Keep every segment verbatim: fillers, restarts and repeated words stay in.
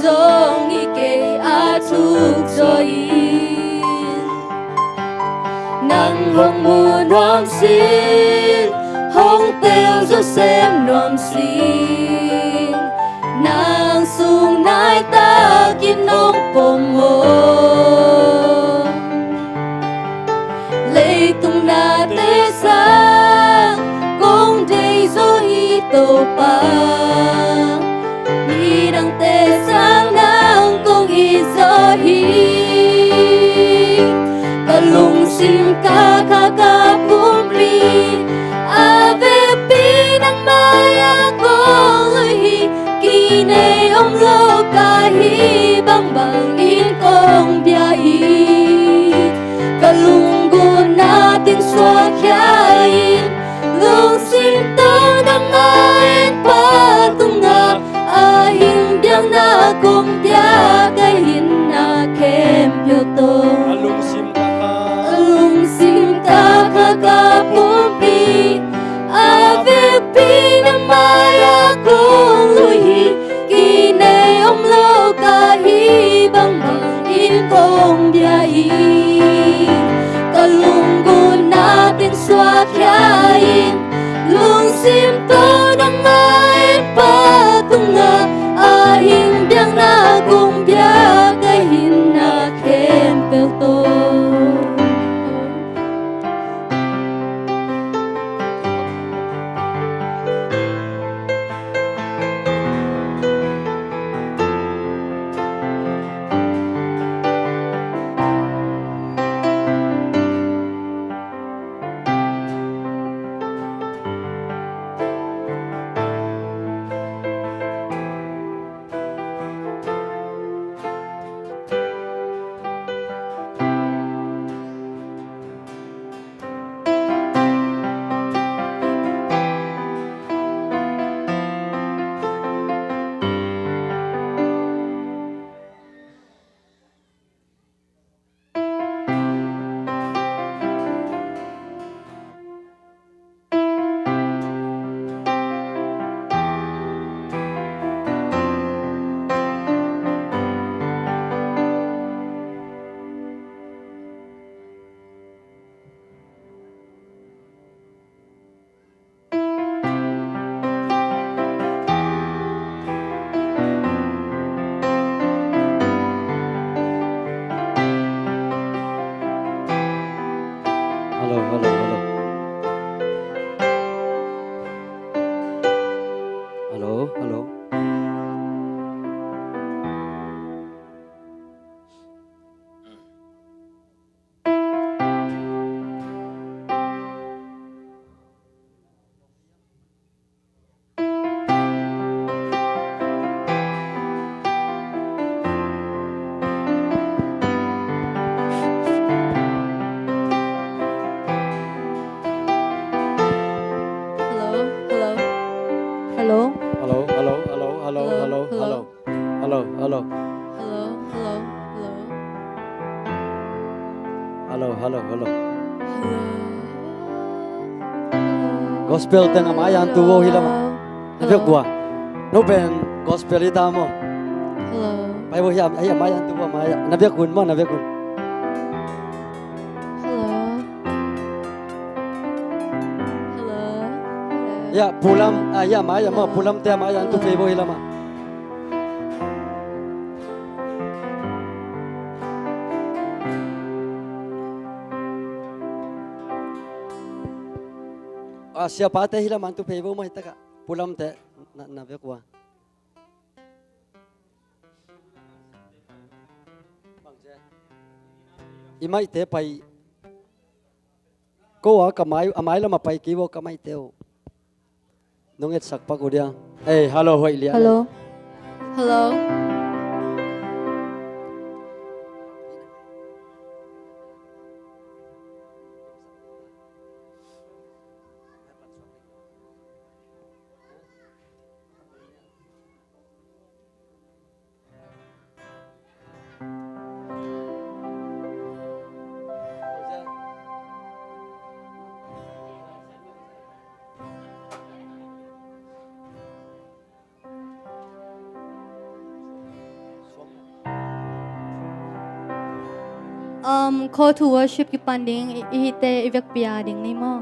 Zong i kei a thuk zaw in, nang hong mu nuam sin, hong tel zo sem nuam sin, nang sung nai takin hong pom aw. Leitung nate sang kong deih zaw hi Topa, midangte sang nang kong it zaw hi. Ka lungsim ka kha ka pumpi a vekpi nang mai-ah kong lui hi. Kinei om lo ka hih bangbangin kong bia hi. Ka lunggulhna teng suakkhia in, lungsim tawh nangmah en pa tungah, a hing biakna kong pia ka hinna khempeuh tawh. A lungsim ka kha, a lungsim ka kha ka pumpi a vekpi nang mai-ah kong lui hi. Kinei om lo ka hih bangbangin kong bia hi. Ka lunggulhna teng suakkhia in, lungsim tawh nangmah en pa tungah, a hing biakna kong pia ka hinna khempeuh tawh. Hello, hello, hello. Hello, hello. Hello, hello. Hello. Hello, hello, hello, hello, hello, hello. Hello, hello. Hello, hello, hello. Hello, hello, hello. Hello. Gospel teng a mai-ah tu vo hi lam ah. Na biak ua. No pen gospel hi ta maw. Hello. Pai vo hi a, hi a mai-ah tu vo mai-ah. Na biak un maw, na biak un. Hello. Hello. Hello. Ya, Pu Lam, ah, ya, mai-ah maw, Pu Lamte a mai-ah tu phei vo hi lam ah. Ah, siapate hi lam ah tu phei vo mai taka. Pu Lamte, na, na biak ua. I maite pai. Ko a ka mai, a mai lam a pai kei vo ka maite uh. Nong etsak pak uh dia. Ei, hello, hoih lian. Hello. Hello. Um, call to worship kipan ding i, i hite i vekpi a ding ni maw?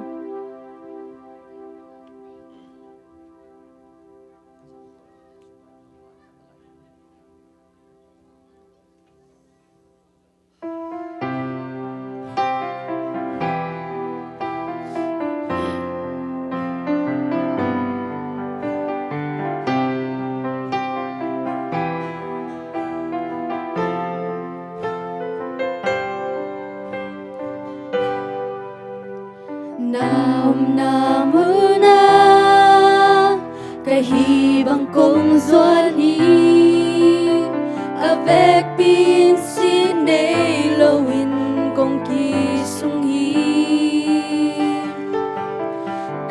Na omna munah ka hih bang kong zuan hi. A vekpi in sin nei loin kong kisung hi.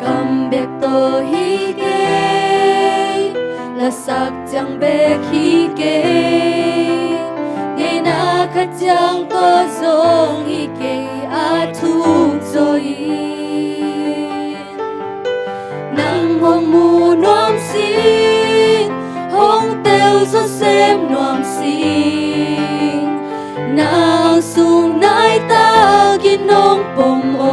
Kam bek tawh hi kei, lasak ciang bek hi kei, ngeina khat ciang tawh zong hi kei a thuk zaw hi. Nang hong mu nuam sing, hong tel zaw sem nuam sing, nang sung nai takin hong pom aw.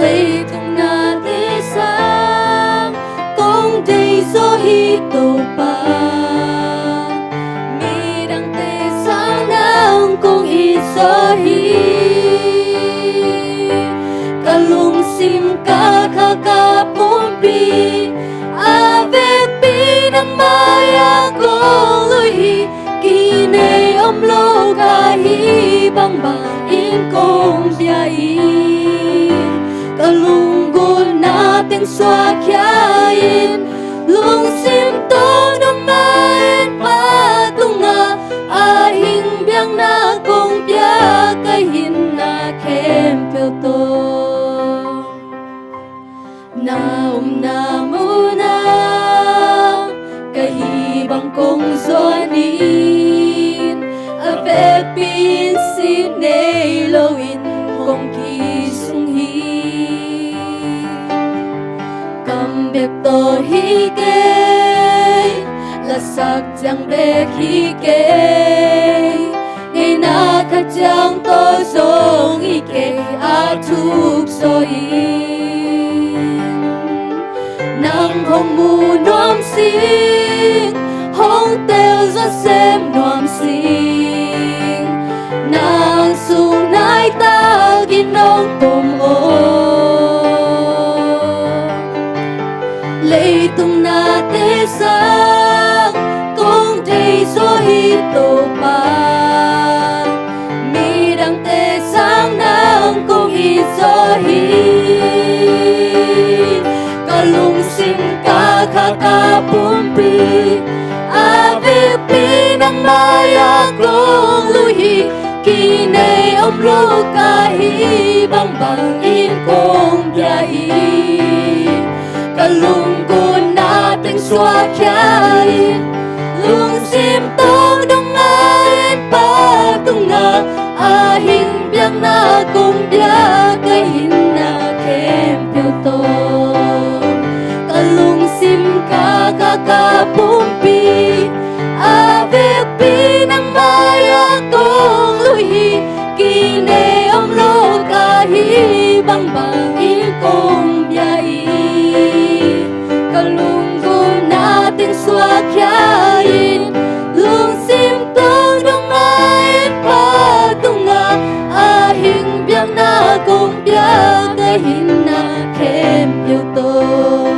Leitung nate sang kong deih zaw hi Topa, midangte sang nang kong it zaw hi. Ka lungsim, ka kha, ka pumpi, a vekpi nang mai-ah kong lui hi. Kinei om lo ka hih bangbang in kong pia hi. Ka lunggulhna teng suakkhia in, lungsim tawh nong mai-in Pa tungah a hing biakna kong pia, ka hinna khempeuh tawh. Na omna munah ka hih bang kong zuan in, a vekpi in sin nei loin kong kisung hi. Kam bek tawh hi kei, lasak ciang bek hi kei, ngeina khat ciang tawh zong hi kei a thuk zaw hi. Nang hong mu nuam sing, hong tel zaw sem nuam sing, nang sung nai takin hong pom aw. Leitung nate sang kong deih zaw hi Topa, midangte sang nang kong it zaw hi. Ka lungsim, ka kha, ka pumpi, a vekpi nang mai-ah kong lui hi. Kinei om lo ka hih bangbang in kong pia hi. Ka lunggulhna teng suakkhia in, lungsim tawh nong mai-in Pa tungah a hing biakna kong pia, ka hinna khempeuh tawh. Ka lungsim, ka kha, ka pumpi, a vekpi nang mai-ah kong lui hi. Kinei om lo ka hih bangbang in kong pia hi. Ka lunggulhna teng suakkhia in, lungsim tawh nong mai-in Pa tungah a hing biakna kong pia, ka hinna khempeuh tawh.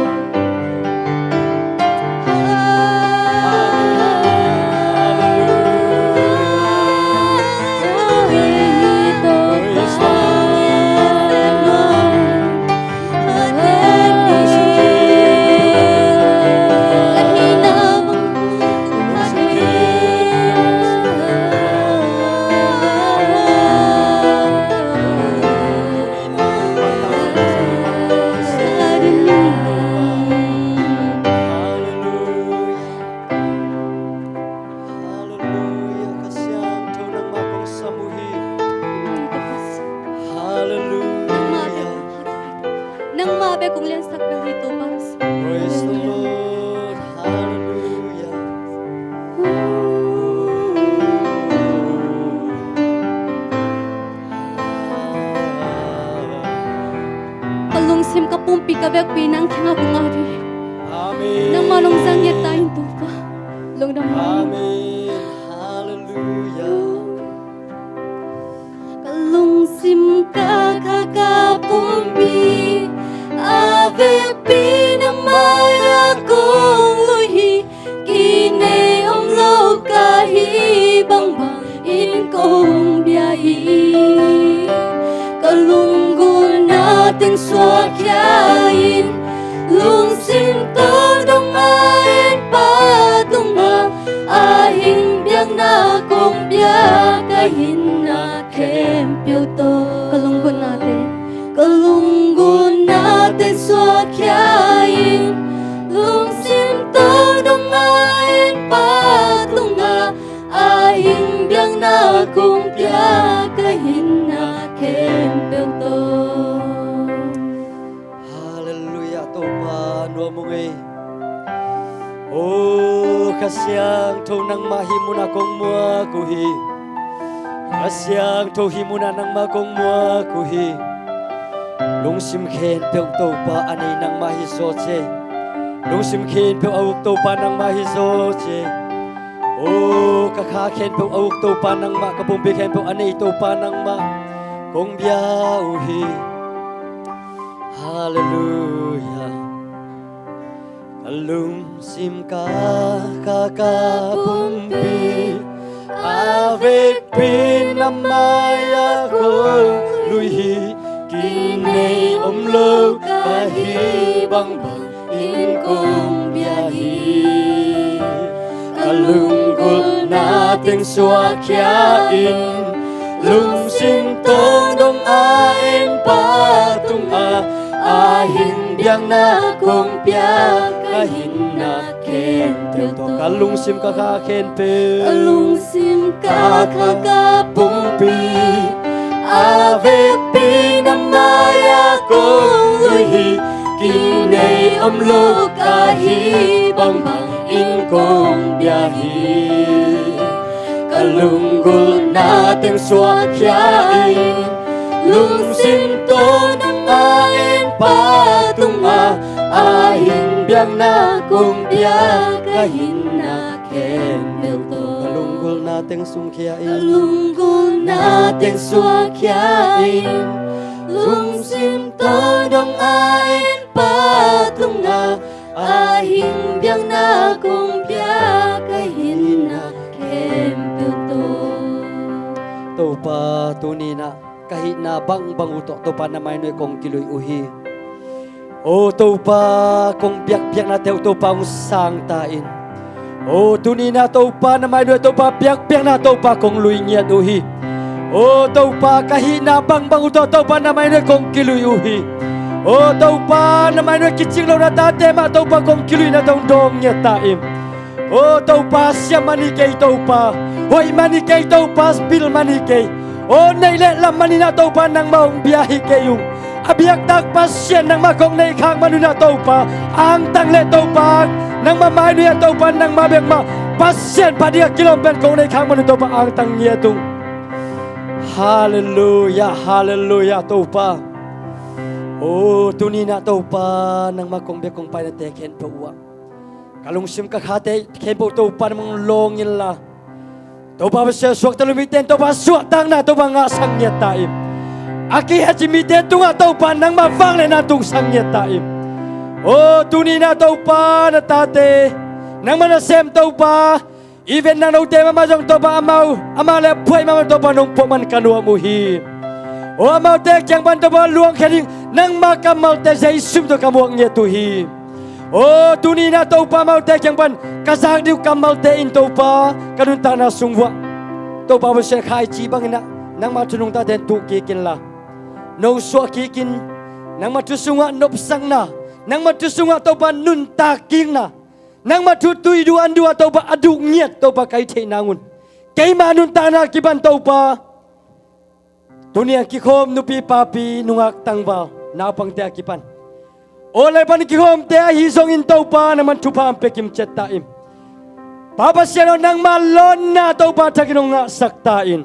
Amen. Halleluiah. Ka lungsim, ka kha, ka pumpi, a vekpi na mai-ah kong lui hi. Kinei om lo ka hih bangbangin kong bia hi. Ka lunggulhna teng suakkhia in, lungsim tawh dong a en Pa tungah, a hing biakna kong pia, ka hinna khempeuh tawh. Ka lunggulhna teng, ka lunggulhna teng suakkhia in, lungsim tawh dong a en Pa tungah, a hing biakna kong pia, ka hinna khempeuh tawh. Halleluiah, Topa nuam ung ei. O Kha Siangtho, nangmah hih munah kong muak uh hi. Kha Siangtho, hih munah nangmah kong muak uh hi. Lungsim khempeuh Topa a nei nangmah hi zaw ci. Lungsim khempeuh a uk Topa nangmah hi zaw ci. O ka kha khempeuh a uk Topa nangmah, ka pumpi khempeuh a nei Topa nangmah kong bia uh hi. Halleluiah. Ka lungsim, ka kha, ka pumpi, a vekpi na mai-ah kong lui hi. Kinei om lo ka hih bangbangin kong bia hi. Ka lunggulhna teng suakkhia in, lungsim tawh dong a en Pa tungah, a hing biakna kong pia, ka hinna khempeuh tawh. Ka lungsim, ka kha khempeuh, ka lungsim, ka kha, ka pumpi, a vekpi na mai-ah kong lui hi. Kinei om lo ka hih bangbangin kong bia hi. Ka lunggulhna teng suakkhia in, lungsim tawh dong a en Pa tungah, a hing biakna kong pia, ka hinna khempeuh tawh. Ka lunggulhna teng suakkhia in, ka lunggulhna teng suakkhia in, lungsim tawh dong a en Pa tungah, a hing biakna kong pia, ka hinna khempeuh tawh. Topa, tuni-in ah ka hihna bangbang uh tawh Topa na mai nuai kong kilui uh hi. O Topa, kong biakpiaknate uh Topa hong sang ta in. O tuni-in ah Topa na mai nuai Topa biakpiakna Topa kong lui ngiat uh hi. O Topa, ka hihna bangbang uh tawh Topa na mai nuai kong kilui uh hi. O Topa, na mai nuai kicing lo na tate mah Topa kong kiluihna tawh hong dawng ngiat ta in. O Topa, siam man hi kei Topa, hoih man hi kei Topa, pil man hi kei. O neih le lam man hi-in ah Topa nangmah hong bia hi kei ung. A biaktak Pasian nangmah kong neih khak man un ah Topa, angtang le Topa, nangmah mai nuai ah Topa nangmah bek mah Pasian phat ding a kilawm pen kong neih khak man un Topa angtang ngiat ung. Halleluiah, halleluiah Topa. O tuni-in ah Topa nangmah kong bia kong painate khempeuh uh ah ka lungsim ka khate khempeuh Topa nangmah hong lawng inla, Topa Pasian, suakta lum mite in Topa suahtakna Topa ngahsak ngiat ta in. A kiheci mite tungah Topa nangmah vangliatna tungsak ngiat ta in. O tuni-in ah Topa na tate, nangmah nasem Topa, even nang note mahmah zong Topa amau, amau le phuai mahmah Topa nong phuah man ka nuam uh hi. O amaute kiang pan Topa luangkhia ding nangmah kammalte Jesu min tawh ka muak ngiat uh hi. O tuni-in ah Topa amaute kiang pan ka zak ding uh kammalte in Topa ka nuntakna sung uah Topa Pasian, khaici bangin ah nangmah thu nungtate in tuh kik inla, nong suah kik in. Nangmah thu sungah nopsakna, nangmah thu sungah Topa nuntak kikna, nangmah thu tui duh an duh ah Topa a duh ngiat Topa ka hih theih nang un, keima nuntakna kipan Topa, tuni a kikhawm nupi papi, nungak tangval, naupangte a kipan, aw le pan kikhawmte ahi zongin Topa nangman thupha hong pia kimciat ta in. Pa Pasian aw, nangma lawnna Topa thakin hong ngahsak ta in.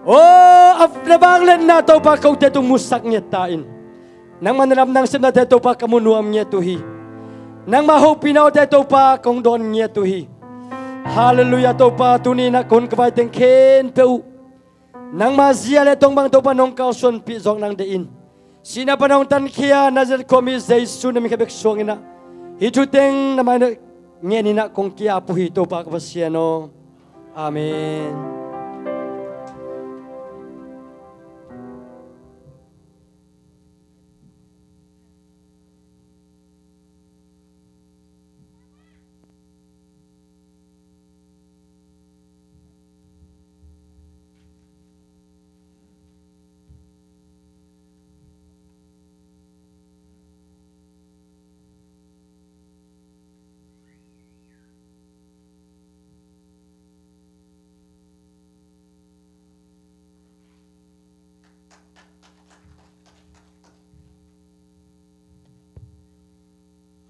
Aw, a na vangliatna Topa kote tung musak ngiat ta in. Nangma na lam nang sepnate Topa ka mu nuam ngiat uh hi. Nangma hopihna awte Topa kong dawn ngiat uh hi. Halleluiah. Topa, tuni-in ah kon ka vai teng khempeuh uh nangma zia le tongbang Topa nong kalsuanpih zawk nang deih in, sihna pan hong tankhia Nazareth khuami Jesu na min khat bek suangin ah hih thu teng na mai-ah ngenin ah kong ki-ap uh hi, Topa ka Pasian aw. Amen.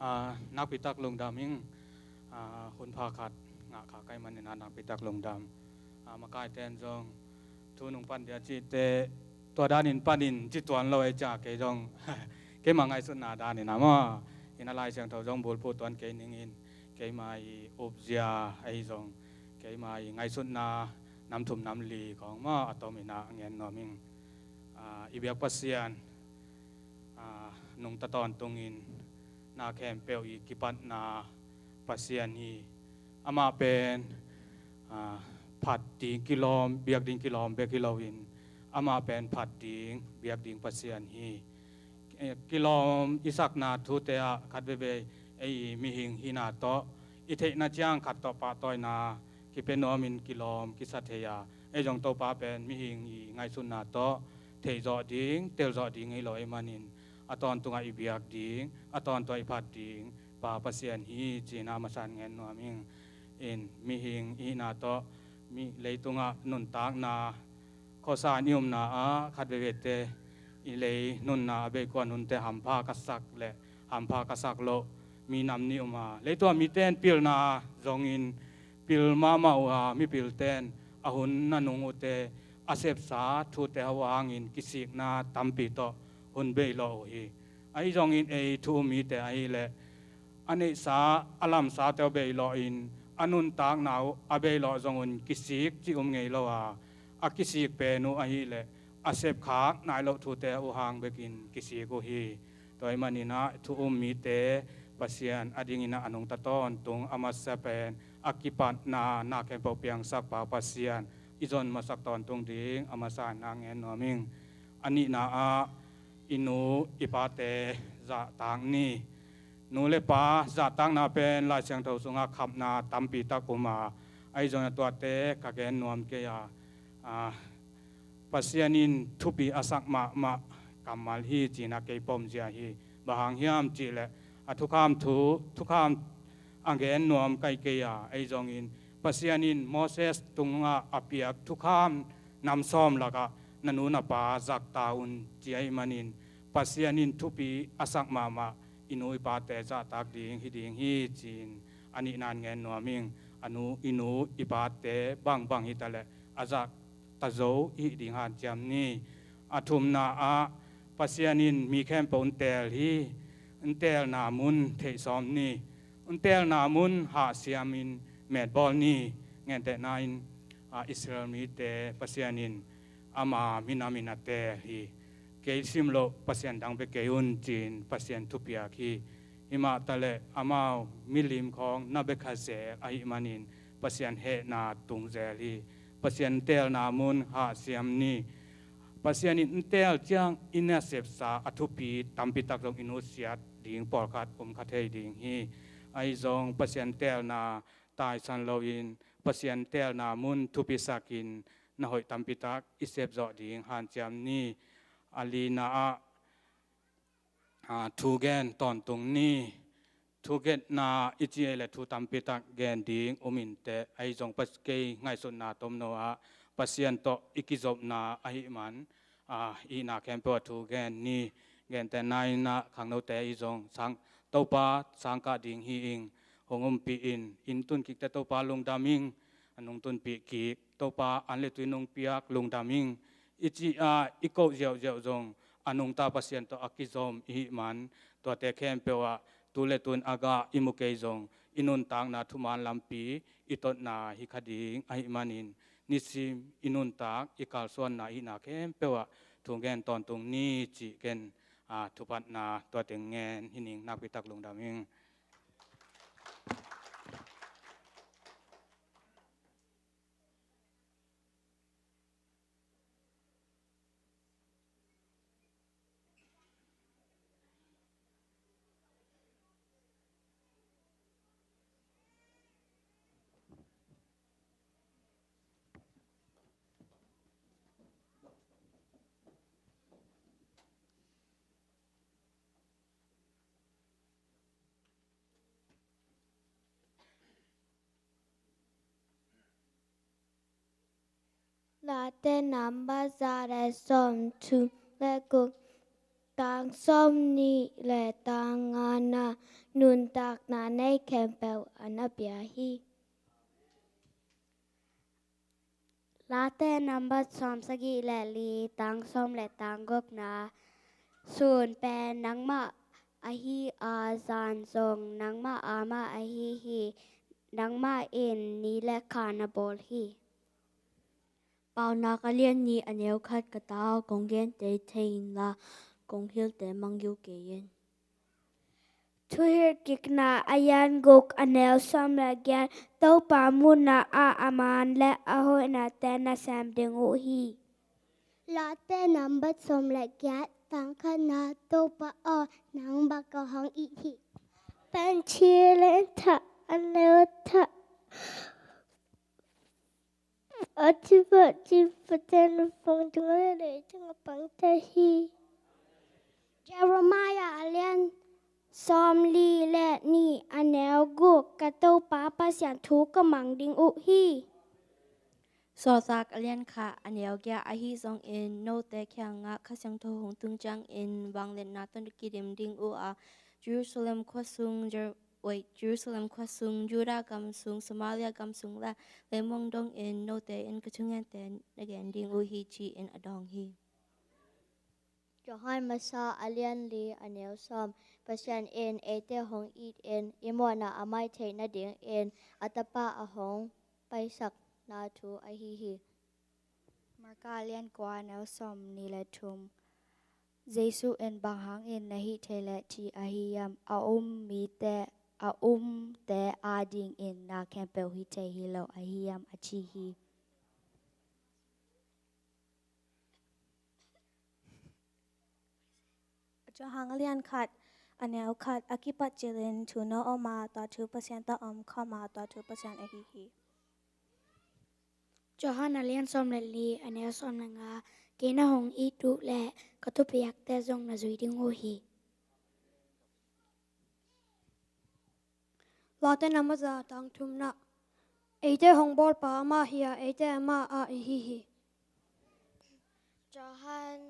Ah, nakpitak lungdam ing. Ah, hun pha khat ngah kha ka hih manin ah nakpitak lungdam. Ah, makaite in zong thu nong pan dia cihte tua danin panin ci tuan lo ei cia, kei zong keima ngaihsutna danin ah maw, in ah Lai Siangtho zong bulphuh tuan kei ning in, keima i upzia ahi zong keima i ngaihsutna nam thum nam li khawng maw a tomin ah ngen nuam ing. Ah, i biak Pasian, ah, nungta tawntungin na khempeuh i kipatna Pasian hi. Amah pen, ah, phat ding kilawm, biak ding kilawm bek hi loin, amah pen phat ding, biak ding Pasian hi. Eh, kilawm i sakna thute ah khat veivei ei i mihing hihna tawh i theihna ciang khat tawh pahtawina kipia nuamin kilawm kisa thei a, ei zong Topa pen mihing i ngaihsutna tawh theihzawh ding, telzawh ding hi lo ahih manin a tawntungah i biak ding, a tawntung i phat ding Pa Pasian hi ci-in ah a masa-in ngen nuam ing. In mihing i hihna tawh mi leitungah nuntakna khuasa in i omna ah khat veiveite i lei nunna a bei kua nunte hampha ka sak le hampha ka sak loh minam nih om a, leitungah mite in pilna zongin pil mahmah uh a, mipilten a hun nanung uhte a sepsa thute uh hangin kisikna tampi tawh hun beilawh uh hi. Ahi zongin ei thu um mite ahileh a neihsa a lamsate uh beilawhin a nuntakna uh a beilawh zong un kisik cih um ngei lo a, a kisik pen uh ahileh a sepkhak nai loh thute uh hang bekin kisik uh hi. Tua ahih manin ah thu um mite Pasian a dingin ah a nungta tawntung a masa pen a kipatna na khempeuh piangsak Pa Pasian i zon masak tawntung ding a masa-in ah ngen nuam ing. A nihna ah i nu i pate zahtak ni. Nu le pa zahtakna pen Lai Siangtho sungah khapna tampi tak um a, ahi zongin a tuate ka gen nuam kei a, ah, Pasian in thupi a sak mahmah kammal hi ci-in ah kei pom zia hi. Bang hang hiam cihleh a thukham thu, thukham a gen nuam ka hi kei a, ahi zongin Pasian in Moses tungah a piak thukham nam sawm lakah na nu na pa zahtak un ci ahih manin Pasian in thupi a sak mahmah i nu i pate zahtak ding hi ding hi ci-in a nihna-in ngen nuam ing. A nu, i nu i pate bangbang hi taleh a zahtak zo i hih ding hanciam ni. A thumna ah Pasian in mi khempeuh hong teel hi. Hong teelna mun theihsawm ni. Hong teelna mun hahsiamin metbawl ni. Gentehna in, ah, Israel mite Pasian in ama minamin a teel hi. Kei simloh pasian dang bia kei un ci-in Pasian thupiak hi. Himah taleh amau milim khawng na bia kha zel ahih manin Pasian hehna tung zel hi. Pasian teelna mun hahsiam ni. Pasian in hong teel ciang i nasepsa a thupi tampi tak zong i nusiat ding pawlkhat om kha thei ding hi. Ahi zong Pasian teelna taisan loin Pasian teelna mun thupisakin na hoih tampi tak i sepzawh ding hanciam ni. A lina ah, ah, thu gen tawntung ni. Thu genna i ci ei le thu tampi tak gen ding um inteh, ahi zong Pas-, kei ngaihsutna tomno ah Pasian tawh i kizopna ahih man, ah, i hihna khempeuh ah thu gen ni. Gentehna in ah khangnote i zong sang, Topa sangkah ding hi ing, hong umpih in, inn tun kikte Topa lungdam ing, a nung tunpih kik Topa an le tui nung piak lungdam ing i ci a i koh ziauziau zong a nungta Pasian tawh a kizom i hih man, tuate khempeuh ah tu le tun a gah i mu kei zong i nuntakna thuman lampi i totna hi kha ding ahih manin, nisim i nuntak i kalsuanna i hihna khempeuh ah thu gen tawntung ni cih ken, aa, thuphatna tua teng ngen hi ning. Nakpi tak lungdam ing. Late number za le sawm thum le guk, tang sawm nih le tang ngana, nuntakna nei khempeuh a na pia hi. Late number sawm sagih le li, tang sawm le tang gukna, sun pen nangmah ahi a, zan zong nangmah a mah ahi hi. Nangmah in ni le kha na bawl hi. Paunak a lian nih a neu khat ka tau, kong gen teitei inla, kong hilhte mangngilh kei in. Thuhilhkikna a lian guk a neu sawm le giat, Topa muhna ah a man le a hoihnate na sem ding uh hi. Late number sawm le giat, tang khatna, Topa aw, nang bang ka hong it hi. Panchi a lian thak a neu thak. A ci pah ci Pasian a pang tung le lei tang a pang ta hi. Jeremiah a lian sawm li le nih a neu guk, ka Topa Pasian thu ka mang ding uh hi. Sawltak a lian khat a neu giat, ahi zongin note kiangah Kha Siangtho hong tung ciangin vangliatna tawh na kidim ding uh a, Jerusalem khua sung, Jer- Oi, Jerusalem khua sung, Judah gam sung, Samaria gam sung le leimong dongin note in ka thungente na gen ding uh hi, ci-in a dawng hi. Johan Masa a lian li a neu sawm, Pasian in eite hong it in i mawhna a mai theih nadingin a Tapa a hong paisakna thu ahi hi. Marka a lian kua a neu sawm nih le thum, Jesu in bang hangin na hih thei le thei ahi hiam? A um mite, a umte adingin na khempeuh hih thei hi lo ahi hiam, a ci hi. Johan a lian khat a neu khat, a kipat cilin thu na om a, tua thu Pasian tawh om khawm a, tua thu Pasian ahi hi. Johan a lian sawm le li a neu sawm le nga, kei na hong it uh leh ka thupiakte zong na zui ding uh hi. Late number za, tang thumna, eite hong bawlpa amah hi a, eite amah ah i hi hi. Johan,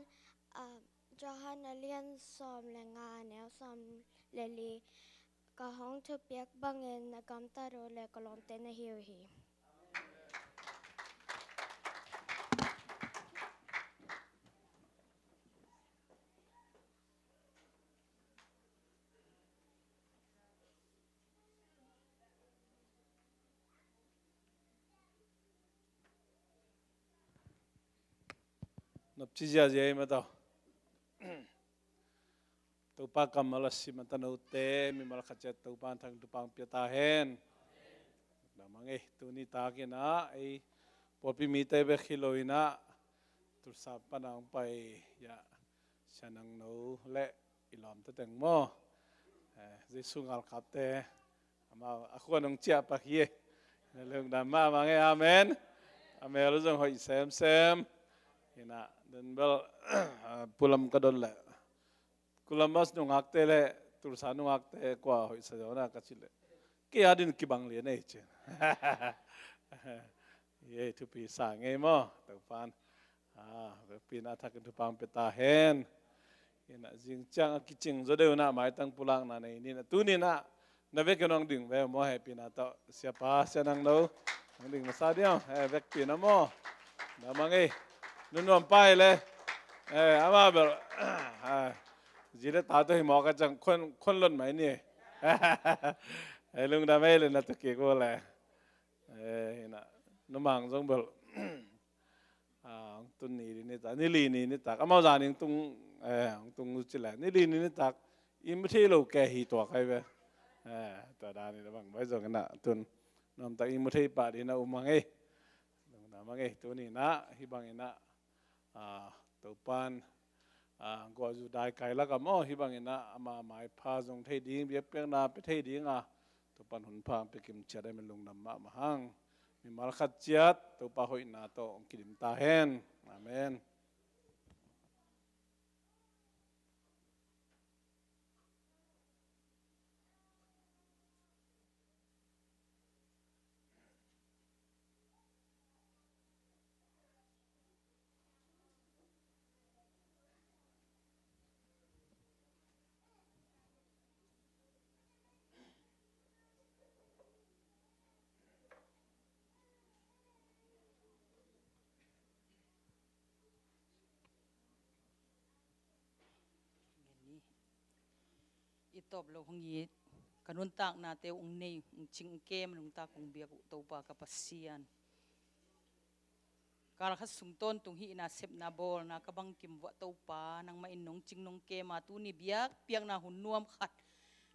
ah, Johan a lian sawm le nga a neu sawm le li, ka hong thupiak bangin na gamtat uh leh ka lawmte na hi uh hi. Nopci ziazia i matau. Topa kammal a sim a tanote mimal khat ciat Topa in thang thupha pia ta hen. Damang ei, tuni takin ah ei pawlpi mite bek hi lo in ah Tulsa pan a hong pai, ya, Sia Nang No le i lawmte teng maw, eh, Jesu ngalkapte, amau a khua nong ciah pak hi. Na lungdam mahmah ngei, amen. A mel uh zong hoih semsem. Hi na, den bel, ah, pulam ka don leh Columbus nungakte le Tulsa nungakte kua hoih sa zaw na ka cih leh, kei adin kibang lian ei ci. Ei thupi sa ngei maw, Topan. Ah, vekpi in a thakin thupha pia ta hen. Ina zing ciang a kicing zaw deuh na maitang pulakna nei ni na, tuni na na vekin hong ding ve maw, hehpihna tawh Siapa Sia Nang No hong ding masa ding aw, eh, vekpi na maw. Damang ei, nunuam pai le, eh, ama bel, ah, zi le ta tawh hi mawk a ciang khon, khon lon mai ni. Hei, lungdam ei le na tu kik uh le. Eh, hi na, numang zong bel. Ah, hong tun ni ding nitak, ni li ni nitak. Amau zan hong tung, eh, hong tung uh ci le. Ni li ni nitak, i mu thei lo kei hi tua kai ve. Eh, tua dan ni na bang bai zong na tun. Nuamtak i mu thei pah ding na um hang ei. Lungdam hang ei, tuni na, hih bangin na, ah, Topan, ah, guah zu dai kai lak ah maw, hih bangin na, ama maipha zong thei ding, biakpiakna pia thei ding a, Topan hun pha hong pia kim ciat a, min lungdam mahmah hang. Mimal khat ciat, Topa hoihna tawh hong kidim ta hen. Amen. I tawp lo hong it, ka nuntaknate uh hong nei, hong cing, hong kem, nuntak hong biak uh Topa ka Pasian. Kal khat sung tawntung hihna sepna bawlna ka bangkim vuah Topa, nangmah in nong cing nong kem a, tuni biakpiakna hun nuam khat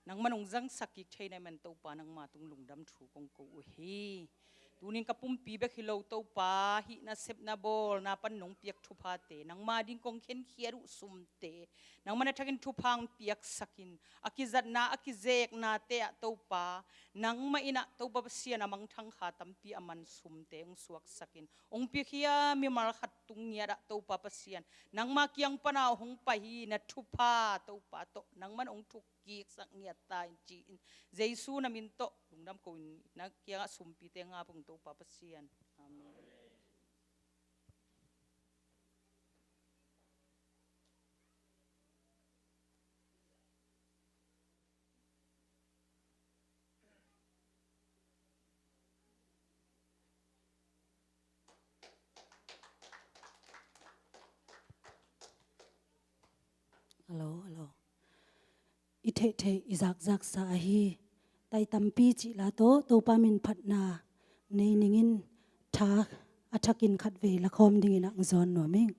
nangmah nong zangsak kik thei na hih man Topa, nangma tung lungdam thu kong ko uh hi. Tunin ka pumpi bek hi lo Topa, hihna sepna bawlna pan nong piak thuphate, nangma ding kong khenkhiat uh sumte, nangmah na thakin thupha hong piaksak in, a kizatna, a kizeknate ah Topa, nangmah in ah Topa Pasian a mangthang kha tampi a man sumte hong suaksak in, hong piakhia mimal khat tung ngiat ah Topa Pasian, nangma kiang pan a hong pai hi, na thupha Topa tawh nangmah in hong thuk kiksak ngiat ta in ci-in, Jesu na min tawh lungdam ko in, na kiangah sumpite ngap ung Topa Pasian. Amen. Hello, hello. I theihtheih i zakzaksa ahi, tai tampi cih la tawh Topa min phatna nei ning in, tha a thakin khatvei la khawm dingin ah hong zawn nuam ing.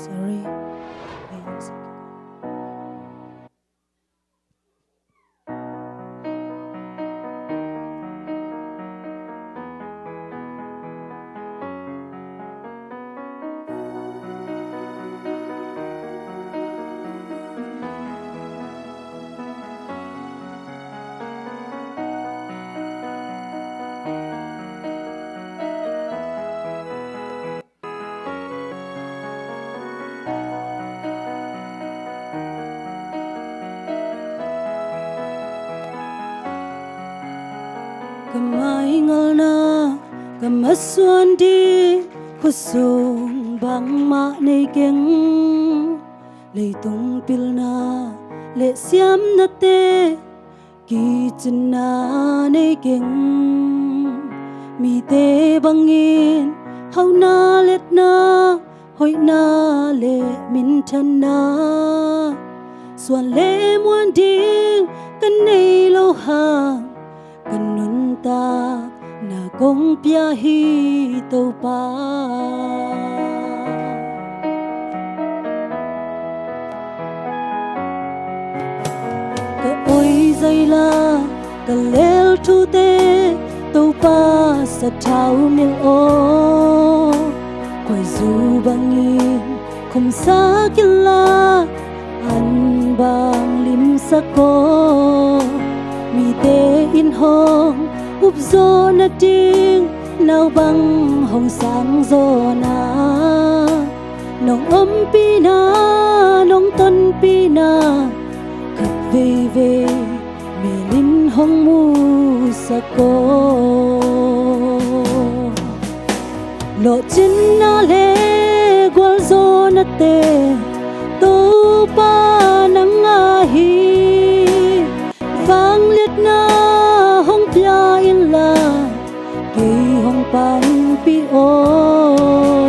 Sorry. Wait one second. Ka maingalna, ka masuan ding khuasung bangmah nei keng. Leitung pilna le siamnate kicinna nei keng. Mite bangin hauhna, liatna, hoihna le minthanna, suan le muan ding ka nei lo hang, ka nuntak na kong pia hi Topa. Ka oi zaila ka lel thute, Topa sathau mil aw. Khuaizu bangin khumsa kila, an bang limsak aw. Mite in hong upzawh nading, nau bang hong sangzawhna, nong ompihna, nong tonpihna, khat veivei melin hong musak aw. Lawhcinna le gualzawhnate, Topa nang a hi. Vangliatna hong pia inla, kei hong panpih aw.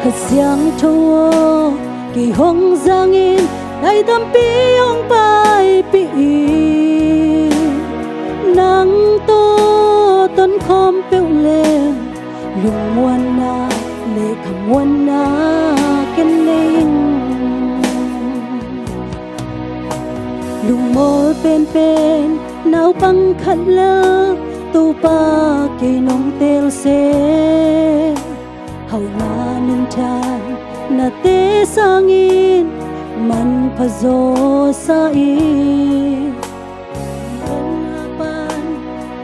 Kha Siangtho aw, kei hong zangin, dai tampi hong paipih in. Nang tawh tonkhawm peuh leng, lungmuanna le khamuanna ken nei ing. Lungmawl penpen naupang khat lel, Topa kei nong teel se. Hauhna minthan'nate sangin manpha zaw sa in.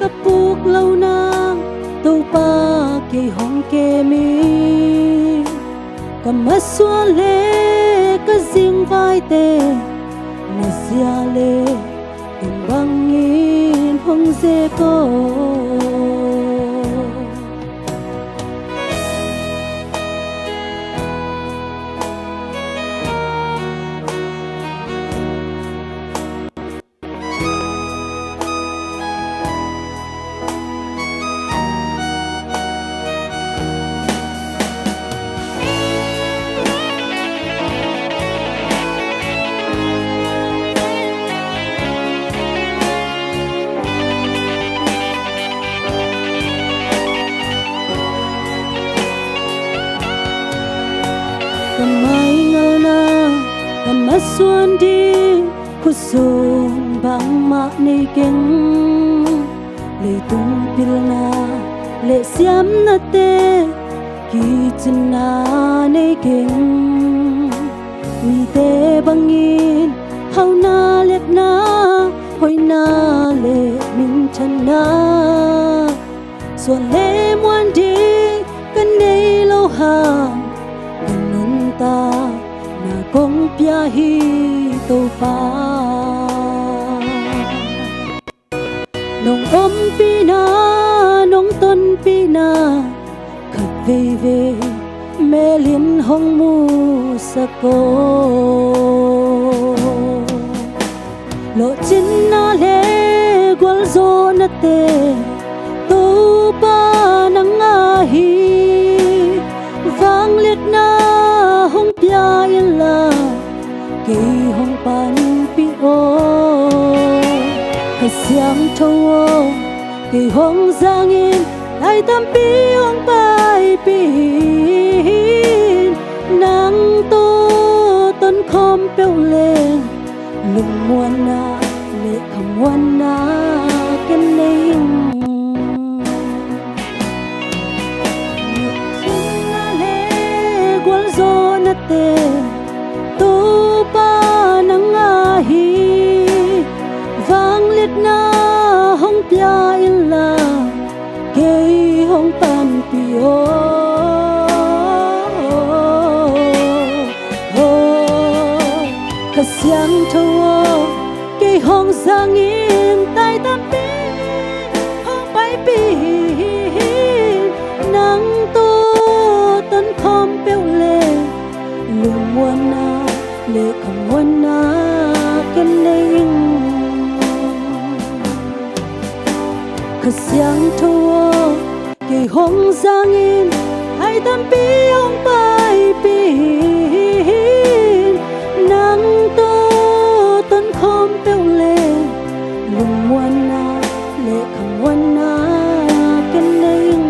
Ka puk lo nang, Topa kei hong kem in. Ka masuan le ka zingvaite, na zia le ken bangin hong zek aw. Ka maingalna, ka masuan ding, khutsung bangmah nei keng. Leitung pilna le siamnate, kicinna nei keng. Mite bangin hauhna liatna, hoihna le minthanna, suan le muan ding ka nei lo hang, ka nuntakna kong pia hi Topa. Nong ompihna, nong tonpihna, khat veivei melin hong musak aw. Lawhcinna le gualzawhnate, Topa nang a hi. Vangliatna hong pia inla, kei hong panpih aw. Kha Siangtho aw, kei hong zangin, dai tampi hong paipih in. Nang tawh tonkhawm peuh leng, lungmuanna le khamuanna ken nei ing. Lawhcinna le gualzawhnate, Topa nang a hi. Vangliatna hong pia inla, kei hong panpih aw. Kha Siangtho aw, kei hong zangin, dai tampi hong paipih in. Nang tawh tonkhawm peuh leng, lungmuanna le khamuanna ken nei ing. Kha Siangtho aw, kei hong zangin, dai tampi hong paipih in. Nang tawh tonkhawm peuh leng, le khamuanna ken nei ing.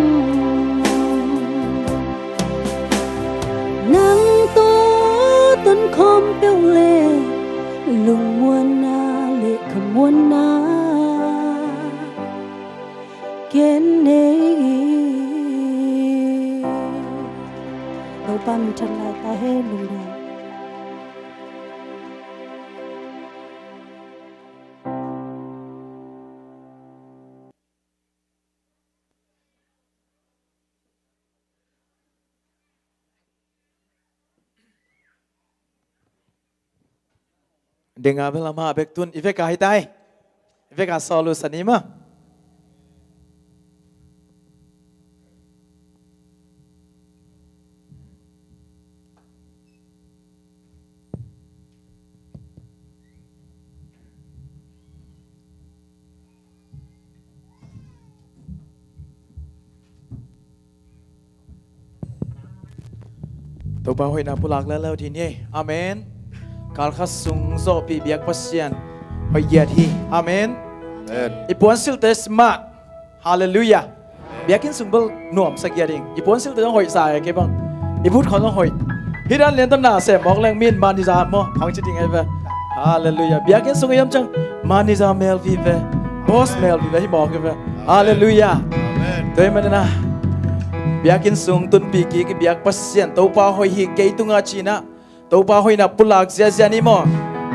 Nang tawh ton khawm peuh le lungmuanna le khamuanna ken nei ing. Topa min than lai ta hen, lungdam. Denga bel ama bek tun i veka hi tai. I veka sawlu sani ma. Topa hoihna pulak leuleu ding hi. Amen. Kalkhat sung zawhpih biak Pasian hoih giat hi. Amen. Amen. I puansilhte mah. Halleluiah. Biakinn sung bel nuamsa giat ding. I puansilhte zong hoih sa e kei bang. I butkhawng zong hoih. Hih dan lian tawh na sem mawk leng min manager maw, phang ci ding ahi ve. Halleluiah. Biakinn sung i om ciang manager mel vive, boss mel vive hi mawk hi ve. Halleluiah. Amen. Tua ahih manin ah, biakinn sung tunpih kik i biak Pasian, Topa hoih hi kei tungah ci-in ah, Topa hoihna pulak ziazia ni maw.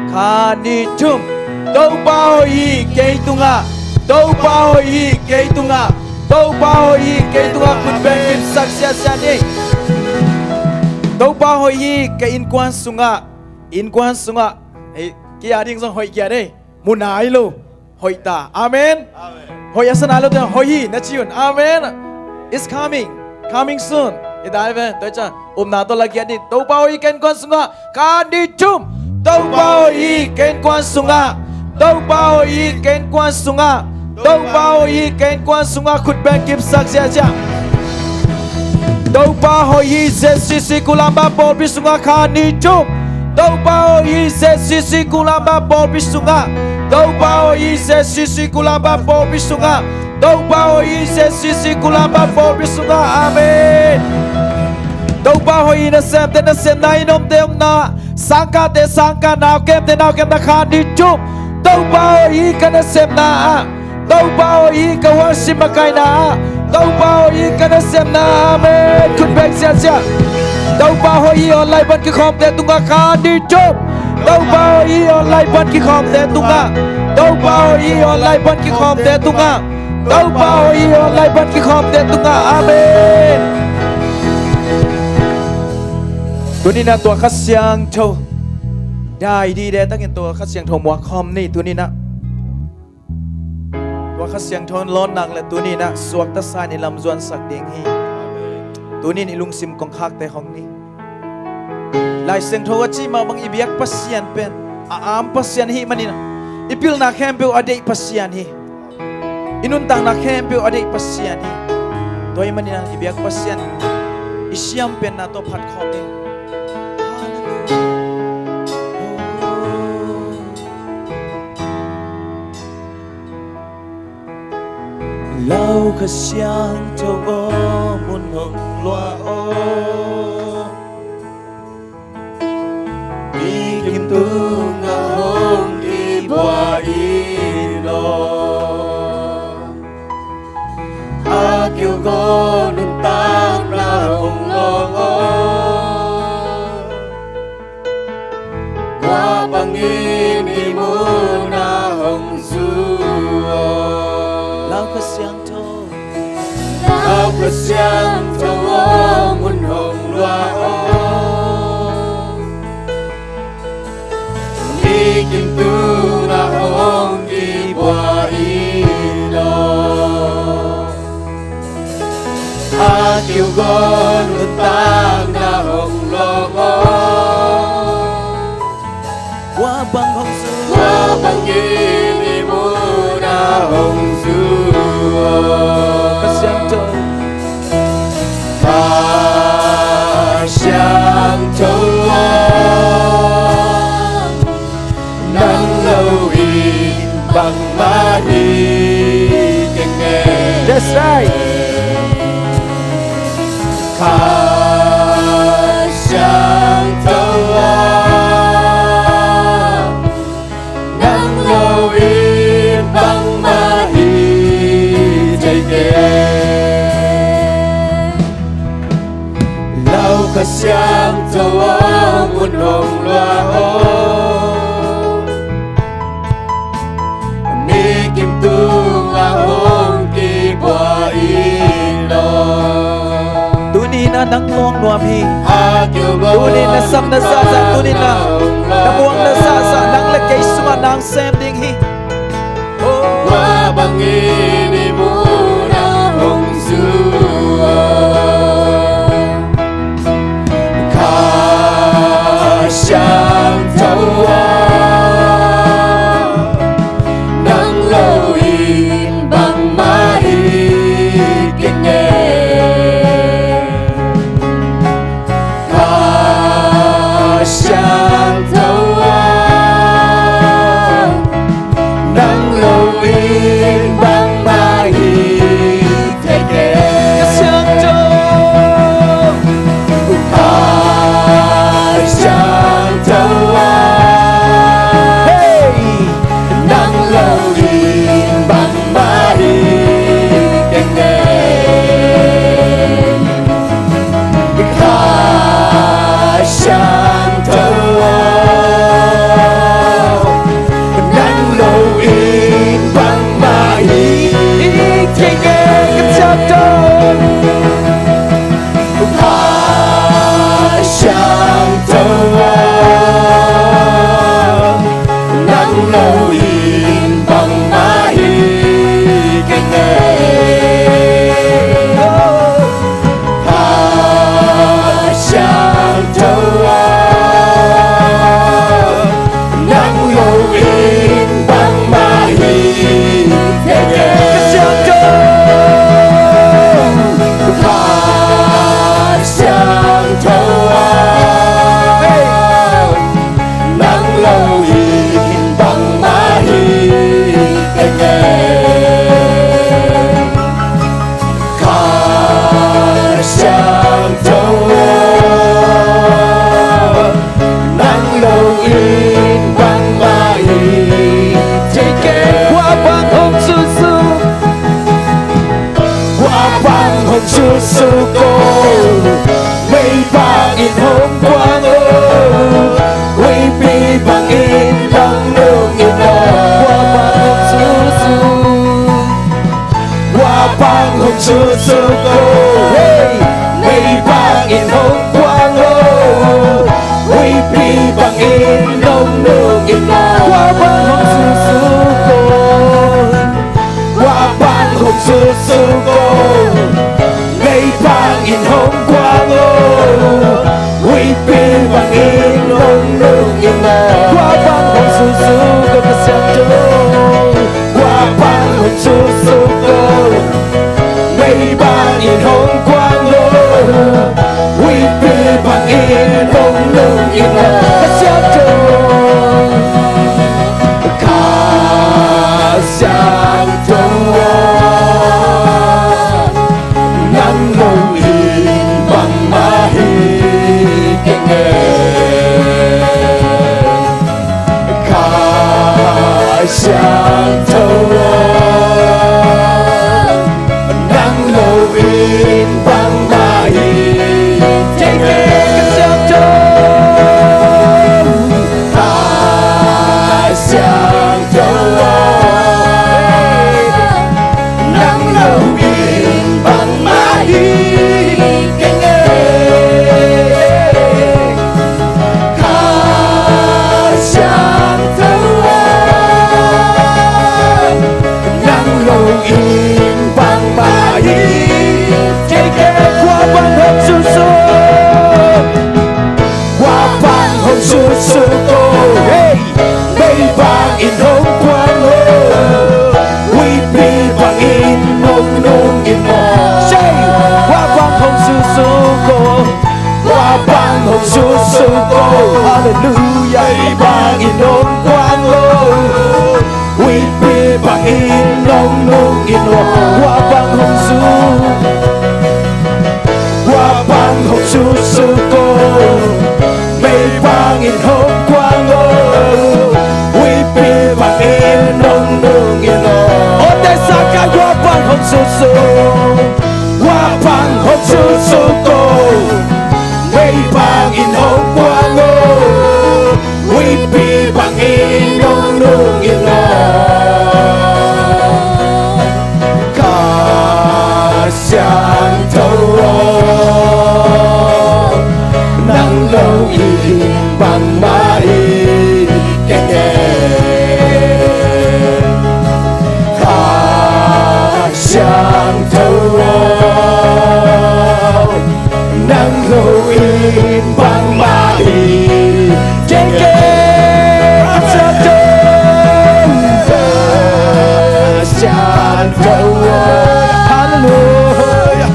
Khat, nih, thum. Topa hoih hi kei tungah. Topa hoih hi kei tungah. Topa hoih hi kei tungah. Khut beng kipsak ziazia ni. Topa hoih hi ka innkuan sungah. Innkuan sungah. Hei, kei a ding zong hoih giat ei. Mu nai lo. Hoih ta. Amen. Amen. Hoih a sa nai lo te hoih hi na ci un. Amen. It's coming. Coming soon. Hi ta ve. Tua ciang upna tawh la giat ni. Topa hoih hi ka innkuan sungah. Khat, nih, thum. Topa hoih hi ka innkuan sungah. Topa hoih hi ka innkuan sungah. Topa hoih hi ka innkuan sungah. Khut beng kipsak ziazia. Topa hoih hi Z C C Kulamba pawlpi sungah. Khat, nih, thum. Topa hoih hi Z C C Kulamba pawlpi sungah. Topa hoih hi Z C C Kulamba pawlpi sungah. Topa hoih hi Z C C Kulamba pawlpi sungah. Amen. Topa hoih hi nasemte nasemna, inn omte omna, sangkahte sangkah, naukemte naukemna. Khat, nih, thum. Topa hoih hi ka nasemna ah. Topa hoih hi ka worship makaihna ah. Topa hoih hi ka nasemna ah. Amen. Khut beng ziazia. Topa hoih hi online pan kikhawmte tungah. Khat, nih, thum. Topa hoih hi online pan kikhawmte tungah. Topa hoih hi online pan kikhawmte tungah. Topa hoih hi online pan kikhawmte tungah. Amen. Tuni-in ah tua Kha Siangtho dai dide takin tua Kha Siangtho muak khawm ni. Tuni-in ah tua Kha Siangtho in lawnna le tuni-in ah suakta sa-in i lam zuansak ding hi. Tuni-in i lungsim kongkhakte hong ni. Lai Siangtho a cih mah bang i biak Pasian pen a am Pasian ahih manin ah i pilna khempeuh a deih Pasian hi. I nuntakna khempeuh a deih Pasian hi. Tua ahih manin ah i biak Pasian i siam penna tawh phat khawm ding. Lau Kha Siangtho aw, mun hong luah aw. Mi kim tungah hong kibua in aw. A keu gaw nuntakna hong lawng aw. Tua bangin i mun ah hong zu aw. Lau Kha Siangtho. Lau Kha Siangtho aw, mun hong luah aw. Mi kim tungah hong kibua in aw. A keu gaw nuntakna hong lawng aw. Tua bang hong zu. Tua bangin i mun ah hong zu aw. Kha Siangtho. Kha Siangtho aw. Nang lo in bangmah hi. Siangtho ah, nang lo in bangmah hi thei kei. Lau Kha Siangtho aw, mun hong lua aw, mi kim tungah hong kibua in aw. Tuni in ah nang lawng nuam hi. Tuni in na sam na zahzah, tuni in ah na muang na zahzah, nang le kei sungah nang sem ding hi. Tua bangin i munah hong zu aw, Kha Siangtho ah, nang lo in bangmah hi kei ngei. Kha Siangtho ah, nang lo in bangmah hi thei kei. Kha Siangtho, Kha Siangtho ah, hey, nang lo in bangmah hi kei ngei. Kha Siangtho aw, nang lo in bangmah hi thei kei. Kha Siangtho, Kha Siangtho aw, nang lo in bangmah hi kei ngei. Kha Siangtho aw, nang lo in bangmah hi thei kei. Kha Siangtho, Kha Siangtho aw, hey, nang lo in bangmah hi kei ngei. Kha Siangtho aw, nang lo in bangmah hi thei kei. Kua bang hong suksuk, kua bang hong suksuk aw, mei bangin hong kuang aw, huipi bangin hong nung in aw. Kua bang hong suksuk, kua bang hong suksuk aw, hey, mei bangin hong kuang aw, huipi bangin hong nung in aw. Kua bang hong suksuk aw, kua bang hong suksuk aw, mei bangin hong kuang aw, huipi bangin hong nung in aw. Kua bang hong suksuk aw, Kha Siangtho, kua bang hong suksuk aw, mei bangin hong kuang aw, huipi bangin hong nung in aw. Kha Siangtho, Kha Siangtho aw, nang lo in bangmah hi kei ngei. Kha Siangtho aw, nang lo in bangmah hi thei kei. Kha Siangtho, Kha Siangtho aw, nang lo in bangmah hi kei ngei. Kha Siangtho aw, nang lo in bangmah hi thei kei. Kua bang hong suksuk, kua bang hong suksuk aw, hey, mei bangin hong kuang aw, huipi bangin hong nung in aw. Say, kua bang hong suksuk aw, kua bang hong suksuk aw, halleluijah, mei bangin hong kuang aw, huipi bangin hong nung in aw. Kua bang hong suk, kua bang Bangmah hi kei, Kha Siangtho, Kha Siangtho. Hallelujah.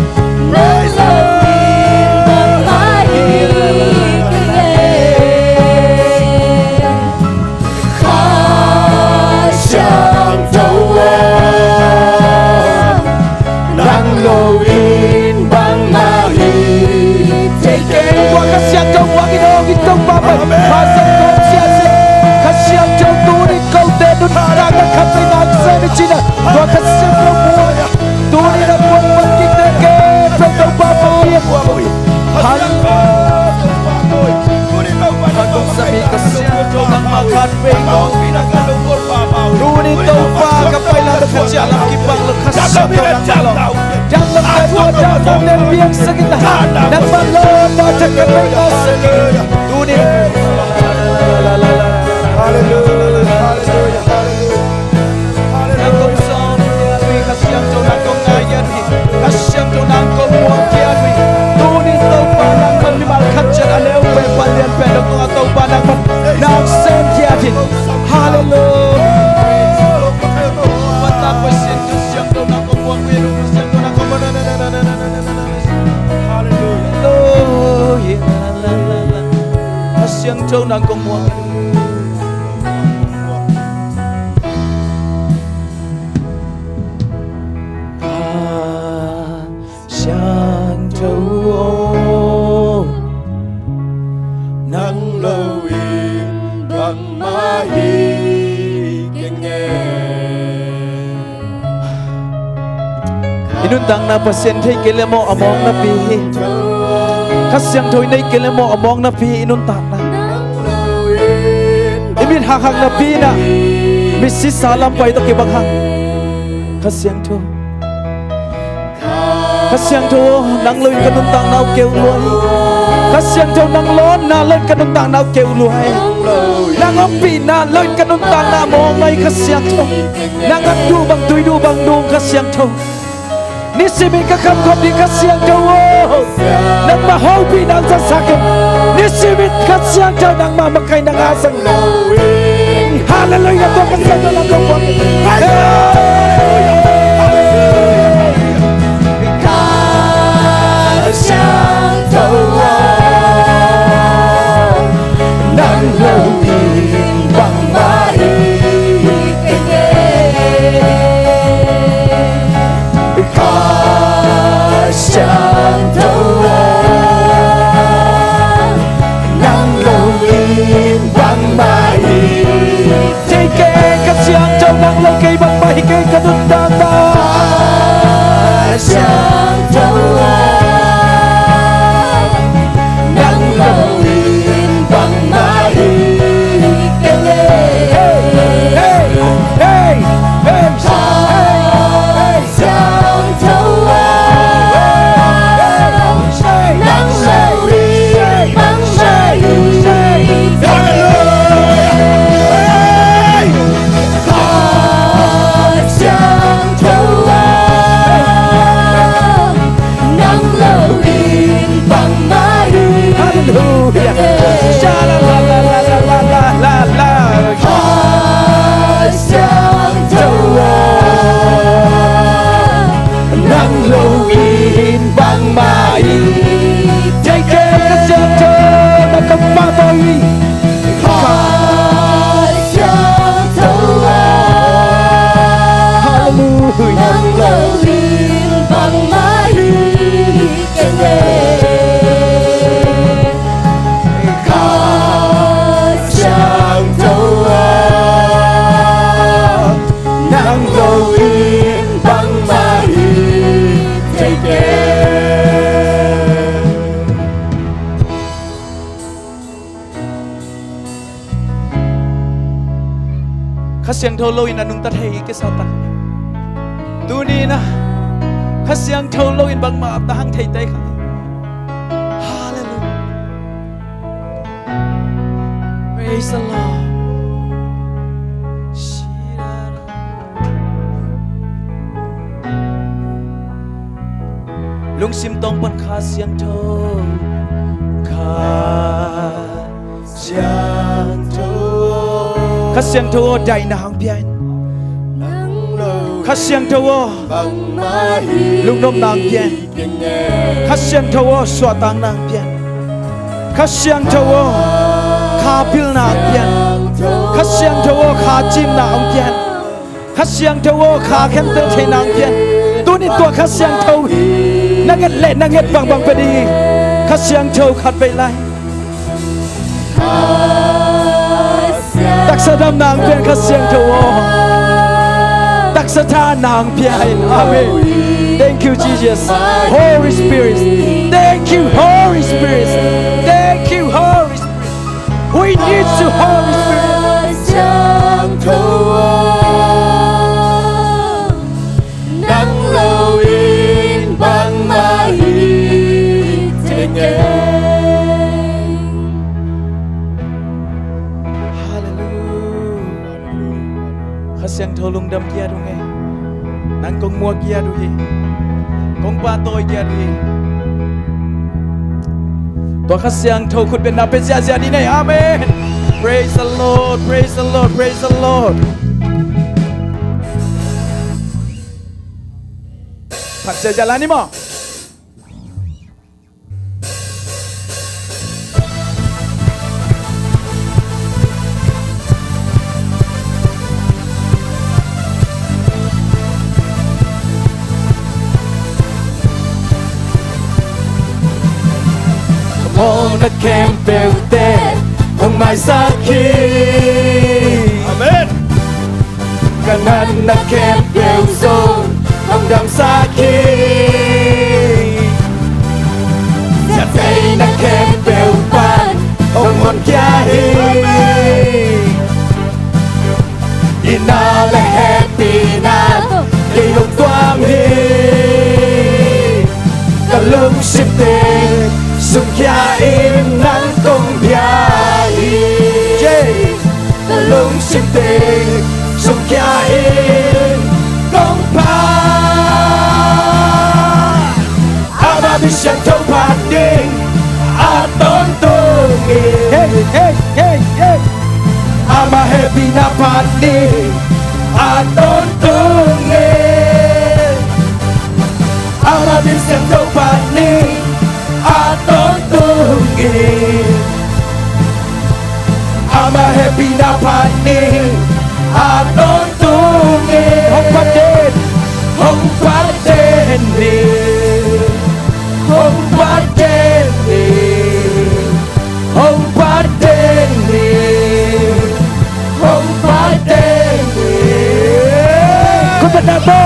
Praise the Lord. Kha Siangtho aw, nang lo in bangmah hi thei kei. Tua Kha Siangtho muak in, hong in Topa pai. Amen. Kha Siangtho siasia, Kha Siangtho tuni kote nuntakna khat pai nak sem i cina. Tua Kha Siangtho muak, tuni na muak pan kik thei kei. Tua Topa pai. Hallelujah. Ka kum sami Kha Siangtho nangmah khat vei ko. Tuni Topa ka pai lam ka ciah lam kibang lo Kha Siangtho nangmah lo. Dam lam ka tua dam lam len piang sak in na. Nangmah lo na thak ka pai na sak in. Tuni. Hallelujah. Hallelujah. Hallelujah. Nang kong sawm, Kha Siangtho nang kong ngai khiat hi. Kha Siangtho nang kong muang khiat hi. Tuni Topa nang kong mimal khat ciat a neu pen pan lian pen dong tungah Topa nang kong nang sem khiat hi. Hallelujah. Kha Siangtho nang kong muang khiat hi. Kha Siangtho nang kong muang. Hallelujah. Kha Siangtho nang kong muang. Kha Siangtho aw, nang lo in bangmah hi kei nge. I nuntakna Pasian thei kei le maw a mawng napi hi. Kha Siangtho i nei kei le maw a mawng napi hi i nuntakna. I mit hakhak napi na, misi sa lam pai tawh kibang hang. Kha Siangtho, Kha Siangtho, nang lo in ka nuntakna uh keu lua hi. Kha Siangtho, nang lawnna lo in ka nuntakna uh keu lua hi. Nang ompihna lo in ka nuntakna a mawng hi Kha Siangtho. Nang an duh bang tui duh bang nung Kha Siangtho. Nisimin ka khamkhop ding Kha Siangtho aw, nangmah hopihna hong zangsak in. Nisimin Kha Siangtho nangmah makaihna ngah zang. Hallelujah, tua Kha Siangtho nang kong muang. Kha Siangtho aw, nang lo in bangmah hi kei nge. Kha Siangtho aw, nang lo in bangmah hi kei nge. Kha Siangtho nang lo kei bangmah hi kei ka nuntakna. Kha Siangtho aw, nang lo in bangmah hi kei nge. Hey, hey, hey, hey. Kha Siangtho aw, nang lo in bangmah hi kei nge. Hallelujah. Hey. Kha Siangtho aw, nang lo in bangmah hi. Hallelujah. Sha la la la. Kha Siangtho aw, nang lo in bangmah hi. Kei kei Kha Siangtho, na ka pa to hi. Kha Siangtho aw, hallelujah, nang lo in bangmah hi kei nge. Kha Siangtho aw, nang lo in bangmah hi kei nge. Kha Siangtho lo in a nungta thei i kisa ta. Tuni na Kha Siangtho lo in bangmah a ta hang thei te kha. Hallelujah. Praise the Lord. Lungsim tawng pan Kha Siangtho, Kha Siangtho aw, daihna hong pia in. Kha Siangtho aw, lungnopna hong pia in. Kha Siangtho aw, suahtakna hong pia in. Kha Siangtho aw, kha pilna hong pia in. Kha Siangtho aw, kha cimna hong pia in. Kha Siangtho aw, kha khentel theihna hong pia in. Tuni tua Kha Siangtho na nget leh na nget bangbang pia ding hi. Kha Siangtho khat vei lai. Taksa damna hong pia in Kha Siangtho aw. Taksa tha na hong pia in. Amen. Thank you, Jesus. Holy Spirit. Thank you, Holy Spirit. Thank you, Holy Spirit. We need you, Holy Spirit. Siangtho aw, nang lo in bangmah hi teng e. Halleluiah. Kha Siangtho lungdam kiat uh hi. Nang kong muak kiat uh hi. Kong pahtawi kiat uh hi. Tua Kha Siangtho khutbetna pia ziahziah ding hi. Amen. Praise the Lord, praise the Lord, praise the Lord. Phat ziahziah lai ni maw. Mawhna khempeuhte hong maisak hi. Amen. Ka natna khempeuh zong hong damsak hi. Ziahteina khempeuh pan hong honkhia hi. Amen. I na le hehpihna kei hong tuam hi. Ka lungsim teng sungkhia in nang kong bia hi. Ka lungsim teng sungkhia in kong pha. Ama min siangtho phat ding a tawntung in. Hey, hey, hey, hey. Ama hehpihna phat ding a tawntung in. Ama min siangtho phat ding a tawntung in. Ama hehpihna phat ding a tawntung in. Hong phat den. Hong phat den ni. Hong phat den ni. Hong phat den ni. Hong phat den ni. Kong phat na bo.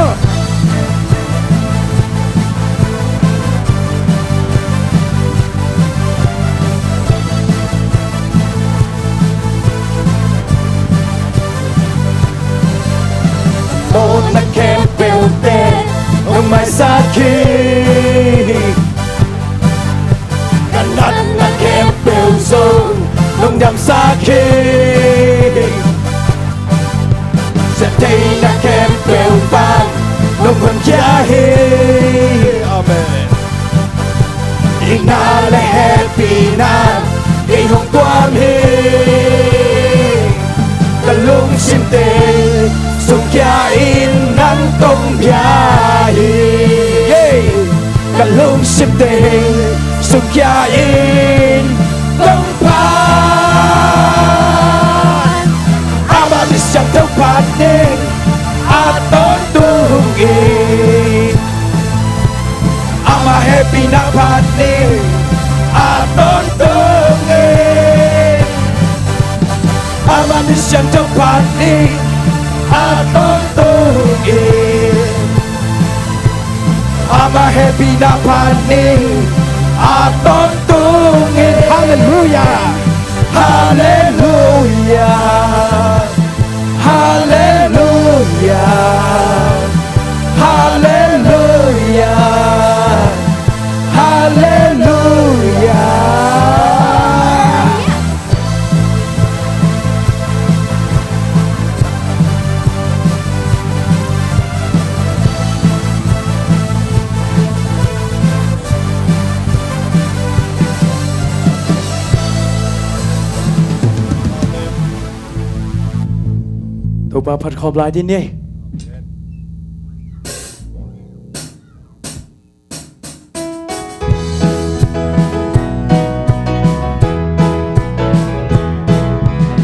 Mawhna khempeuhte hong maisak hi. Ka natna khempeuh zong hong damsak hi. Ziatheina khempeuh pan hong honkhia hi. Amen. I na le hehpihna kei hong tuam hi. Ka lungsim teng sungkhia in nang kong bia hi. Ka lungsim teng sungkhia in kong phat. Ama min siangtho phat ding a tawntung in. Ama hehpihna phat ding a tawntung in. Ama min siangtho phat ding a tawntung in. Ama hehpihna phat ding a tawntung in. Halleluiah. Halleluiah. Halleluiah. Halleluiah. Halleluiah. Topa phat khawm lai dih ni.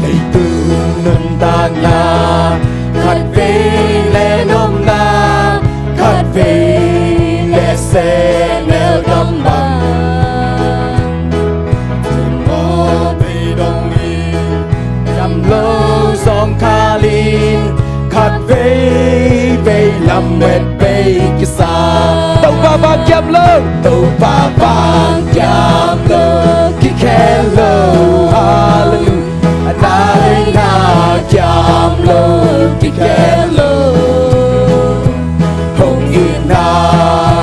Leitung nuntakna khatvei le nopna khatvei le sehnel gamban, thumawh vei dong in dam lo zawngkhal in khatvei vei lamet vei kisa. Topa vang kiam lo, Topa vang kiam lo kikhel lo. Halleluiah. Na hoihna kiam lo kikhel lo. Hong itna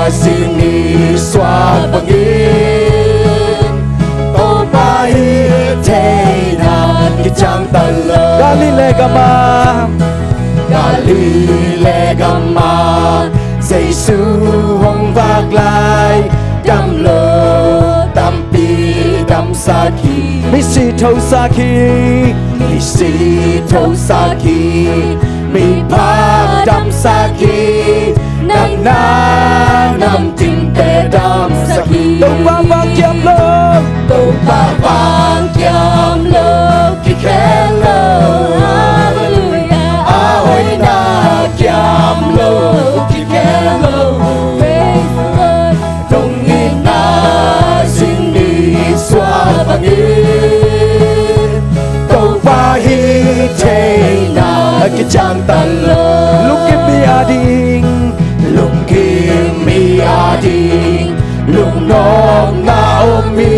sini suak bangin Topa hih theihna kiciangtan lo. Galilee gam ah, Galilee gam ah Jesu hong vak lai, dam lo tampi damsak hi. Misi thosak hi. Misi thosak hi. Miphak damsak hi. Nang na nam dingte damsak hi. Topa vang kiam lo, Topa vang kiam lo kikhel lo. Halleluiah. A hoihna kiam lo kikhel lo. Praise the Lord. Dong itna sini suak bangin Topa hih theihna kiciangtan lo. Lungkim mi ading, lungkim mi ading lungnopna om mi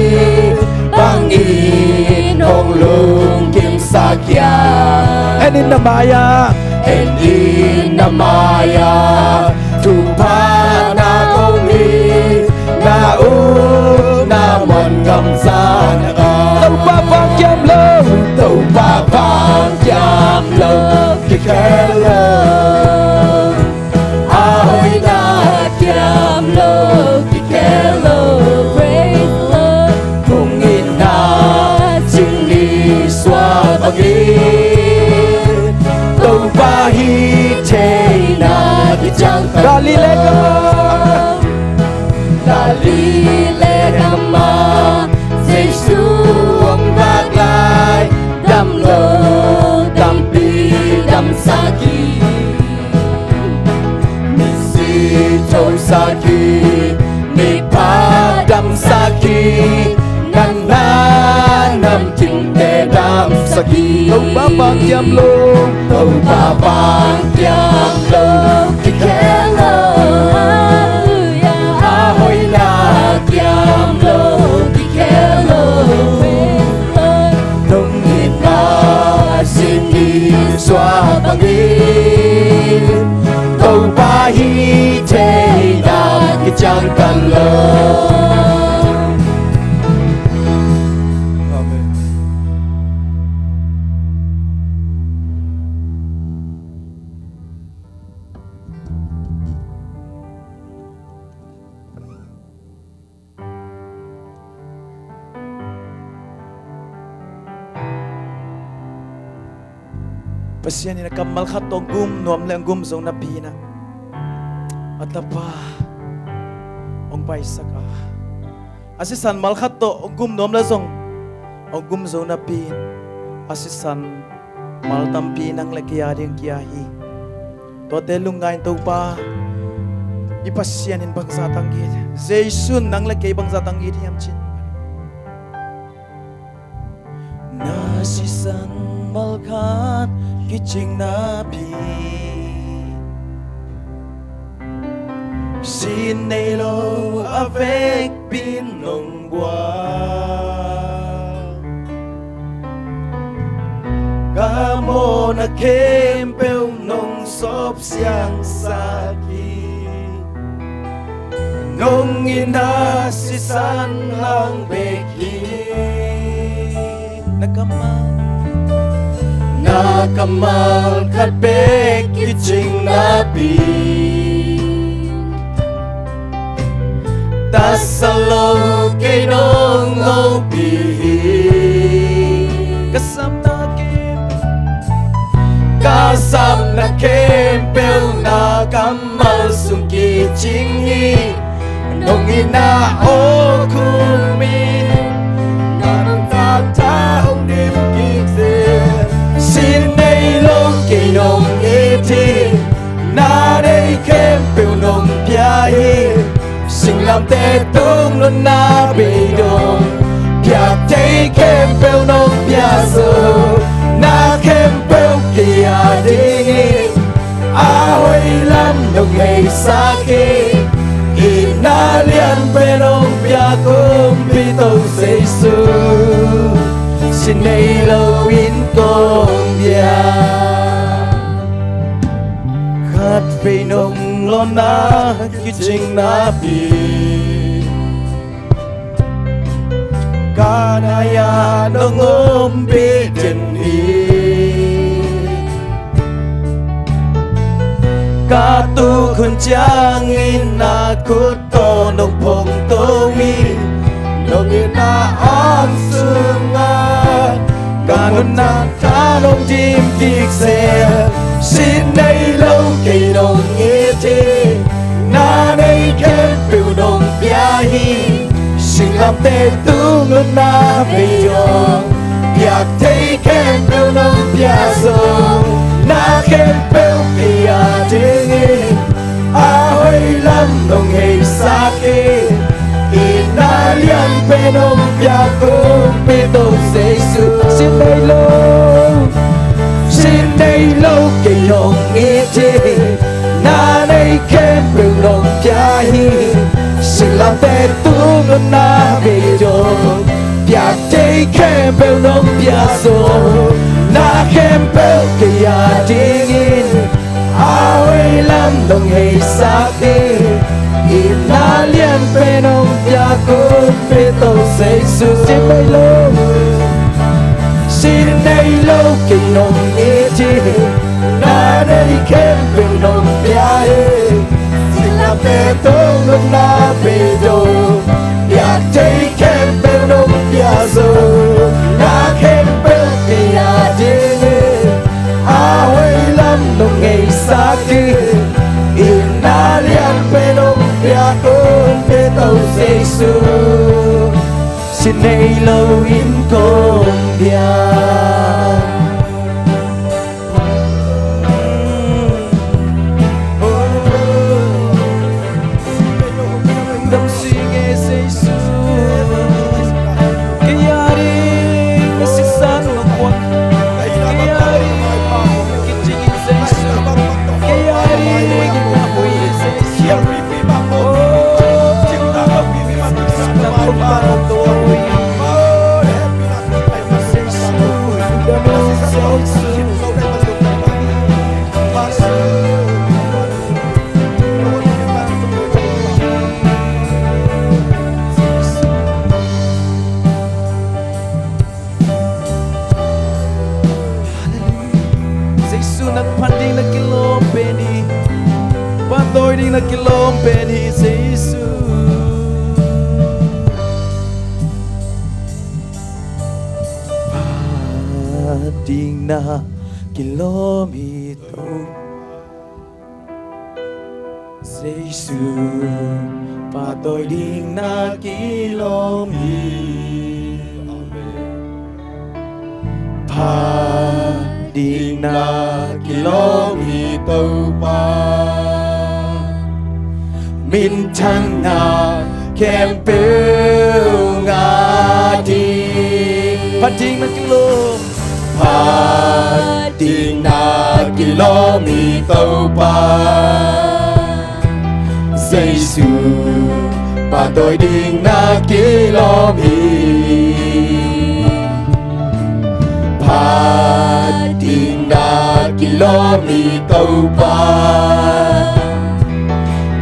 bangin hong lungkimsak hiam? En in na mai-ah, en in na mai-ah, thupha na kong hi, na upna muan gam zahna ah. Topa vang kiam lo, Topa vang kiam lo kikhel lo. A hoihna kiam lo kikhel lo. Praise the Lord. Hong itna sini suak bangin Topa hih theihna kiciangtan lo. Galilee gam ah, Galilee gam ah Jesu hong vak lai, dam lo tampi damsak hi. Misi thosak hi. Miphak damsak hi. Nang na nam dingte damsak hi. Topa vang kiam lo, Topa vang kiam lo kikhel lo. Halleluiah. A hoihna kiam lo kikhel lo. Praise the Lord. Dong itna sini suak bangin Topa hih theihna kiciangtan lo. Amen. Pasian in a kammal khat tawh hong gum nuam le hong gum zo napi-in ah, a Tapa hong paisak a, a sisan mal khat tawh hong gum nuam le zong hong gum zo napi-in, a sisan mal tampi nang le kei a ding kia hi. Tuate lungngai in Topa, i Pasian in bangzah tang it, Jesu in nang le kei bangzah tang it hiam cih. Na sisan mal khat kicing napi, sin nei lo a vekpi-in nong gual. Ka mawhna khempeuh nong sawp siangsak hi. Nong itna sisan hang bek hi. Na kammal, na kammal khat bek kicing napi, tasam lo kei nong hopih hi. Ka sapna kim, ka Sapna khempeuh na kammal sung kicing hi. Nong itna aw khum in na nuntakna hong dim kik zel. Sin nei lo kei nong it hi. Na nei khempeuh nong pia hi. Singlamteh tung nunna beidong, piak thei khempeuh nong pia zo. Na khempeuh kei a dingin a hoih lam nong heisak hi. Itna lian pen nong piak kumpi To Jesu, sin nei lo in kong bia. Khat vei nong lawhna kicing napi, ka nai-ah nong ompih den hi. Ka tuk hun ciangin na khut tawh nong phongto hi. Nong itna aw sungah ka nuntakna hong dim kik zel. Sin nei lo kei nong it hi. Na nei khempeuh nong pia hi. Singlamteh tung nunna beidong, piak thei khempeuh nong pia zo. Na khempeuh kei a dingin a hoih lam nong heisak hi. Itna lian pen nong piak kumpi To Jesu, sin nei lo, sin nei lo kei nong it hi. Na nei khempeuh nong pia hi. Singlamteh tung nunna beidong, piak thei khempeuh nong pia zo. Na khempeuh kei a dingin a hoih lam nong heisak hi. Itna lian pen nong piak kumpi To Jesu, sin nei lo, sin nei lo kei nong it hi. Na nei khempeuh nong pia hi. Singlamteh tung nunna beidong, piak thei khempeuh nong pia zo. Na khempeuh kei a dingin a hoih lam nong heisak hi. Itna lian pen nong piak kumpi To Jesu, sin nei lo in kong bia. Jesu, nang phat ding na kilawm pen hi. Pahtawi ding na kilawm pen hi Jesu. Phat ding na kilawm hi Topa. Jesu, pahtawi ding na kilawm hi. Amen. Phat ding na kilawm hi Topa. Minthanna khempeuh ngah ding. Phat ding na kilawm. Phat ding na kilawm hi Topa. Jesu, pahtawi ding na kilawm hi. Phat ding na kilawm hi Topa.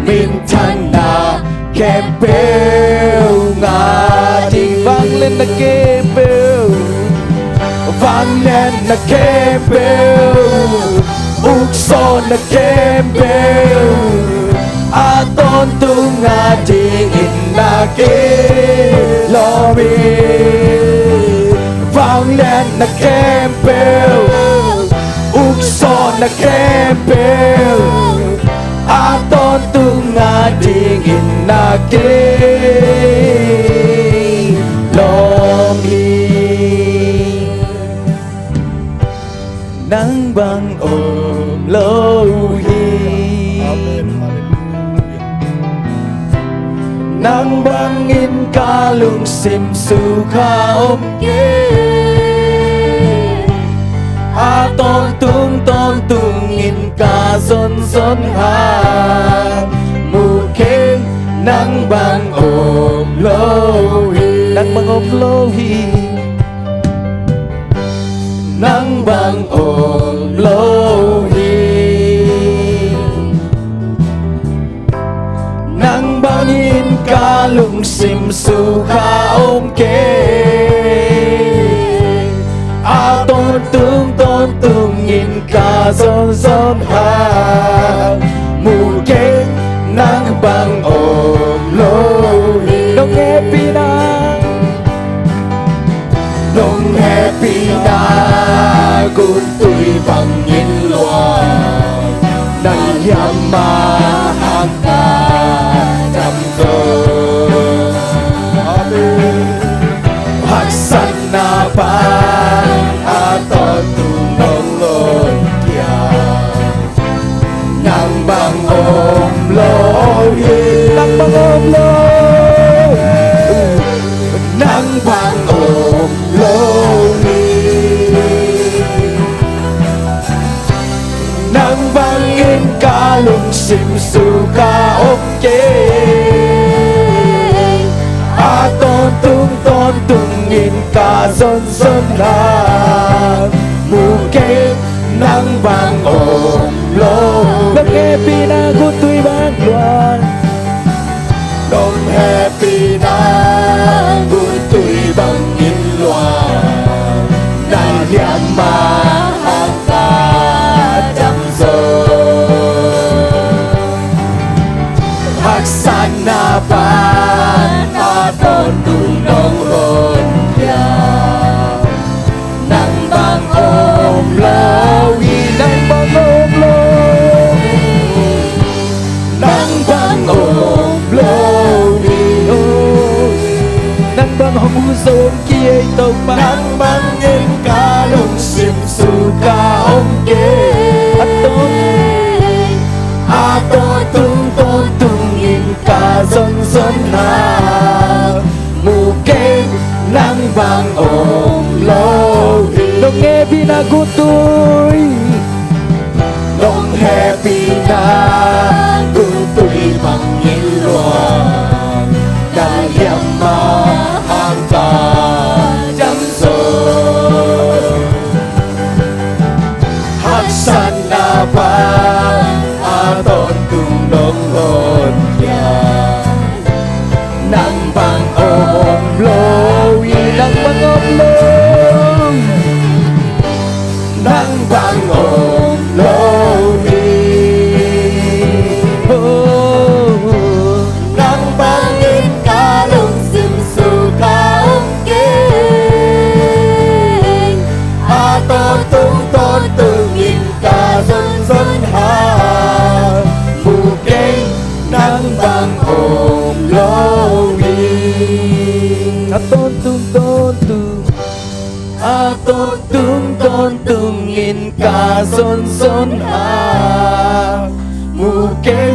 Minthanna khempeuh ngah ding. Vangliatna khempeuh, vangliatna khempeuh, uksawnna khempeuh a tawntung ngah dingin na kilawm hi. Vangliatna khempeuh, uksawn Na khempeuh a tawntung a dingin na kei lawm hi. Nang bang om lo hi. Amen. Hallelujah. Nang bangin ka lungsim sukha om kei. A tawntung tawntungin ka zonzon hang mu kei. Nang bang om lo hi. Nang bang om lo hi. Nang bang om lo hi. Nang bangin ka lungsim sukha om kei. A tawntung tawntungin ka zonzon hang mu kei. Nang bang om lo hi. Nong hehpihna Nong hehpihna guntui bangin luang, na hiam mah hang ka dam zo. Amen. Haksatna pan a tawntung nong honkhia. Nang bang om lo hi. Nang bang om lo. Nang bang om lo hi. Nang bangin ka lungsim sukha om kei. A tawntung tawntungin ka zonzon hang mu kei. Nang bang om lo. Nong hehpihna guntui bang luang. Nong hehpihna guntui bangin luang, na hiam mah hang ka dam zo. Haksatna pan a tawntung nong honkhia. Nang bang om lo hi. Nang bang om lo. Nang bang om lo hi. Nang bang hong huh zo om kei ei Topa. Nang bangin ka lungsim sukha om kei. A tawntung, a tawntung tawntungin ka zonzon hang mu kei. Nang bang om lo hi. Nong hehpihna guntui. Nong hehpihna guntui bangin luang, na hiam mah hang ka dam zo. Haksatna pan a tawntung nong honkhia. Nang bang om lo hi. Nang bang om lo. Nang bang om lo hi. Oh. Nang bangin ka lungsim sukha om kei. A tawntung tawntungin ka zonzon hang mu kei. Nang bang om lo hi. A tawntung tawntung, a tawntung tawntungin ka zonzon hang mu kei.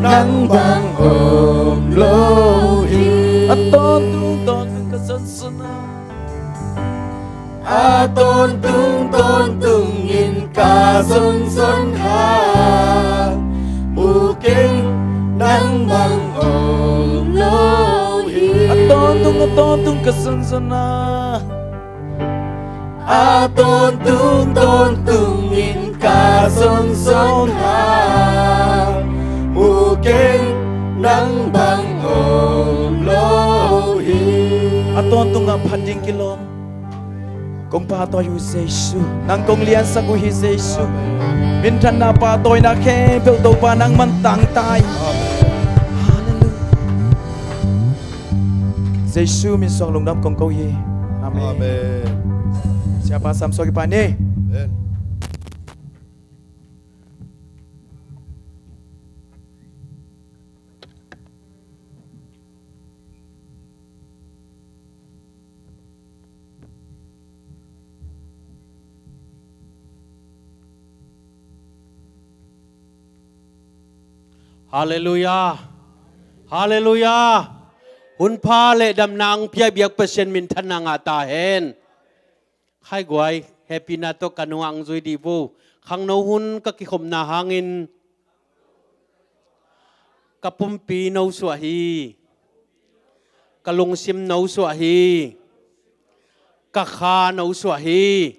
Nang bang om lo hi. A tawntung tawntung ka zonzon hang. A tawntung tawntungin ka zonzon hang mu kei. Nang bang om lo hi. A tawntung, a tawntung ka zonzon hang. A tawntung tawntungin ka zonzon hang mu kei. Nang bang om lo hi. A tawntung a phat ding kilawm. Kong pahtawi uh Jesu. Nang kong liansak uh hi Jesu. Minthanna pahtawina khempeuh Topa nangman tangta in. Hallelujah. Jesu min suang lungdam kong ko hi. Amen. Amen. Siapa sam suak i pa ni. Amen. Halleluiah. Halleluiah. Hun pha le damna ang pia biak Pasian minthanna ngah ta hen. Khai guai, hehpihna tawh ka nungah ang zui dih vo. Khangno hun ka kikhopna hangin ka pumpi no suah hi. Ka lungsim no suah hi. Ka kha no suah hi.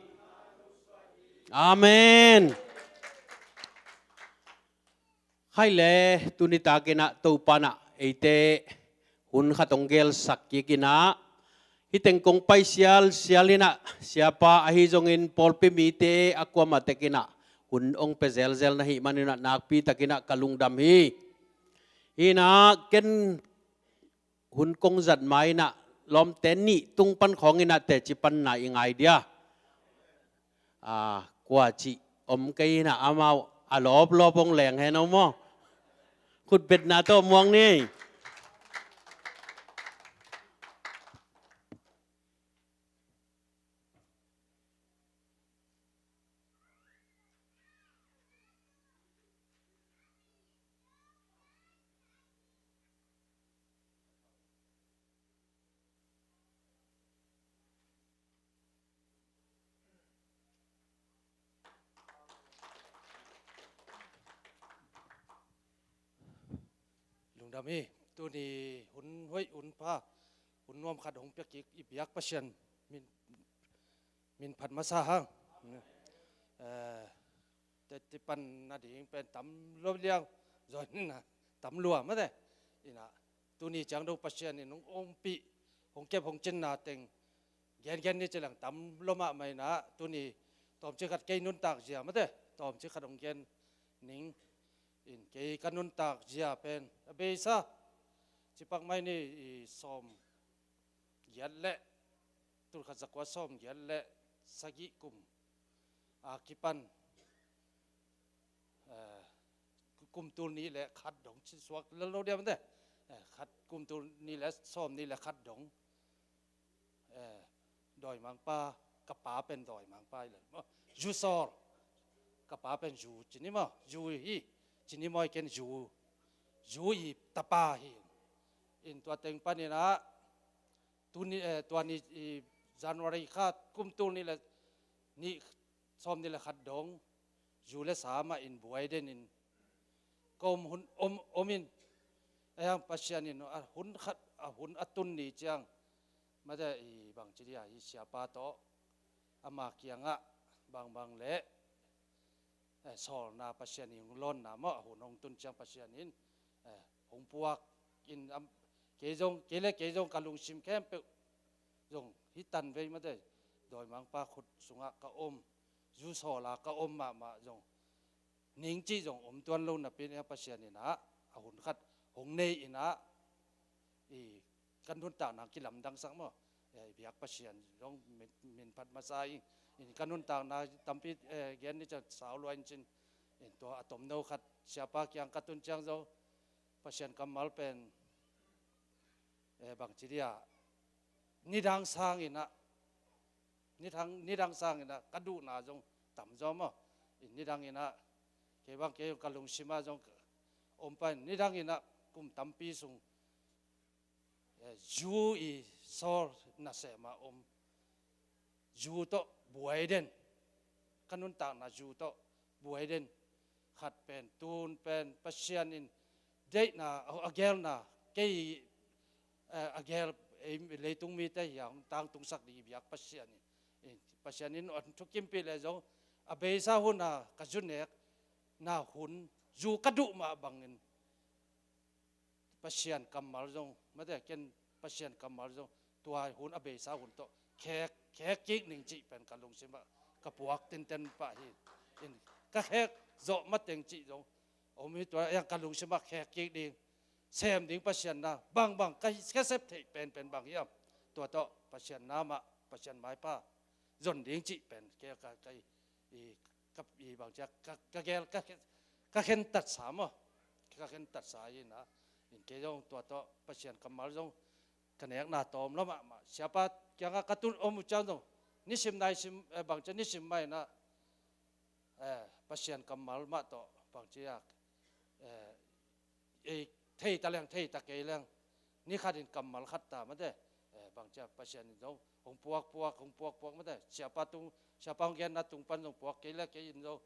Amen. Khai le, tuni takin ah Topa in ah eite hun khat hong gelsak kik in ah, hih teng kong pai sialsial in ah, siapa ahi zongin pawlpi mite a kuamah tek in ah hun hong pia zelzel na hih manin ah nakpi takin ah ka lungdam hi. Hi in ah ken hun kong zat ma in ah lawmte nih tung pan khawng in ah teci panna i ngai dia. A, kua cih om kei in ah amau a lawplawp hong leng hen aw maw? Khutbetna tawh muang ni. Lungdam hi. Tuni hun hoih, hun pha, hun nuam khat hong piak kik i biak Pasian min, min phat masa hang. Eh, te, te pan na ding pen tam lo liang zon na tam lua mate. Ina tuni ciang do Pasian in hong ompih, hong kep, hong cinna teng gengen ni ci leng tam lo mahmah ina, tuni tawmcik khat kei nuntak zia mate, tawmcik khat hong gen ning. In kei ka nuntak zia pen a beisa cipak mai ni, i sawm giat le, tul khat zakua sawm giat le sagih kum a kipan, eh, kum tul nih le khat dong ci suak lel lo diam te. Eh, khat, kum tul nih le sawm nih le khat dong. Eh, dawimangpa, ka pa pen dawimangpa hi le maw. Zu sawl. Ka pa pen zu ci ni maw. Zu hi. Ci ni maw, ken zu. Zu i tapa hi. In tua teng panin ah, tuni, eh, tua ni, i January kha kum tul nih le nih, sawm nih le khat dong, zu le sa mah in buai den in ka om hun om, om in, a hiang Pasian in a hun khat, a hun a tun ni ciang mate, i bangci dia, i siapa tawh ama kiangah bangbang le, eh, sawlna Pasian in hong lawnna maw, a hun hong tun ciang Pasian in, eh, hong puak in, am, kei zong, kei le kei zong ka lungsim khempeuh zong hi tan vei mate, dawimangpa khut sungah ka om, zu sawla ka om mahmah zong ning cih zong om tuan lo napi in a Pasian in ah a hun khat hong nei in ah, i kan nuntakna kilamdangsak maw. Eh, i biak Pasian zong min, min phat masa in, in kan nuntakna tampi, eh, gen ni ciang sau lua in cin, in tua a tomno khat siapa kiang ka tun ciang zong Pasian kammal pen, eh, bangci dia, nidang sang in ah, nidang, nidang sang in ah ka duhna zong tam zaw maw. In nidang in ah, kei bang kei ka lungsim ah zong om pai, nidang in ah kum tampi sung, eh, zu i sawl nasem ah om, zu tawh buai den, ka nuntakna zu tawh buai den khat pen, tun pen Pasian in deihna, a, a gelna, kei, eh, a gel, eh, leitung mite hi a hong tangtungsak ding i biak Pasian in, in Pasian in a thukimpih le zong a beisa hun a ka zu nekna hun, zu ka duh mah bangin Pasian kammal zong, mate, ken Pasian kammal zong tua hun a beisa hun tawh khek, khek kik ning cih pen ka lungsim ah ka puak tinten pah hi. In ka khek zawh mateng cih zong om hi, tua a hiang ka lungsim ah khek kik ding, sem ding Pasian na bangbang ka, ka sep theih penpen bang hiam, tua tawh Pasian na mah, Pasian maipha zon ding cih pen kei ka, ka, i, ka, i bangcia, ka, ka gel, ka, ka khentatsa maw. Ka khentatsa hi na. In kei zong tua tawh Pasian kammal zong ka nekna tawm lo mahmah. Siapa kiangah ka tun om uh ciang zong nisim naisim, eh, bangcia nisim mai na, eh, Pasian kammal mah tawh bangcia, eh, eh, thei ta leng, thei ta kei leng, ni khat in kammal khat ta mate, eh, bangcia Pasian in zong hong puak puak, hong puak puak mate, siapa tung, siapa hong genna tung pan zong puak kei le kei in zong,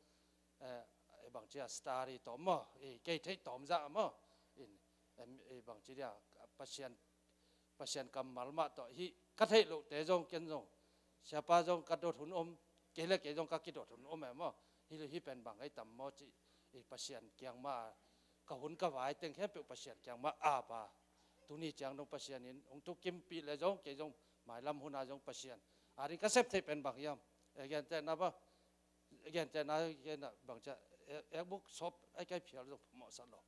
eh, eh, bangcia study tawm maw, eh, kei theih tawm zah maw, in, em, eh, bangci dia, Pasian, Pasian kammal mah tawh hih ka theih lohte zong ken zong, siapa zong ka dot hun om, kei le kei zong ka kidot hun om e maw, hih, hih pen bang ei tam maw cih, eh, Pasian kiang mah ka hun ka vai teng khempeuh Pasian kiang mah apa. Tuni ciang dong Pasian in hong thukimpih le zong kei zong mailam huna zong Pasian a ding ka sep theih pen bang hiam? Eh, gentehna bang, gentehna, gentehna bangcia, eh, ekbuk sawp ai kai phial zong phamawh sa lo.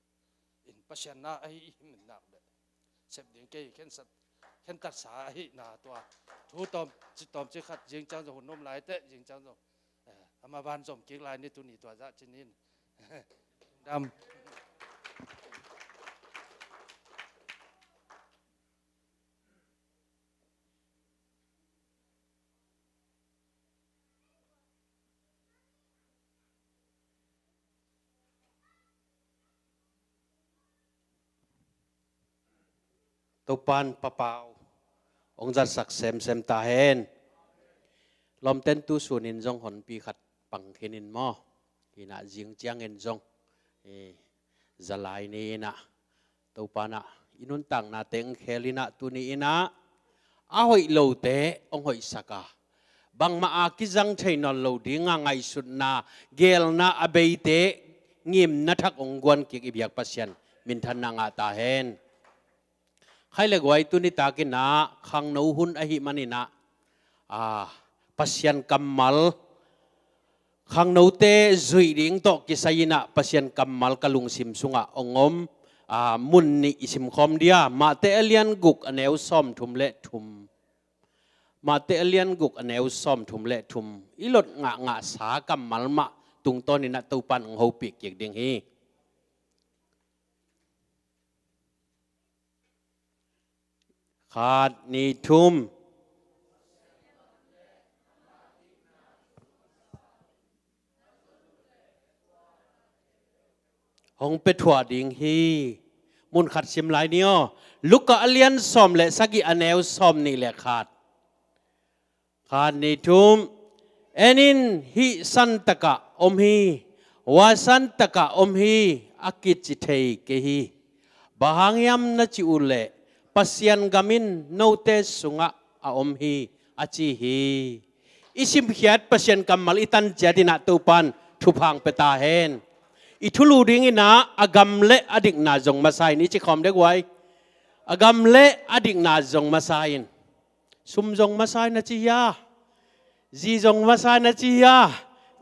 In Pasian na ahi i min nak le sep ding kei khen sat, khen tatsa ahi na tua. Thu tawm, ci tawm ci khat, zing ciang zong hun om lai teh, zing ciang zong, eh, ama van zom kik lai ni tuni tua zah ci nin. Dam. Topan papau hong zatsak semsem ta hen. Lawmten tu sunin zong honpi khat pang khinin maw? Hinah zing ciangin zong, eh, zalai ni inah Topa inah i nuntakna teng khel inah tuni inah a hoih lote hong hoihsak a, bangmah a kizang thei nawn lo dinga ngaihsutna, gelna a beite ngimna thak hong guan kik i biak Pasian minthanna ngah ta hen. Khai le guai, tuni takin ah khangno hun ahih manin ah, ah, Pasian kammal, khangnote zuih ding tawh kisai in ah Pasian kammal ka lungsim sungah hong om, ah, mun nih i simkhawm dia, Mate a lian guk a neu sawmthum le thum. Mate a lian guk a neu sawmthum le thum. I lot ngahngah sa kammal mah tungtawn in ah Topan hong hopih kik ding hi. Khat, nih, thum. Hong pia thuah ding hi. Mun khat sim lai ni aw. Luka a lian sawm le sagih a neu sawmnih le khat. Khat, nih, thum. En in, hih santakah om hi, hua santakah om hi, a kici thei kei hi. Bang hang hiam na cih uh leh Pasian gam in note sungah a om hi, a ci hi. I simkhiat Pasian kammal i tan ciat in ah Topan thupha hong pia ta hen. I thulu ding in ah a gam le a dikna zong masa in, i ci khawm dek uai. A gam le a dikna zong masa in. Sum zong masa in a ci hia? Zi zong masa in a ci hia?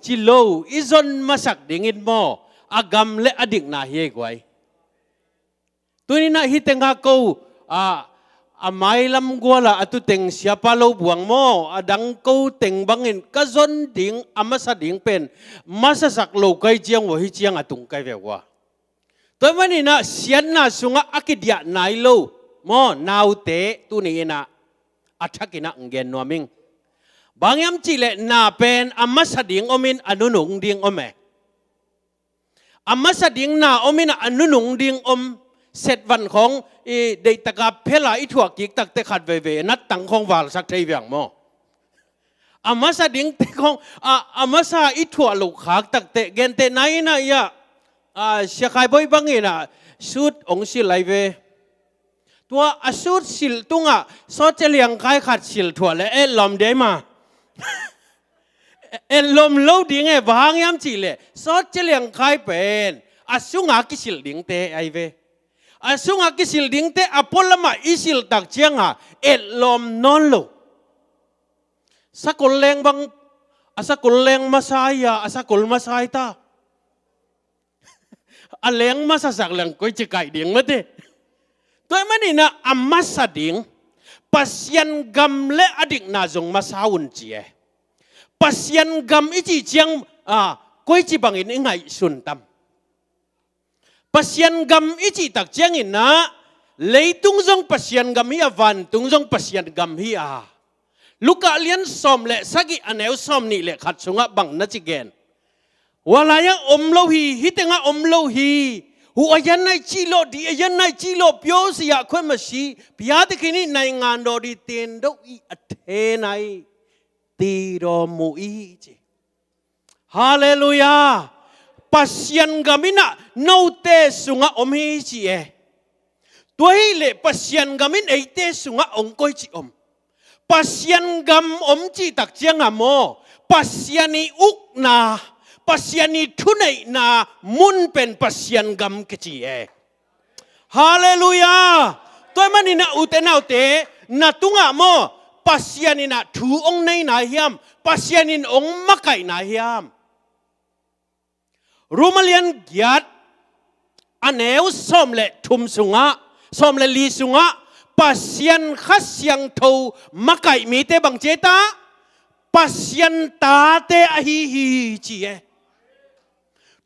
Ci lo, i zon masak dingin maw, a gam le a dikna hi ei guai. Tuni in ah hih tengah ko, a, a mailam gual ah a tu teng siapa lo buang maw, a dang ko teng bangin ka zon ding, a masa ding pen masasak lo kai ciang uh, hih ciang a tung kai ve uh a. Tua ahih manin ah siatna sungah a kidiah nai lo maw, naute tuni in ah a thak in ah hong gen nuam ing. Bang hiam cih leh na pen a masa ding om in a nunung ding om e. A masa ding na om in ah a nunung ding om. Setvan khawng i deihtak a phel a i thuah kik tak teh khat veivei a nattang khawng valsak thei viang maw. A masa dingte khawng, a, a masa i thuah loh khak tak teh, gentehna in ah, ia, a, Sia Khai Bawi bangin ah suit hong silh lai ve. Tua a suit silh tungah sawt cia liangkhai khat silh thuah le etlawm dei ma. Etlawm lo ding e, bang hang hiam cih leh sawt cia liangkhai pen a sungah kisilh dingte ai ve. A sungah kisilh dingte a pualamah i silh tak ciangah etlawm nawn lo. Sakol leng bang, a sakol leng masa ai a, a sakol masa ai ta. A leng masasak leng koici kaih ding mate. Tua ahih manin ah a masa ding, Pasian gam le a dikna zong masa un ci e. Pasian gam i cih ciang, a, koici bangin i ngaihsun tam? Pasian gam i cih tak ciangin ah leitung zong Pasian gam hi a, vantung zong Pasian gam hi a. Luka lian sawm le sagih a neu sawmnih le khat sungah bang na ci gen? Hua lai-ah om lo hi, hih tengah om lo hi. Hu a yan nai cih lawh, di a yan nai cih lawh, pyo si yah khoi ma si, pia te kini nai ngan daw di ten do i a the nai ti daw mu i ci. Halleluiah. Pasian gam in ah note sungah om hi ci e. Tua hileh Pasian gam in eite sungah ong koici om? Pasian gam om cih tak ciangah maw, Pasian i ukna, Pasian i thuneihna mun pen Pasian gam kici e. Halleluiah. Tua ahih manin ah ute naute, na tungah maw, Pasian in ah thu ong nei nai hiam? Pasian in ong makaih nai hiam? Rom a lian giat a neu sawm le thum sungah, sawm le li sungah, Pasian Kha Siangtho makaih mite bang ci e ta? Pasian tate ahi hi ci e.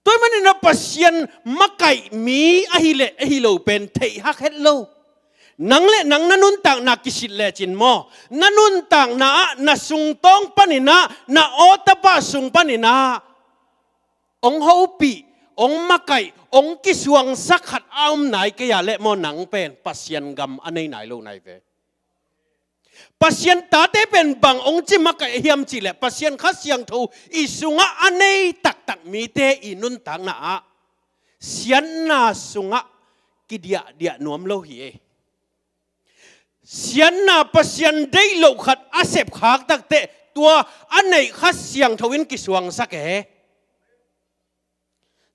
Tua ahih manin ah Pasian makaih mi ahi le ahi lo pen theih hak het lo. Nang le nang na nuntakna kisit lecin maw, na nuntakna ah, na sungtawng panin ah, na aw tapa sung panin ah ong hopih, ong makaih, ong kisuangsak khat a om nai kei a leh maw, nang pen Pasian gam a nei nai lo nai ve. Pasian tate pen bang ong ci makaih hiam cih leh, Pasian Kha Siangtho i sungah a nei taktak mite i nuntakna ah siatna sungah kidiahdiah nuam lo hi e. Siatna, Pasian deih loh khat a sepkhak takteh tua a neih Kha Siangtho in kisuangsak e.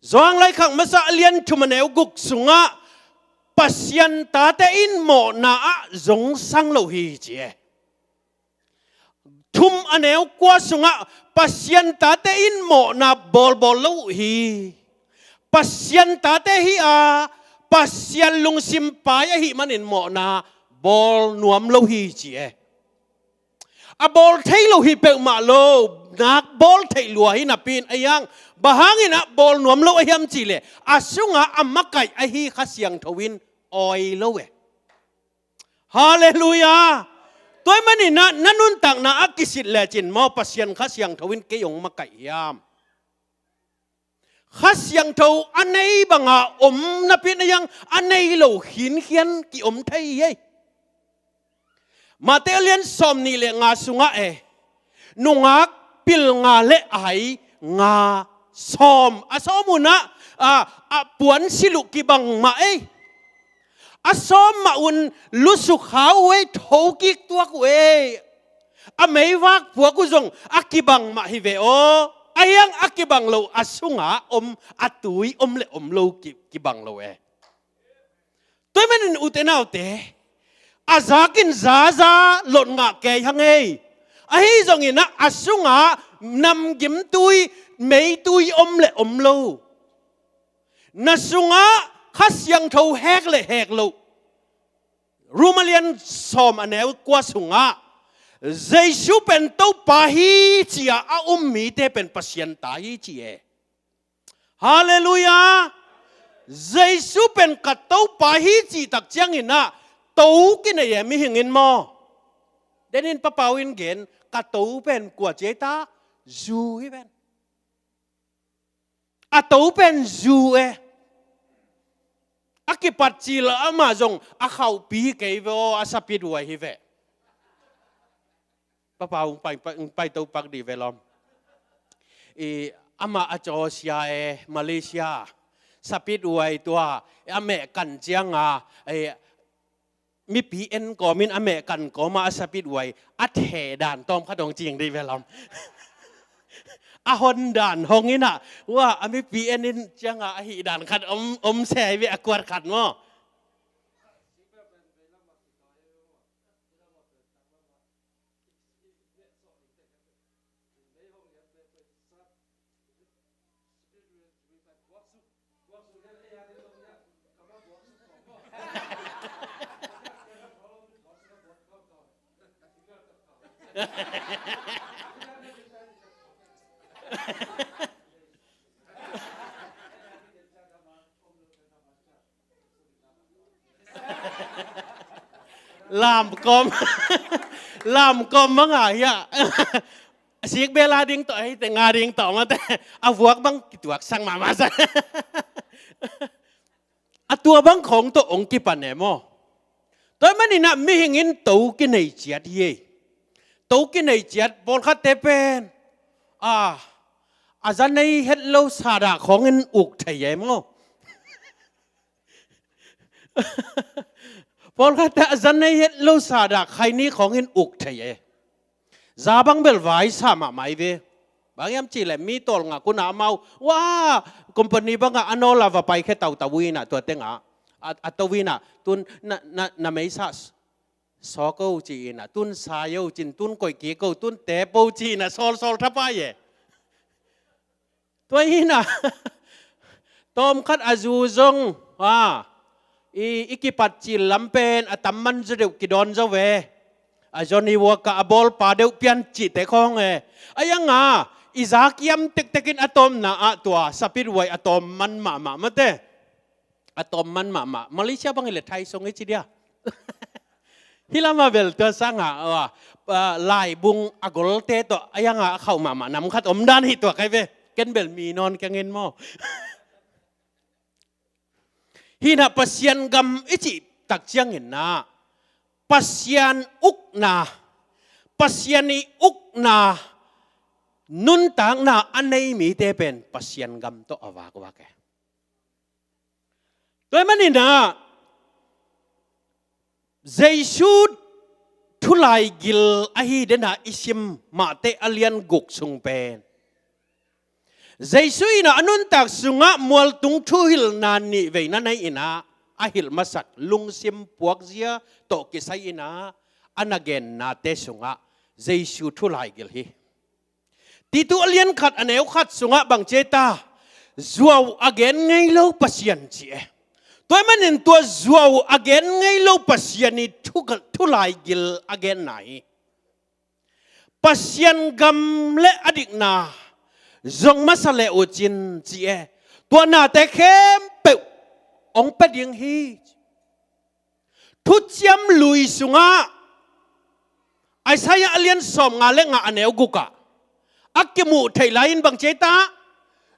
Johan laikhak masa a lian thum a neu guk sungah Pasian tate in mawhna ah zongsang lo hi ci e. Thum a neu kua sungah Pasian tate in mawhna bawlbawl lo uh hi. Pasian tate hi a, Pasian lungsim pai ahih manin mawhna bawl nuam lo hi ci e. A bawl thei lo hi peuhmah lo, nak bawl theih lua hi napi in a hiang, bang hangin ah bawl nuam lo a hiam cih leh, a sungah a makaih ahi Kha Siangtho in awi lo e. Halleluiah. Tua ahih manin ah na nuntakna a kisit lecin maw, Pasian Kha Siangtho in kei ong makaih hiam? Kha Siangtho a nei banga om napi in a hiang, a nei lo khinkhian ki-om thei hi e. Matthai a lian sawmnih le nga sungah e, nungak pil nga le ai nga sawm, a sawm un ah, a, a puan silh uh kibang mah e. A sawm mah un lusuk kha uh e, thokik tuak uh e. A meivak puak uh zong a kibang mah hi ve aw. A hiang a kibang lo, a sungah om, a tui om le om lo ki, kibang lo e. Tua ahih manin ute naute, a zakin zaza lot ngah kei hang e. Ahi zongin ah a sungah namgimtui, meitui om le om lo. Na sungah Kha Siangtho hek le hek lo. Rom a lian sawm a neu kua sungah Jesu pen Topa hi ci-a a um mite pen Pasian ta hi ci e. Halleluiah. Jesu pen ka Topa hi cih tak ciangin ah to kinei e mihing in maw. Denin Pa Pau in gen, ka to pen kua ci e ta? Zu hi pen. A to pen zu e. A kipat cil amah zong a khauhpi hi kei ve aw, a sapithuai hi ve. Pa Pau, pai, pai, pai to pak dih ve lawm. I, amah a caw sia e, Malaysia. Sapithuai tua, a meh kan cianga, e, mipi en kawmin a meh kan kawma a sapithuai a theh dan tawm khat hong cing dih ve lawm. A hon dan hong in ah, ua, a mipi en in cianga a hih dan khat om, om se hi ve, a kuat khat maw. Lamkom. Lamkom mah nga hiah. Sikbel a ding tawh, hei te nga ding tawh mah te. A vuak bang kituak sang mahmah sa. A tua bang khawng tawh hong kipan e maw. Tua ahih manin ah mihing in to kinei ciat hi ei. To kinei ciat, pawlkhatte pen a, a za nei het lo sadah khawngin uk thei e maw. Pawlkhatte a za nei het lo sadah khaini khawngin uk thei e. Za bang bel vai sa mahmah hi ve. Bang hiam cihleh mi tawlngak un ah amau, wa, company bangah a nawl a va paikhia tautau uh in ah, tua tengah a, a to in ah, tun na, na, na meisa sawk o ci in ah, tun sai o ci in, tun koih kik o, tun tep o ci in ah, sawlsawl thapai e. Tua hi in ah, tawmkhat a zu zong a, i, i kipat cil lam pen a tam man zaw deuh kidawn zaw ve. A Johnny Walker a bawlpa deuh pian cihte khawng e. A iang a, i za kiam tektek in a tawmna ah tua sapit huai a tawm man mahmah mate. A tawm man mahmah. Malaysia bang hileh Thai song i ci dia. Hih lamah bel tua sangah, a, a, laibung a golte tawh a iang a, a khauh mahmah nam khat om dan hi tua kai ve. Ken bel mi nawn keng in maw. Hi in ah Pasian gam i cih tak ciangin ah, Pasian ukna, Pasian i ukna, nuntakna a nei mite pen Pasian gam tawh a vakvak e. Tua ahih manin ah, Jesu thulaigil ahi den a i sim Mate a lian guk sung pen, Jesu in ah a nuntak sungah mualtung thuhilhna nih vei na nei in ah, a hilh masak lungsim puakzia tawh kisai in ah a na gennate sungah Jesu thulaigil hi. Titu a lian khat a neu khat sungah bang ci ei ta, zuau a gen ngei lo Pasian ci e. Tua ahih manin tua zuau a gen ngei lo Pasian i thu, thulaigil a genna hi. Pasian gam le a dikna zong masa le uh cin ci e. Tua nate khempeuh hong pia ding hi. Thuciam Lui sungah, Isaiah a lian sawmnga le nga a neu gukah a kimuh theih lai-in bang ci ei ta,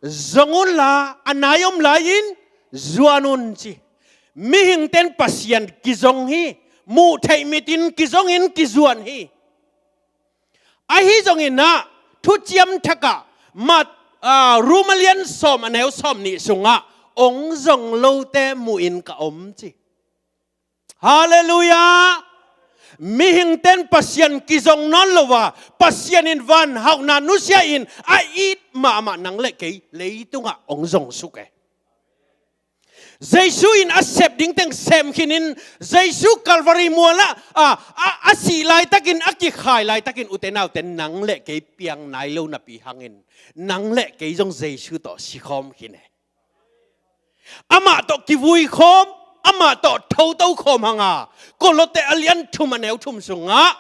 zong unla a nai om lai-in zuan un ci. Mihingte in Pasian kizong hi. Muh theih mitin kizongin kizuan hi. Ahi zongin ah Thuciam Thak ah Mat, a, Rom a lian sawm a neu sawmnih sungah hong zong lote muhin ka om ci. Halleluiah. Mihingte in Pasian kizong nawn lo a, Pasian in van hauhna nusia in a it mahmah nang le kei leitungah hong zong suk e. Jesu in a sep ding teng sem khinin, Jesu Calvary mualah a, a, a sih laitakin, a kikhai laitakin, ute naute, nang le kei piang nai lo napi hangin nang le kei zong Jesu tawh sikhawm khin e. Amah tawh kivui khawm, amah tawh thoto khawm hanga, Kolose a lian thum a neu thum sungah,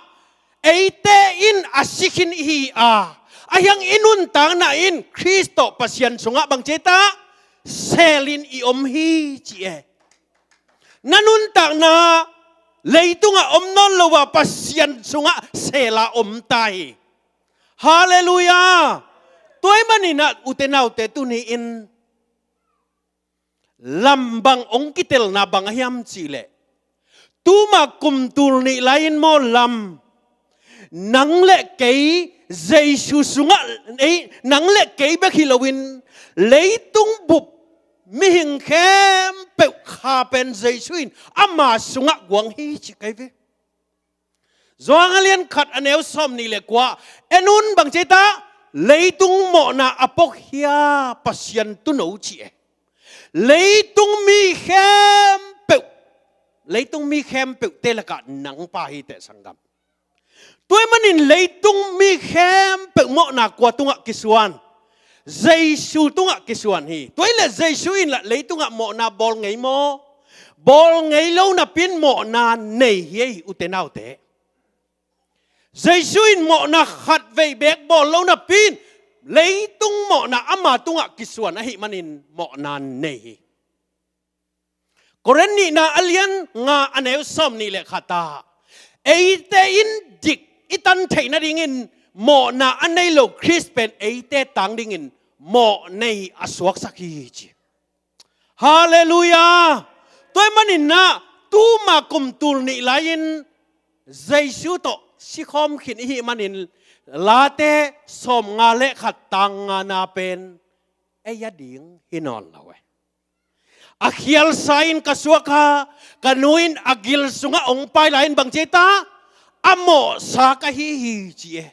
eite in a si khin i hi a, ahi hang i nuntakna in Khrist tawh Pasian sungah bang ci ei ta, selin i om hi ci e. Na nuntakna leitungah om nawn lo a, Pasian sungah sela om ta hi. Halleluiah. Tua ahih manin ah ute naute, tuni-in lam bang hong kitelna bang a hiam cihleh, tuma kum tul nih lai-in maw lam, nang le kei Jesu sungah, ei, nang le kei bek hi loin leitung bup mihing khempeuh kha pen Jesu in ama sungah guang hi ci kai ve. Johan a lian khat a neu sawmnih le kua, en un, bang ci ei ta, leitung mawhna a pok hia Pasian tuuno ci e. Leitung mi khempeuh, leitung mi khempeuhte lakah nang pa hi teh, sanggam. Tua ahih manin leitung mi khempeuh mawhna kua tungah kisuan? Jesu tungah kisuan hi. Tua hileh Jesu in lah leitungah mawhna bawl ngei maw? Bawl ngei lo napi-in mawhna nei hi ei, ute naute. Jesu in mawhna khatvei beek bawl lo napi-in leitung mawhna ama tungah kisuan ahih manin mawhna nei hi. Korin nihna a lian nga a neu sawmnih le khat ah, eite in dik i tan theih nadingin mawhna a nei lo Khrist pen eite tang dingin mawh nei a suaksak hi ci. Halleluiah. Tua ahih manin ah tuma kum tul nih lai-in Jesu tawh sikhawm khin i hih manin Late sawmnga le khat tang ngana pen ei a ding hi nawn lo e. A khialsa in ka suak a, ka nu in a gil sungah hong pai lai-in bang ci ta? A mawhsa ka hi hi ci e.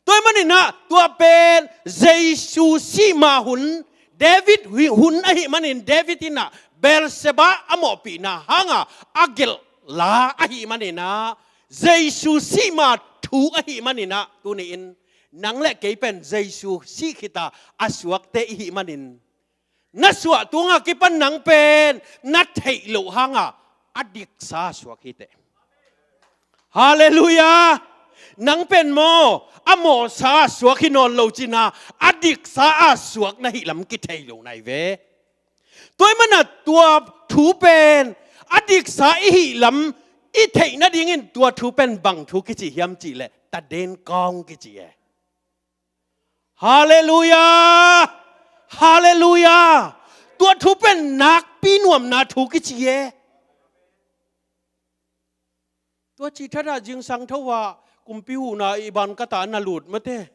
Tua ahih manin ah tua pen Jesu sih ma hun, David hun ahih manin David in ah Beersheba a mawhpihna hanga a gelh la ahih manin ah Jesu sih ma thu ahih manin ah tuni-in nang le kei pen Jesu sih khit a a suakte i hih manin na suah tunga kipan nang pen na theih loh hanga a diksa a suak hi teh. Halleluiah. Nang pen maw a mawhsa a suak hi nawn lo cina a diksa a suak na hih lam kithei lo nai ve. Tua ahih mana tua thu pen a diksa i hih lam i theih nadingin tua thu pen bang thu kici hiam cihleh taden kong kici e. Halleluiah. Halleluiah. Tua thu pen nakpi nuamna thu kici e. Tua ci thatah zingsang thoah kumpi huhna i ban ka ta a na lut mate.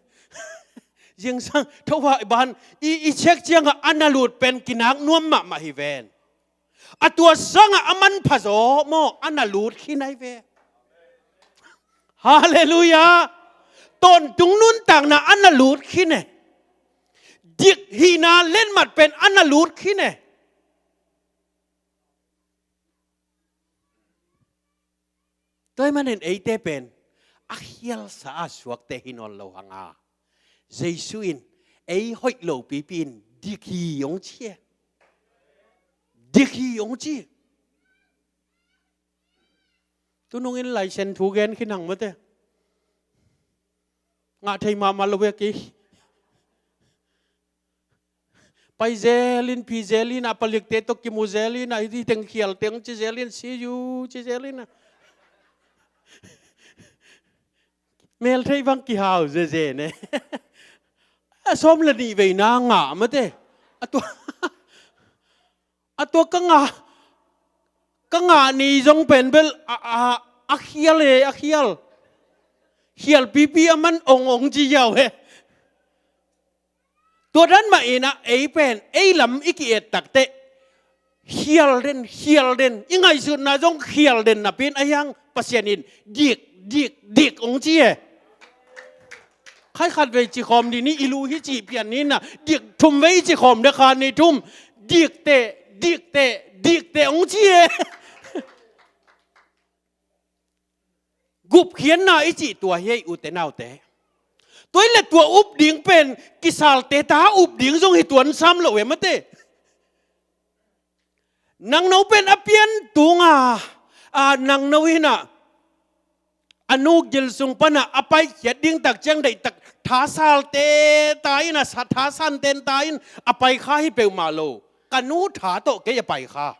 Zingsang thoah i ban i, i check ciangah a na lut pen kinak nuam mahmah hi ven. A tua sangah a manpha zaw maw a na lut khin ai ve. Halleluiah. Tawntung nuntakna a na lut khin e. Dik hihna letmat pen a na lut khin e. Tua ahih manin eite pen a khialsa a suakte hi nawn lo hanga Jesu in ei hoih lo pipi in dik hi hong ci e. Dik hi hong ci. Tunungin laisen thu gen khin hang mate. Ngah thei mahmah lo ve kei. Pai zelin, phi zelin, a palikte tawh kimu zelin, a hih teng khial teng ci zelin, see you ci zelin. Mel thei bang kihau zeze ne. A sawm le nih veina ngah mate. A tua, a tua ka ngah, ka ngah ni zong pen bel a, a, a khial e, a khial. Khial pipi a man ong ong ci yau he. Tua dan mah inah ei pen ei lam i ki-et takteh khial den, khial den, i ngaihsutna zong khial den napi-in a hiang Pasian in dik, dik, dik hong ci e. Khai khat vei ci khawm dih ni, i lu hi cih pian ni na, dik thum vei i ci khawm dih kha ni thum, dik teh, dik teh, dik teh hong ci e. Gupkhiatna i cih tua hi ei ute naute. Tua hi le tua up ding pen kisalte ta up ding zong hi tuan sam lo e mate. Nangno pen a pian tunga a nangno hinah a nu gil sung panah a paikhiat ding tak ciang deihtak thasalte ta in a sa thasanten ta in a paikha hi peuhmah lo. Ka nu tha tawh kei a paikha.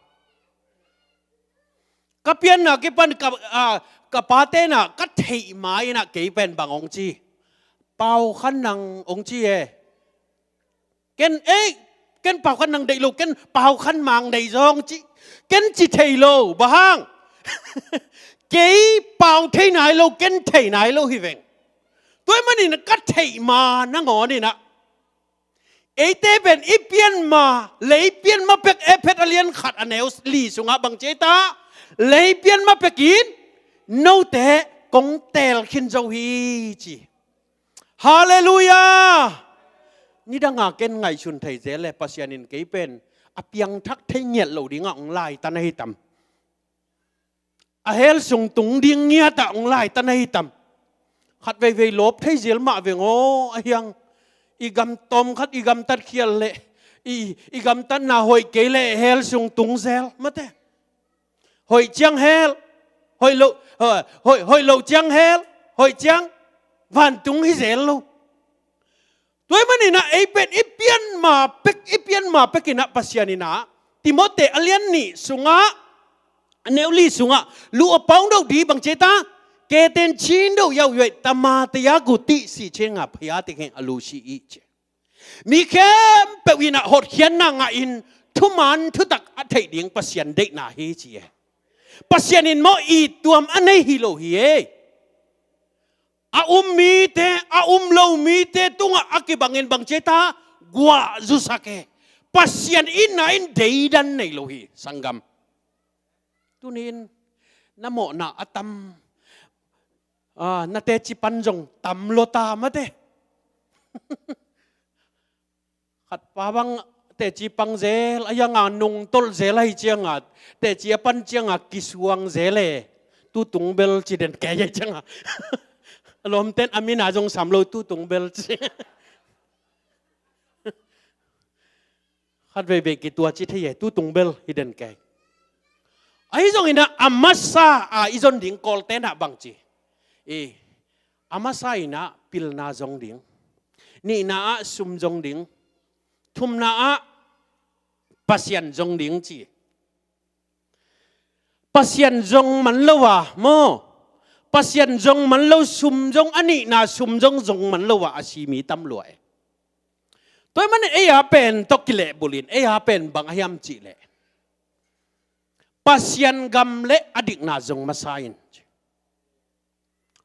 Ka pianna kipan ka, a, ka pa tenah ka theih ma inah kei pen bang hong ci? Pau khan nang hong ci e. Ken ei, ken pau khan nang deih lo, ken pau khan mang deih zong ci. Ken ci thei lo, bang hang? Kei pau thei nai lo, ken thei nai lo hi veng. Tua ahih manin ka theih ma nangawn inah eite pen i pianma, lei pianma pek Efesa a lian khat a neu li sungah bang ci ei ta? Lei pianma pekin note kong teel khin zo hi ci. Halleluiah. Nidanga ken ngaihsun thei zel le Pasian in kei pen a piangthak thei ngiat lo dingah hong laitan ahi tam? A hell sung tung ding ngiatah hong laitan ahi tam? Khat veivei lawp thei zel mah veng aw a hiang. I gam tawm khat i gamtat khial leh i, i gamtatna hoih kei leh hell sung tung zel mate. Hoih ciang hell, hoih lo, hoih, hoih lo ciang hell, hoih ciang vantung hi zel lo. Tua ahih maninah ei pen i pianma pek, i pianma pekinah Pasian inah Timote a lian nih sungah, a neu li sungah, lu a paung doh di bang ci ei ta? Keten chin doh yauh yuaih tama taya gu tih si chin nga phaya tikhin a lu si ih ci. Mi khempeuh inah hotkhiatna ngahin thuman thutak a theih ding Pasian deihna hi ci e. Pasian in maw ittuam a nei hi lo hi e. A um mite, a um lo mite tungah a kibangin bang ci ta, guah zusak e. Pasian itna in deidan nei lo hi, sanggam. Tuni-in na mawhna a tam, ah, na teci pan zong tam lo ta mate. Khat pa bang teci pang zel, a yanga nungtolh zel ahi cianga, teci a pan cianga kisuang zel e. Tutung bel ci den kei ahi cianga. A lawmten a mina zong sam lo tutung bel ci. Khat veivei kitua ci thei e, tutung bel hi den kei. Ahi zongin a masa a i zon ding Kawlten ah bang ci. I, a masa in a pilna zong ding. Nihna ah sum zong ding. Thumna ah Pasian zong ding ci. Pasian zong man lo a, maw? Pasian zong man lo, sum zong, a nihna sum zong zong man lo a, a si mi tam lua e. Tua ahih manin ei a pen tawh kilehbulhin, ei a pen bang a hiam cih leh, Pasian gam le a dikna zong masa in.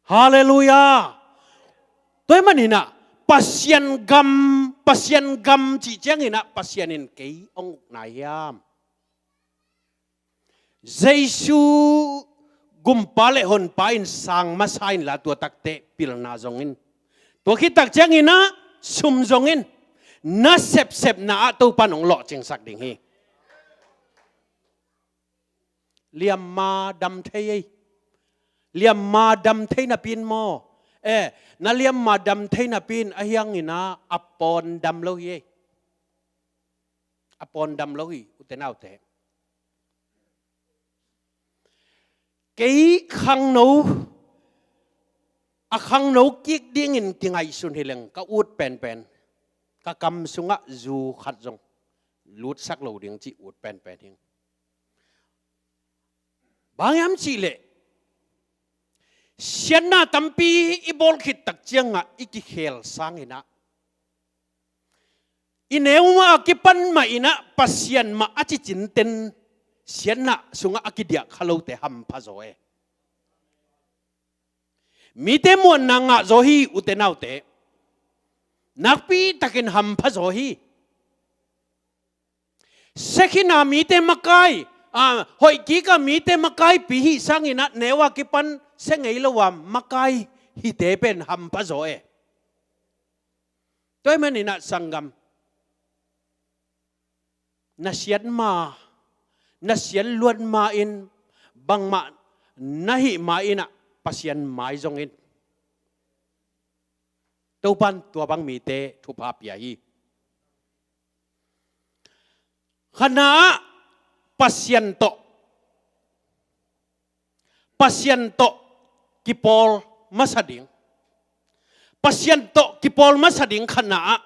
Halleluiah. Tua ahih manin a, Pasian gam, Pasian gam cih ciangin a, Pasian in kei hong ukna hiam? Jesu gumpa le honpa in sang masa inla, tua takte pilna zongin. Tua khit tak ciangin a, sum zongin. Na sepsepna ah Topan hong lawhcingsak ding hi. Liamma dam thei ei. Liamma dam thei napi in maw? Eh, na liamma dam thei napi in a hiangin a, a pawn dam lo hi ei. A pawn dam lo hi, ute naute. Kei khangno, a khangno kik dingin kingaihsun hi leng ka ut penpen, ka kam sungah zu khat zong lutsak lo ding cih ut penpen hi. Bang hiam cih leh, siatna tampi i bawl khit tak ciangah i kikhel sangin a, i neu mah a kipan mah in a, Pasian mah a cicinten siatna sungah a kidiah kha lote hampha zaw e. Mite muanna ngah zaw hi, ute naute. Nakpi takin hampha zaw hi. Sekhin a mite makai, a, hoih kik a mite makaipi hih sangin a, neu a kipan se ngei lo a makai hite pen hampha zaw e. Tua ahih manin a, sanggam, na siat ma, na siat luat ma in, bangmah na hih ma in a, Pasian mai zongin. Topan tua bang mite thupha pia hi. Khatna ah, Pasian tawh, Pasian tawh kipawl masa ding. Pasian tawh kipawl masa ding khatna ah.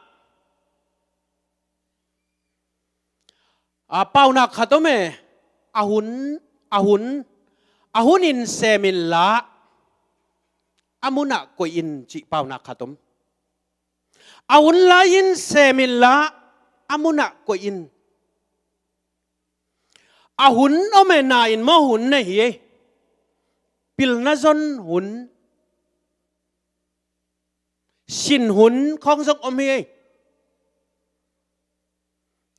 A, paunak khat om e, a hun, a hun, a hun in sem inla, a munah koih in cih paunak khat om. A hun lai-in sem inla, a munah koih in. A hun om e, na in maw, hun na hi e. Pilna zon hun. Sin hun khawng zong om hi e.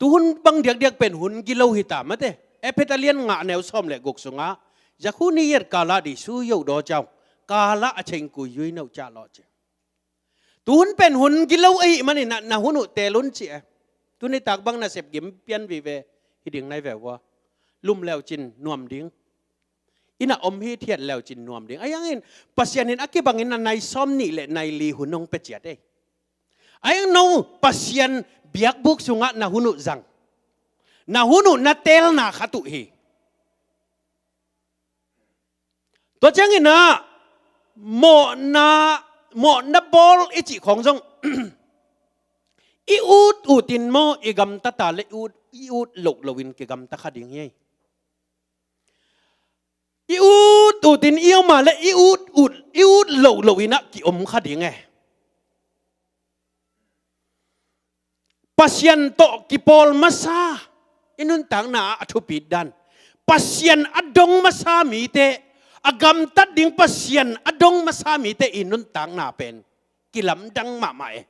Tu hun bang diakdiak pen hun gilo hi ta mate. Efesa lian nga neu sawm le guk sungah, "Za khu ni yet kala di su yo do ciau, kala a cheng ku yui neu ca lo ce." Tu hun pen hun gilo ahih manin a, na hun uh teel un ci e. Tuni tak bang nasep gim pian vive hi ding nai ve ua. Lum leu cin nuam ding. Inn ah om hithiat leu cin nuam ding. Ahi hangin Pasian in a kibangin a nai sawm nih le nai li hun hong pia ciat ei. Ahi hang no Pasian biakbuk sungah na hun uh zang. Na hun uh na teelna khat uh hi. Tua ciangin ah mawhna, mawhna bawl i cih khawng zong i ut utin maw, i gamta ta le i ut, i ut loh lohin kigamta kha ding hi. I ut utin i om a le i ut ut, i ut loh lohin ah kiom kha ding e. Pasian tawh kipawl masa I nuntakna ah a thupit dan, Pasian a dong masa mite, a gamtat ding Pasian a dong masa mite i nuntakna pen kilamdang mahmah e.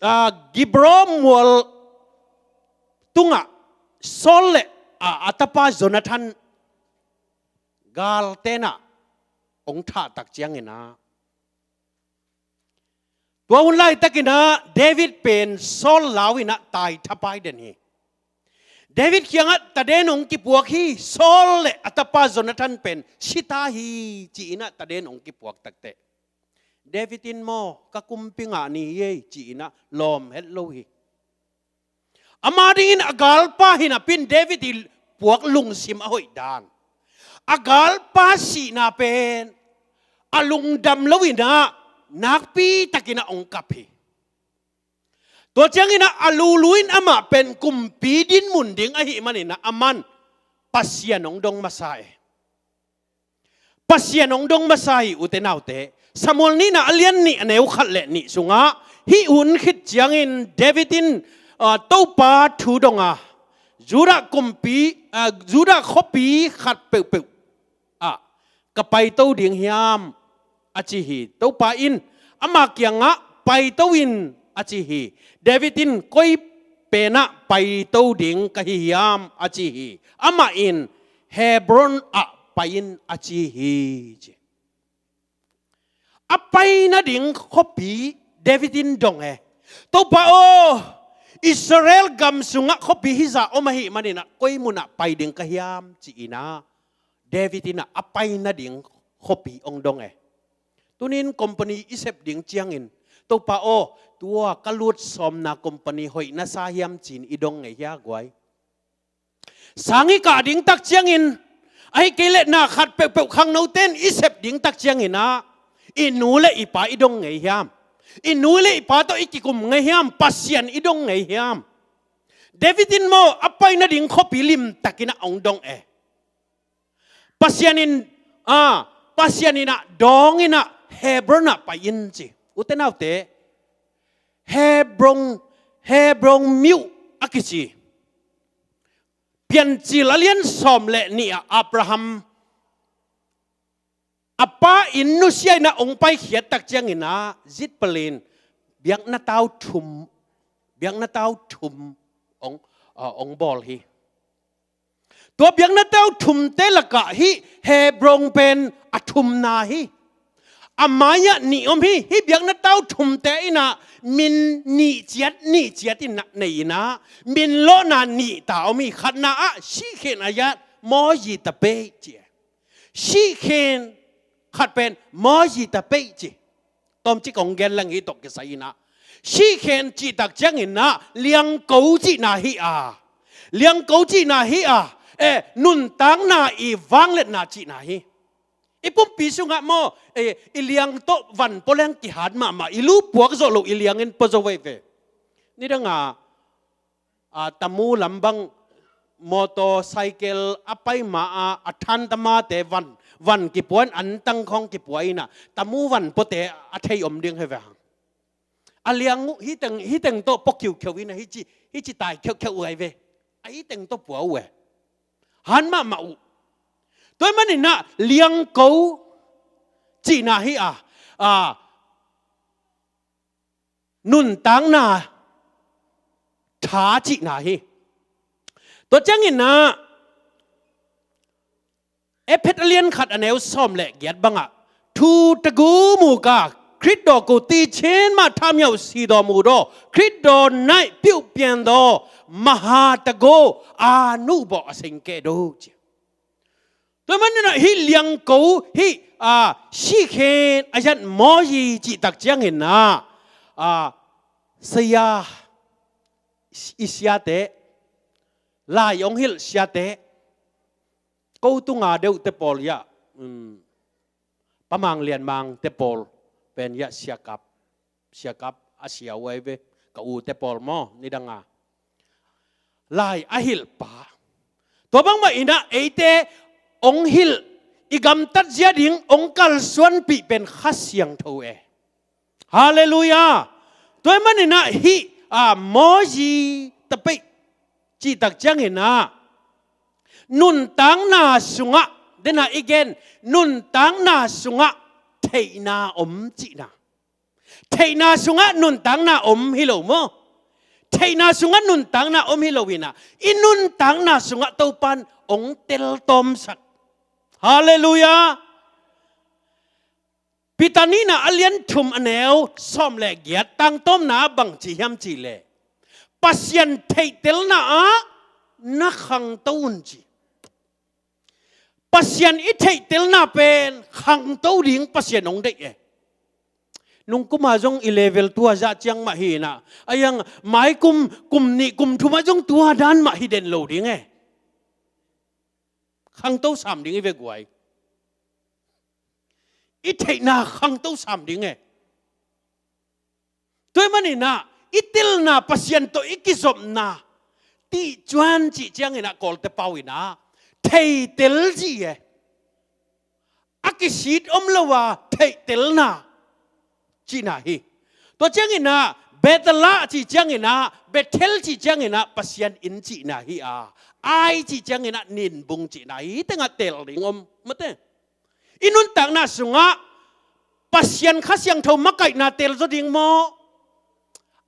Ah, Gibea mual tungah Saul le a, a tapa Jonathan galten ah hong thah tak ciangin ah, tua hun laitakin ah David pen Saul lau in ah tai thapai den hi. David kiangah taden hong kipuak hi, Saul le a tapa Jonathan pen si ta hi ci-in ah taden hong kipuak takteh, David in maw, ka kumpi ngah ni hi ei ci-in ah lawm het lo hi. Ama dingin a galpa hi napi-in David i puak lungsim a hoih dan, a galpa sihna pen a lungdam lo-in ah nakpi takin ah hong kap hi. Tua ciangin ah a lulu in amah pen kumpi dinmun ding ahih manin ah aman Pasian hong dong masa e. Pasian hong dong masa hi, ute naute. Samuel nihna a lian nih a neu khat le nih sungah hih hun khit ciangin David in, ah, Topa thu dong a, Judah kumpi, ah, Judah khuapi khat peuhpeuh ah ka paito ding hiam, a ci hi. Topa in ama kiangah paito in, a ci hi. David in koi penah paito ding ka hi hiam, a ci hi. Amah in Hebron ah pai in, a ci hi, ci. A pai nading khuapi David in dong e. Topa aw, Israel gam sungah khuapi hizah om ahih manin ah koi munah pai ding ka hiam, ci-in ah David in ah a pai nading khuapi hong dong e. Tuni-in company i sep ding ciangin, Topa aw, tua ka lut sawmna company hoih na sa hiam, ci-in i dong ngei hia guai? Sang i kah ding tak ciangin, ahih kei leh na khat peuhpeuh khangnote in i sep ding tak ciangin ah i nu le i pa i dong ngei hiam? I nu le i pa tawh i kikum ngei hiam? Pasian i dong ngei hiam? David in maw, a pai nading khuapi limtakin ah hong dong e. Pasian in, ah, Pasian in ah dawng in ah Hebron ah pai in, ci. Ute naute, Hebron, Hebron myo a kici. Piancil a lian sawm le nih ah Abraham a pa inn nusia in ah hong paikhiat tak ciangin ah zitpel in biakna tau thum, biakna tau thum hong, ah, hong bawl hi. Tua biakna tau thumte lakah hih Hebron pen a thumna hi. A mai-ah nih om hi. Hih biakna tau thumte in ah min nih ciat, nih ciat in ah nei in ah, min lawhna nih ta om hi. Khatna ah Shikhen Ayat Moji Tapei ci e. Shikhen, khat pen Moji Tapei ci. Tawmcik kong gen leng, hih tawh kisai in ah, Shikhen cih tak ciangin ah liangko cihna hi a, liangko cihna hi a, eh, nuntakna i vangliatna cihna hi. I pumpi sungah maw, eh, i liang tawh van pua leng kihat mahmah, i lu puak zawh loh i liang in pua zo veve. Nidang a, a, Tamu lam bang motorcycle a pai ma a, a than tamate van, van kipua in, an tang khawng kipua in ah, Tamu van puate a thei om ding hi ve hang. A liang uh, hih teng, hih teng tawh pua khiukheu in ah, hih ci, hih ci tai kheukheu uh ai ve. A hih teng tawh pua uh e. Han mahmah uh. Tua ahih manin ah liangko cihna hi a, a, nuntakna tha cihna hi. Tua ciangin ah Efesa a lian khat a neu sawm le giat bangah, thu tagu mu ka, Khrih daw ku ti chin mah tham yau si daw mu daw, Khrih daw naih piuh pian daw, maha tagu a nu baw a seng ke do ci. Tua manin ah hih liangko, hih, a, Shikhen Ayat Moji cih tak ciangin ah, a, saya, i siate, lai hong hilh siate, ko tunga deuhte pawl yah, um, Pa Mang Lian Mangte pawl pen yah siakap, siakap a sia uh ai ve, ka ute pawl maw, nidang a lai a hilhpa. Tua bangmah in ah eite hong hilh, i gamtat zia ding hong kalsuanpih pen Kha Siangtho e. Halleluiah. Tua ahih manin ah hih, a, Moji Tapei, cihtak ciangin ah, nuntakna sungah, dena i gen, nuntakna sungah theihna om cihna. Theihna sungah nuntakna om hi lo maw? Theihna sungah nuntakna om hi lo inah, i nuntakna sungah Topan ong teltawmsak. Halleluiah. Peter nihna a lian thum a neu sawm le giat tangtawmna bang ci hiam cihleh, Pasian theihtelna ah na khangto un ci. Pasian i theihtelna pen khangto ding Pasian hong deih e. Nungkuma zong i level tua zah ciang mah hi inah, a iang mai kum, kum nih kum thumah zong tua dan mah hi den lo ding e. Khangto sam ding i ve guai. I theihna khangto sam ding e. Tua ahih maninah i telna, Pasian tawh i kizopna, tihcuan cih cianginah Kawlte pau inah theitel cih e. A kisit om lo a theihtelna cihna hi. Tua cianginah Bethlah cih cianginah, Bethel cih cianginah Pasian inn cihna hi a, Ai cih cianginah ninbung cihna hi. Hih tengah tel ding om mate. I nuntakna sungah Pasian Kha Siangtho makaihna telzaw ding maw?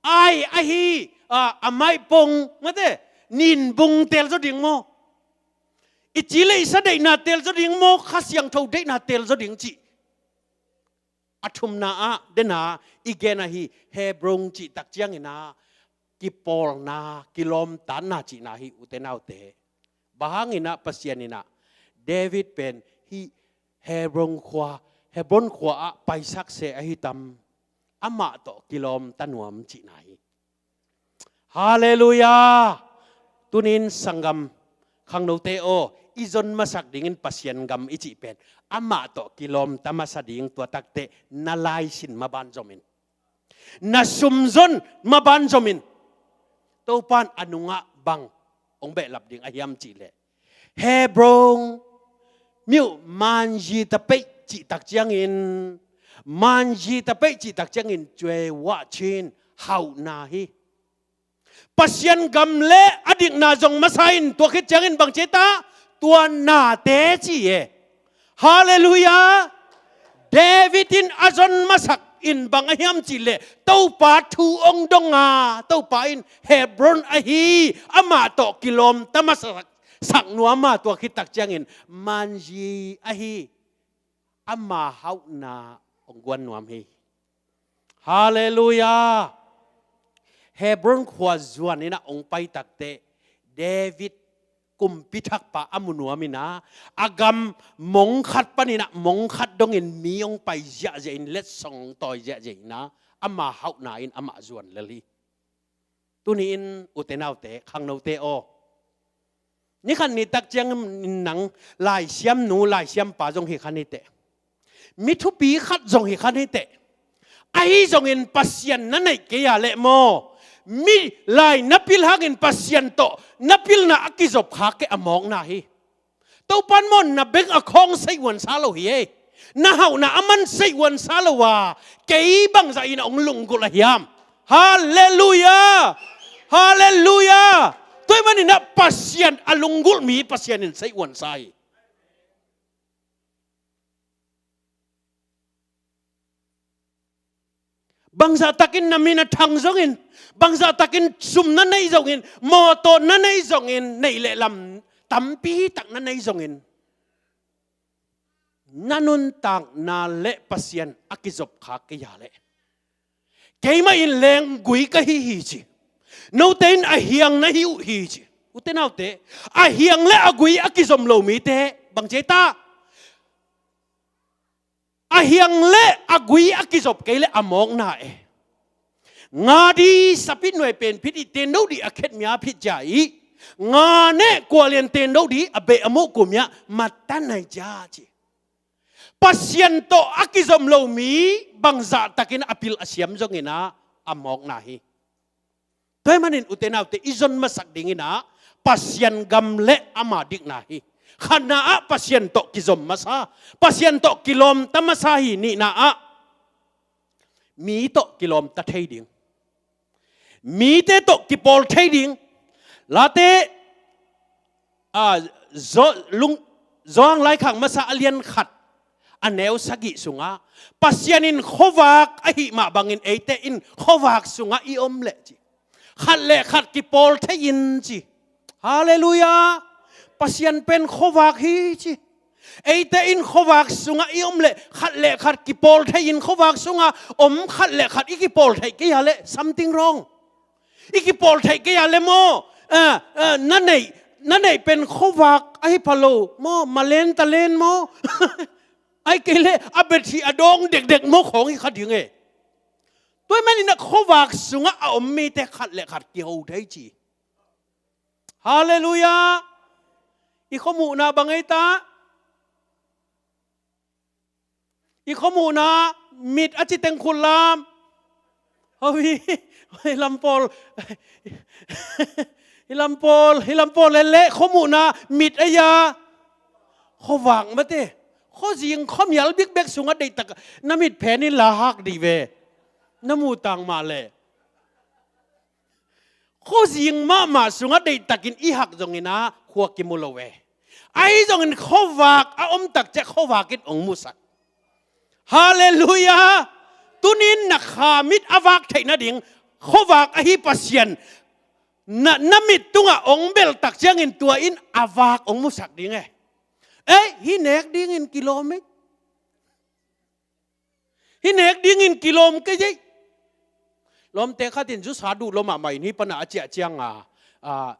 Ai ahi, a, a maipong mate, ninbung telzaw ding maw? I ci le i sa deihna telzaw ding maw, Kha Siangtho deihna telzaw ding cih? A thumna ah dena i gen ahi Hebron cihtak cianginah kipawlna, kilawmtatna cihna hi, ute naute. Bang hanginah Pasian inah David pen hih Hebron khua, Hebron khua ah paisak se ahi tam, amah tawh kilawmta nuam cihna hi. Halleluiah. Tunin sanggam khangnote aw, i zon masak dingin Pasian gam i cih pen amah tawh kilawmta masa ding, tua takteh na laisin maban zomin, na sumzon maban zomin, Topan a nungah bang hong behlap ding a hiam cihleh, Hebron mi uh manzi ta peih cihtak ciangin, manzi ta peih cihtak ciangin cuei wah cin hauhna hi. Pasian gam le a dikna zong masa in, tua khit ciangin bang ci ta, tua nate ci e. Halleluiah. David in a zon masak in bang a hiam cihleh, Topa thu hong dong a, Topa in Hebron ahi amah tawh kilawmta masak, sak nuam a, tua khittak ciangin manzi ahi ama hauhna hong guan nuam hi. Halleluiah. Hebron khua zuan inah hong pai takteh David kumpi thakpa a mu nuam inah, a gam mong khat paninah mong khat dongin mi hong pai ziahziah in, letsong hong tawi ziahziah inah, ama hauhna in amah zuan lel hi. Tuni-in ute naute, khangnote aw, ni khat ni tak ciangin nang laisiamnu laisiampa zong hi kha ni teh, mi thupi khat zong hi kha ni teh, ahi zongin Pasian na neih kei a leh maw, mi lai na pil hangin Pasian tawh na pilna a kizop kha kei a mawkna hi. Topan maw, na bank account seihhuan sa lo hi ei. Na hauhna a man seihhuan sa lo a, kei bangzah in a hong lunggulh a hiam? Halleluiah. Halleluiah. Tua ahih maninah Pasian a lunggulh mi Pasian in seihhuan sa hi. Bangzah takin na min a thang zongin, bangzah takin sum na neih zongin, mawtaw na neih zongin, neih le lam tampi tak na neih zongin, na nuntakna le Pasian a kizop kha kei a leh, keimah in lenggui ka hi hi ci. Note in a hiang na hi uh hi ci. Ute naute, a hiang le a gui a kizom lo mite bang ci ta? A hiang le a gui a kizop kei le a mawkna e. Nga di sapit nuai pen phit i, tendo di a khet mia phit cia i, nga ne kualian tendo di a beh a muh kumia matanai cia ci. Pasian tawh a kizom lo mi bangzah takin a pil a siam zongin ah a mawkna hi. Tua ahih manin ute naute, i zon masak dinginah Pasian gam le ama dikna hi. Khatna ah Pasian tawh kizom masa, Pasian tawh kilawmta masa hi. Nihna ah mi tawh kilawmta thei ding, mite tawh kipawl thei ding, Late, a, Zo-, lung, Zohang Laikhak Masa a lian khat, a neu sagih sungah, Pasian in khuavak ahih mah bangin eite in khuavak sungah i om leh ci. Khat le khat kipawl thei-in ci. Halleluiah. Pasian pen khuavak hi ci. Eite in khuavak sungah i om leh khat le khat kipawl thei-in khuavak sungah om khat le khat i kipawl theih kei a leh something wrong. I kipawl theih kei a leh maw, a, a, na neih, na neih pen khuavak ahi pha lo maw, malen talen maw. Ai kei leh a bethi a dawng dekdek maw khawng hi kha ding e. Tua ahih manin a khuavak sungah a om mite khat le khat kiho thei ci. Halleluiah. I khuamuhna bang ei ta? I khuamuhna mit a ci teng khut lam. Hoih, hoih lam pawl. Hi lam pawl, hi lam pawl lele khuamuhna mit a ia. Khuavak mate. Khuazing khuamial bikbek sungah deihtak na mit phenin la hak dih ve. Na mu tang mah leh. Khuazing mahmah sungah deihtakin i hak zongin a khua kimu lo e. Ahi zongin khuavak a om tak ciah khuavak in hong musak. Halleluiah. Tunin na kha mit a vak theih nading khuavak ahi Pasian na, na mit tungah hong belh tak ciangin tua in a vak hong musak ding e. Ei, hih nek dingin kilawm ei. Hih nek dingin kilawm kei ei. Lawmte khatin zu sa duh lua mahmah in hih pana a ciah cianga, a,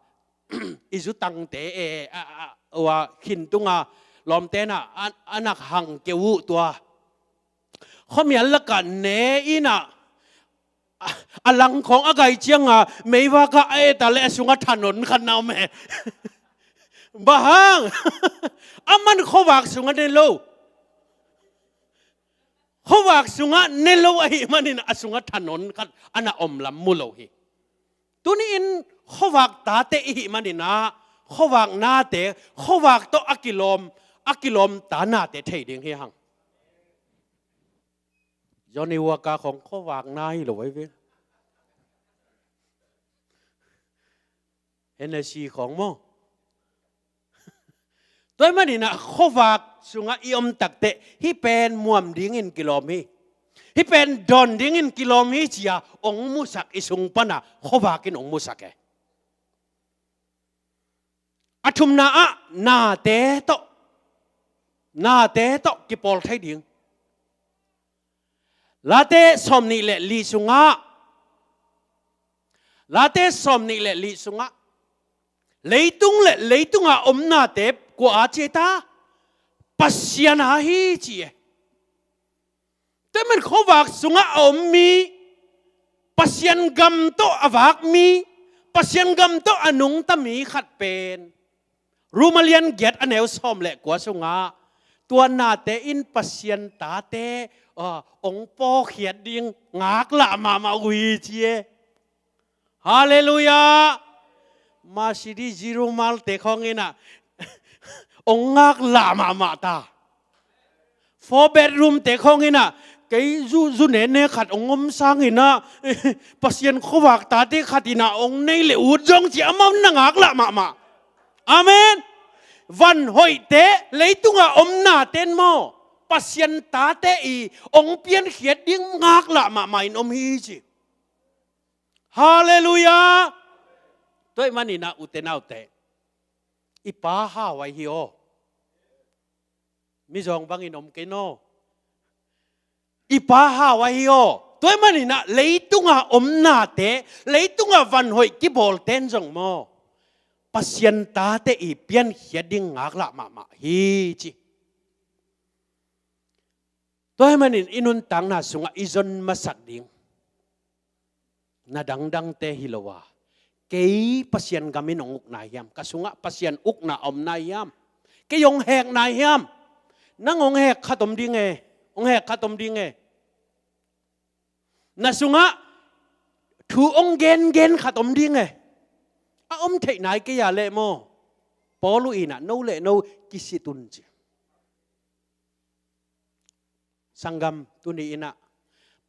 i zu tangte e, a, a, ua khin tunga lawmte na a, a nak hang keu uh tua. Khuamial lakah ne ina, a, a langkhawng a gai cianga meivaka a eta le a sunga thanon khat na om e. Bang hang? A man khuavak sunga ne lo. Khuavak sungah ne lo ahih manin a sungah thanon khat a na om lam mu lo hi. Tuni-in khuavak tate ihih manin ah khuavak nate, khuavak tawh a kilawm, a kilawm ta nate thei ding hi hang. Johnny Walker khawng khuavak na hi lo ahi ve. Hennessy khawng maw? Tua ahih manin ah khuavak sungah i om takteh hih pen muam dingin kilawm hi. Hih pen dawn dingin kilawm hi ci-a hong musak i sung pana khuavak in hong musak e. A thumna ah nate tawh, nate tawh kipawl thei ding. Late sawmnih le li sungah, Late sawmnih le li sungah leitung le leitunga om nate kua a ci ta? Pasian a hi ci e. Tua ahih manin khuavak sungah a om mi, Pasian gam tawh a vak mi, Pasian gam tawh a nungta mi khat pen Rom a lian giat a neu sawm le kua sungah tua nate in Pasian tate, ah, hong pawlkhiat ding ngaklah mahmah uh hi ci e. Halleluiah. Mercedes G-Romalte khawng in ah hong ngaklah mahmah ta. Four bedroom te khawng in ah kei zu, zu nene khat hong om sangin ah Pasian khuavak tate khat in ah hong nei le ut zong ci amau na ngaklah mahmah. Amen. Van hoihte, leitunga om naten maw Pasian tate i hong piankhiat ding ngaklah mahmah in om hi ci. Halleluiah. Tua ahih manin ah ute naute, i Pa hau ahi hi aw. Mizawng bangin om kei naw. I Pa hau ahi hi aw. Tua ahih manin ah leitunga om nate, leitunga van hoih kibawlten zong maw Pasian tate i piankhiat ding ngaklah mahmah hi ci. Tua ahih manin i nuntakna sungah i zon masak ding na dangdangte hi lo a, kei Pasian gam in hong uk nai hiam? Ka sungah Pasian ukna a om nai hiam? Kei hong hek nai hiam? Nang hong hek khat om ding e. Hong hek khat om ding e. Na sungah thu hong gengen khat om ding e. A om theih nai kei a leh maw Paul uh in ah no le no kisit un ci. Sanggam, tuni in ah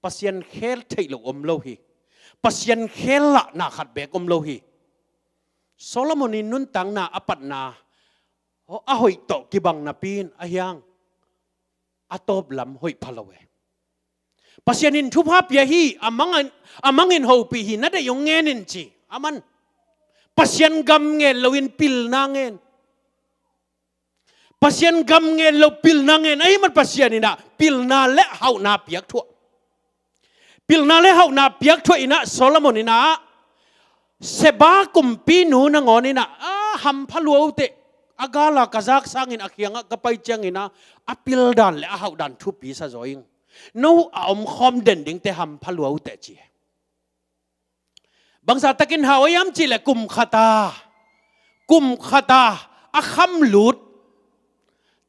Pasian khel theih loh om lo hi. Pasian khel lahna khat beek om lo hi. Solomon in nuntakna a patna a hoih tawh kibang napi in a hiang a tawplam hoih pha lo e. Pasian in thupha pia hi, a mangin, a mangin hopih hi, na deih hong ngen in ci. Aman Pasian gam ngen loin pilna ngen. Pasian gam ngen lo pilna ngen. Ahi man Pasian in ah pilna le hauhna piak thuah. Pilna le hauhna piak thuah in ah Solomon in ah Seba kumpinu nangawn in ah, a hampha lua uh teh, a gala ka zak sangin a kiangah ka pai ciangin ah a pildan le a hauhdan thupi sa zaw ing. No a omkhawm den dingte hampha lua uh teh ci. Bangzah takin hau a hiam cih leh kum khata, kum khata a kham lut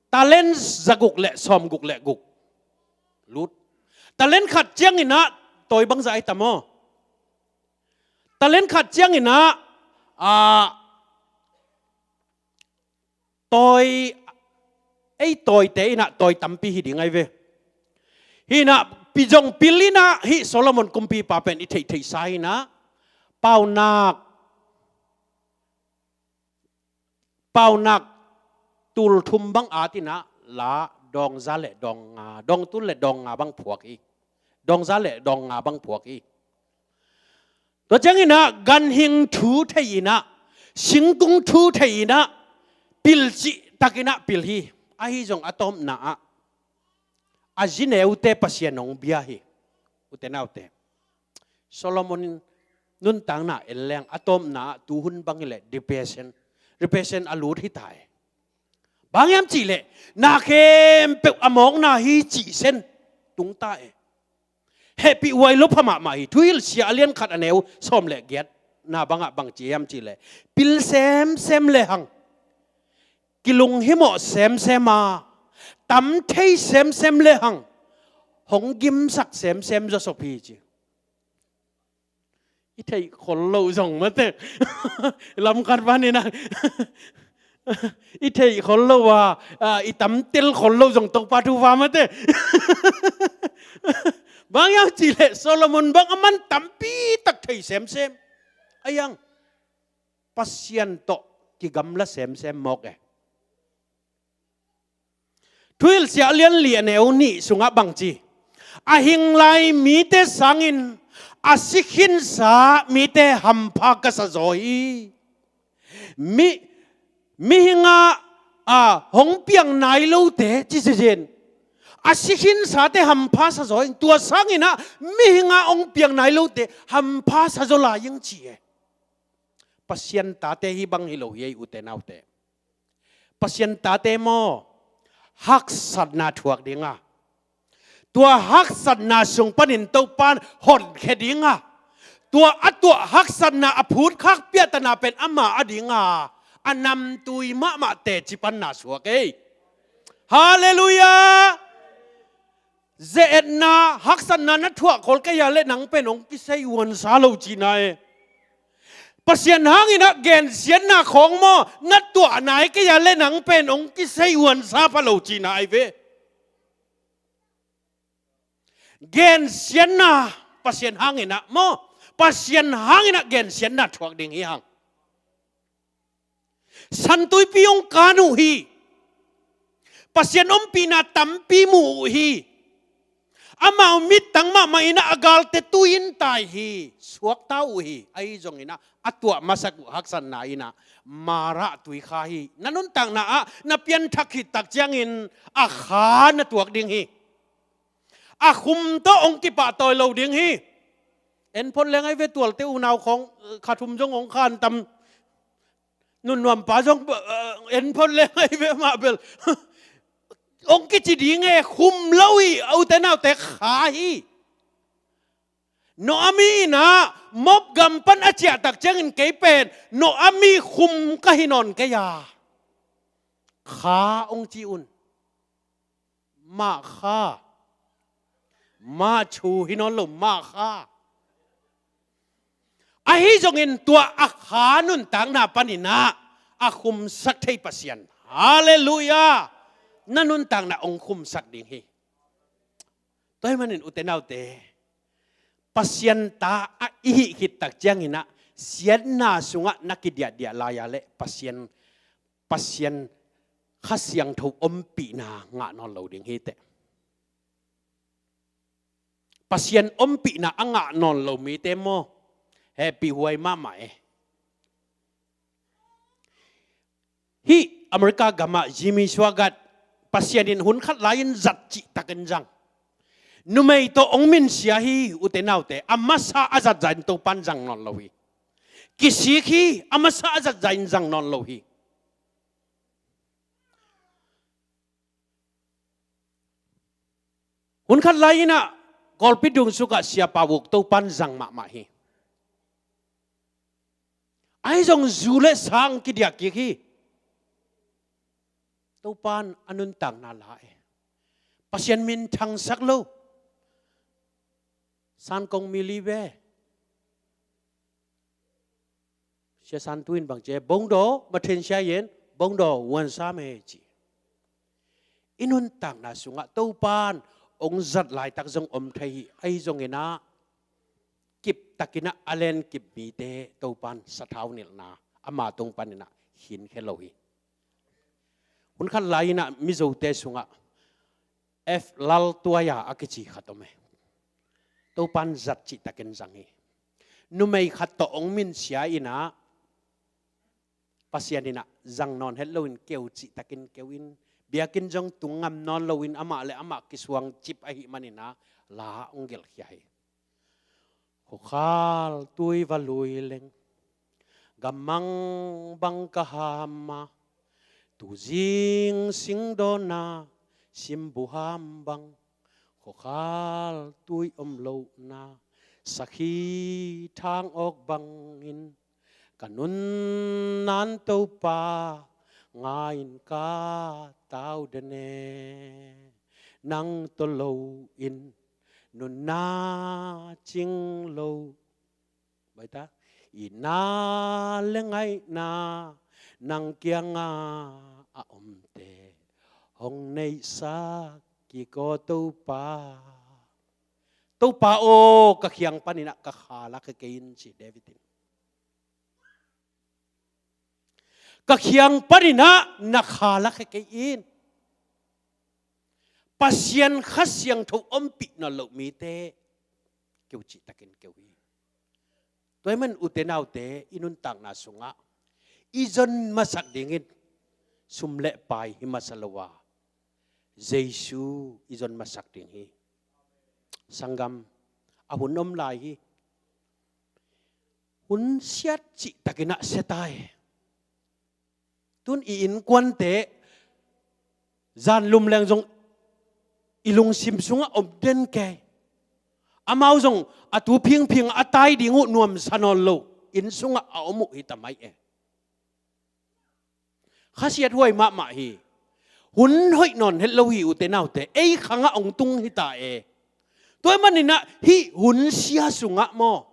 talent zaguk le sawmguk le guk lut. Talent khat ciangin ah tawi bangzah ai tam aw? Talent khat ciangin ah, ah, tawi, ei tawite in ah tawi tampi hi ding ai ve. Hi in ah pizong pil in ah hih Solomon kumpipa pen i theihtheihsa in ah paunak, paunak tul thum bang at in ah la dawngza le dawngnga, dawngtul le dawngnga bang phuak hi. Dawngza le dawngnga bang phuak hi. Tua ciangin ah ganhing thu thei in ah, singkung thu thei in ah, pil cih takin ah pil hi. Ahi zong a tawpna ah a zineute Pasian hong bia hi. Ute naute, Solomon in nuntakna en leng a tawpna ah tuhun bang hi leh depression, depression a lut hi ta e. Bang hiam cih leh na khempeuh a mawkna hi cih sen tung ta e. Hehpih huai lo pha mahmah hi. Thuhilhsia a lian khat a neu sawm le giatna bangah bang ci hiam cih leh pil semsem le hang, kilung himawh semsem a, tam thei semsem le hang, hong gimsak semsem zawsop hi ci. I theih khol lo zong mate. Lamkhat van in ah i theih khol lo a, a, i tamtel khol lo zong Topa thupha mate. Bang hiam cih leh Solomon bang a man tampi tak thei semsem. A hiang Pasian tawh kigamla semsem mawk e. Thuhilhsia a lian li a neu nih sungah bang ci? A hing lai mite sangin a si khinsa mite hampha ka sa zaw hi. Mi, mihing a, a, hong piang nai lote ci zizin, a si khinsate hampha sa zaw hi. Tua sangin ah mihing a hong piang nai lote hampha sa zaw lai ing ci e. Pasian tate hih bang hi lo hi ei, ute naute. Pasian tate maw, haksatna thuak ding a, tua haksatna sung panin Topa in honkhia ding a, tua a tuah haksatna a phutkhak piahtana pen ama a ding a, a namtui mahmah teci panna suak ei. Halleluiah. Ze-etna, haksatna na thuah khol kei a leh nang pen hong kisei uansa lo cihna e. Pasian hangin ah gensiatna khawng maw, na tuah nai kei a leh nang pen hong kisei uansa pha lo cihna ai ve. Gensiatna, Pasian hangin ah maw, Pasian hangin ah gensiatna thuak ding hi hang. San Tuipi hong kan uh hi. Pasian ompihna tampi mu uh hi. Amau mittang mahmah in ah a galte tui in tai hi. Suakta uh hi. Ahi zongin ah a tuah masak uh haksatna in ah Marah tui kha hi. Na nuntakna ah na pianthak khit tak ciangin a kha na tuak ding hi. A khum tawh hong kipahtawi lo ding hi. En phot leng ai ve, tualte unau khawng, eh, kha thum zong hong khan tam. Nunnuampa zong, eh, en phot leng ai ve mah bel. Hong kici ding e, khum lo hi, a ute naute, kha hi. Naomi in ah Moab gam pan a ciah tak ciangin kei pen Naomi khum ka hi nawn kei a, kha hong ci un. Mah kha. Mah thu hi nawn lo, mah kha. Ahi zongin tua a kha nuntakna panin ah a khumsak thei Pasian. Halleluiah. Na nuntakna hong khumsak ding hi. Tua ahih manin ute naute, Pasian ta a i hih khit tak ciangin ah siatna sungah na kidiahdiah lai-a leh Pasian, Pasian Kha Siangtho ompihna ngah nawn lo ding hi teh. Pasian ompihna a ngah nawn lo mite maw, hehpihhuai mahmah e. Hih America gamah Jimmy Swaggart, Pasian in hun khat lai-in zat cihtakin zang. Numei tawh hong minsia hi, ute naute, a masa a zat zah in Topan zang nawn lo hi. Kisik hi, a masa a zat zah in zang nawn lo hi. Hun khat lai-in ah Kawlpi dungsuk ah Sia Pau Uk Topan zang mahmah hi. Ahi zong zu le sang kidiah kik hi. Topan a nuntakna la e. Pasian min thangsak lo. San Kong Mili ve. Sia San Tu in bang ci e, Bongdaw, Mathen Sia Yen, Bongdaw, Wuan Sam e ci. I nuntakna sungah Topan hong zat laitak zong om thei hi, ahi zongin ah kiptakin ah a lenkip mite Topan sathau nilhna ama tung panin ah hinkhia lo hi. Hun khat lai-in ah Mizote sungah F Laltuaia a kici khat om e. Topan zat cihtakin zang hi. Numei khat tawh hong minsia in ah Pasian in ah zang nawn het loin keu cihtakin keu in, biakinn zong tung ngam nawn loin amah le amah kisuang cip ahih manin ah la hong gelhkhia hi. Khuakhal tui va lui leng, gammang bang ka ham a, tuzing singdawn a, simbu ham bang, khuakhal tui om lohna, sakhi thang awk bangin, ka nunna Topa ngai-in ka tau den e, nang tawh loin nunna cing lo. Baita, itna le ngaihna nang kiangah a omte hong neihsak kik aw Topa. Topa aw, ka khiang panin ah ka kha lakhia kei in ci David in. Ka khiang panin ah na kha lakhia kei in. Pasian Kha Siangtho ompih nawn loh mite keu cihtakin keu hi. Tua ahih man ute naute, i nuntakna sungah i zon masak dingin sum le pai hi masa lo a, Jesu i zon masak ding hi. Sanggam, a hun om lai hi. Hun siat cihtakin ah sia ta hi. Tun i innkuante zan lum leng zong i lungsim sungah om den kei. Amau zong a tu phingphing a tai ding uh nuamsa nawn lo inn sungah a om uh hi ta mai e. Khasiat huai mahmah hi. Hun hoih nawn het lo hi ute naute, ei khangah hong tung hi ta e. Tua ahih manin ah hih hun sia sungah maw,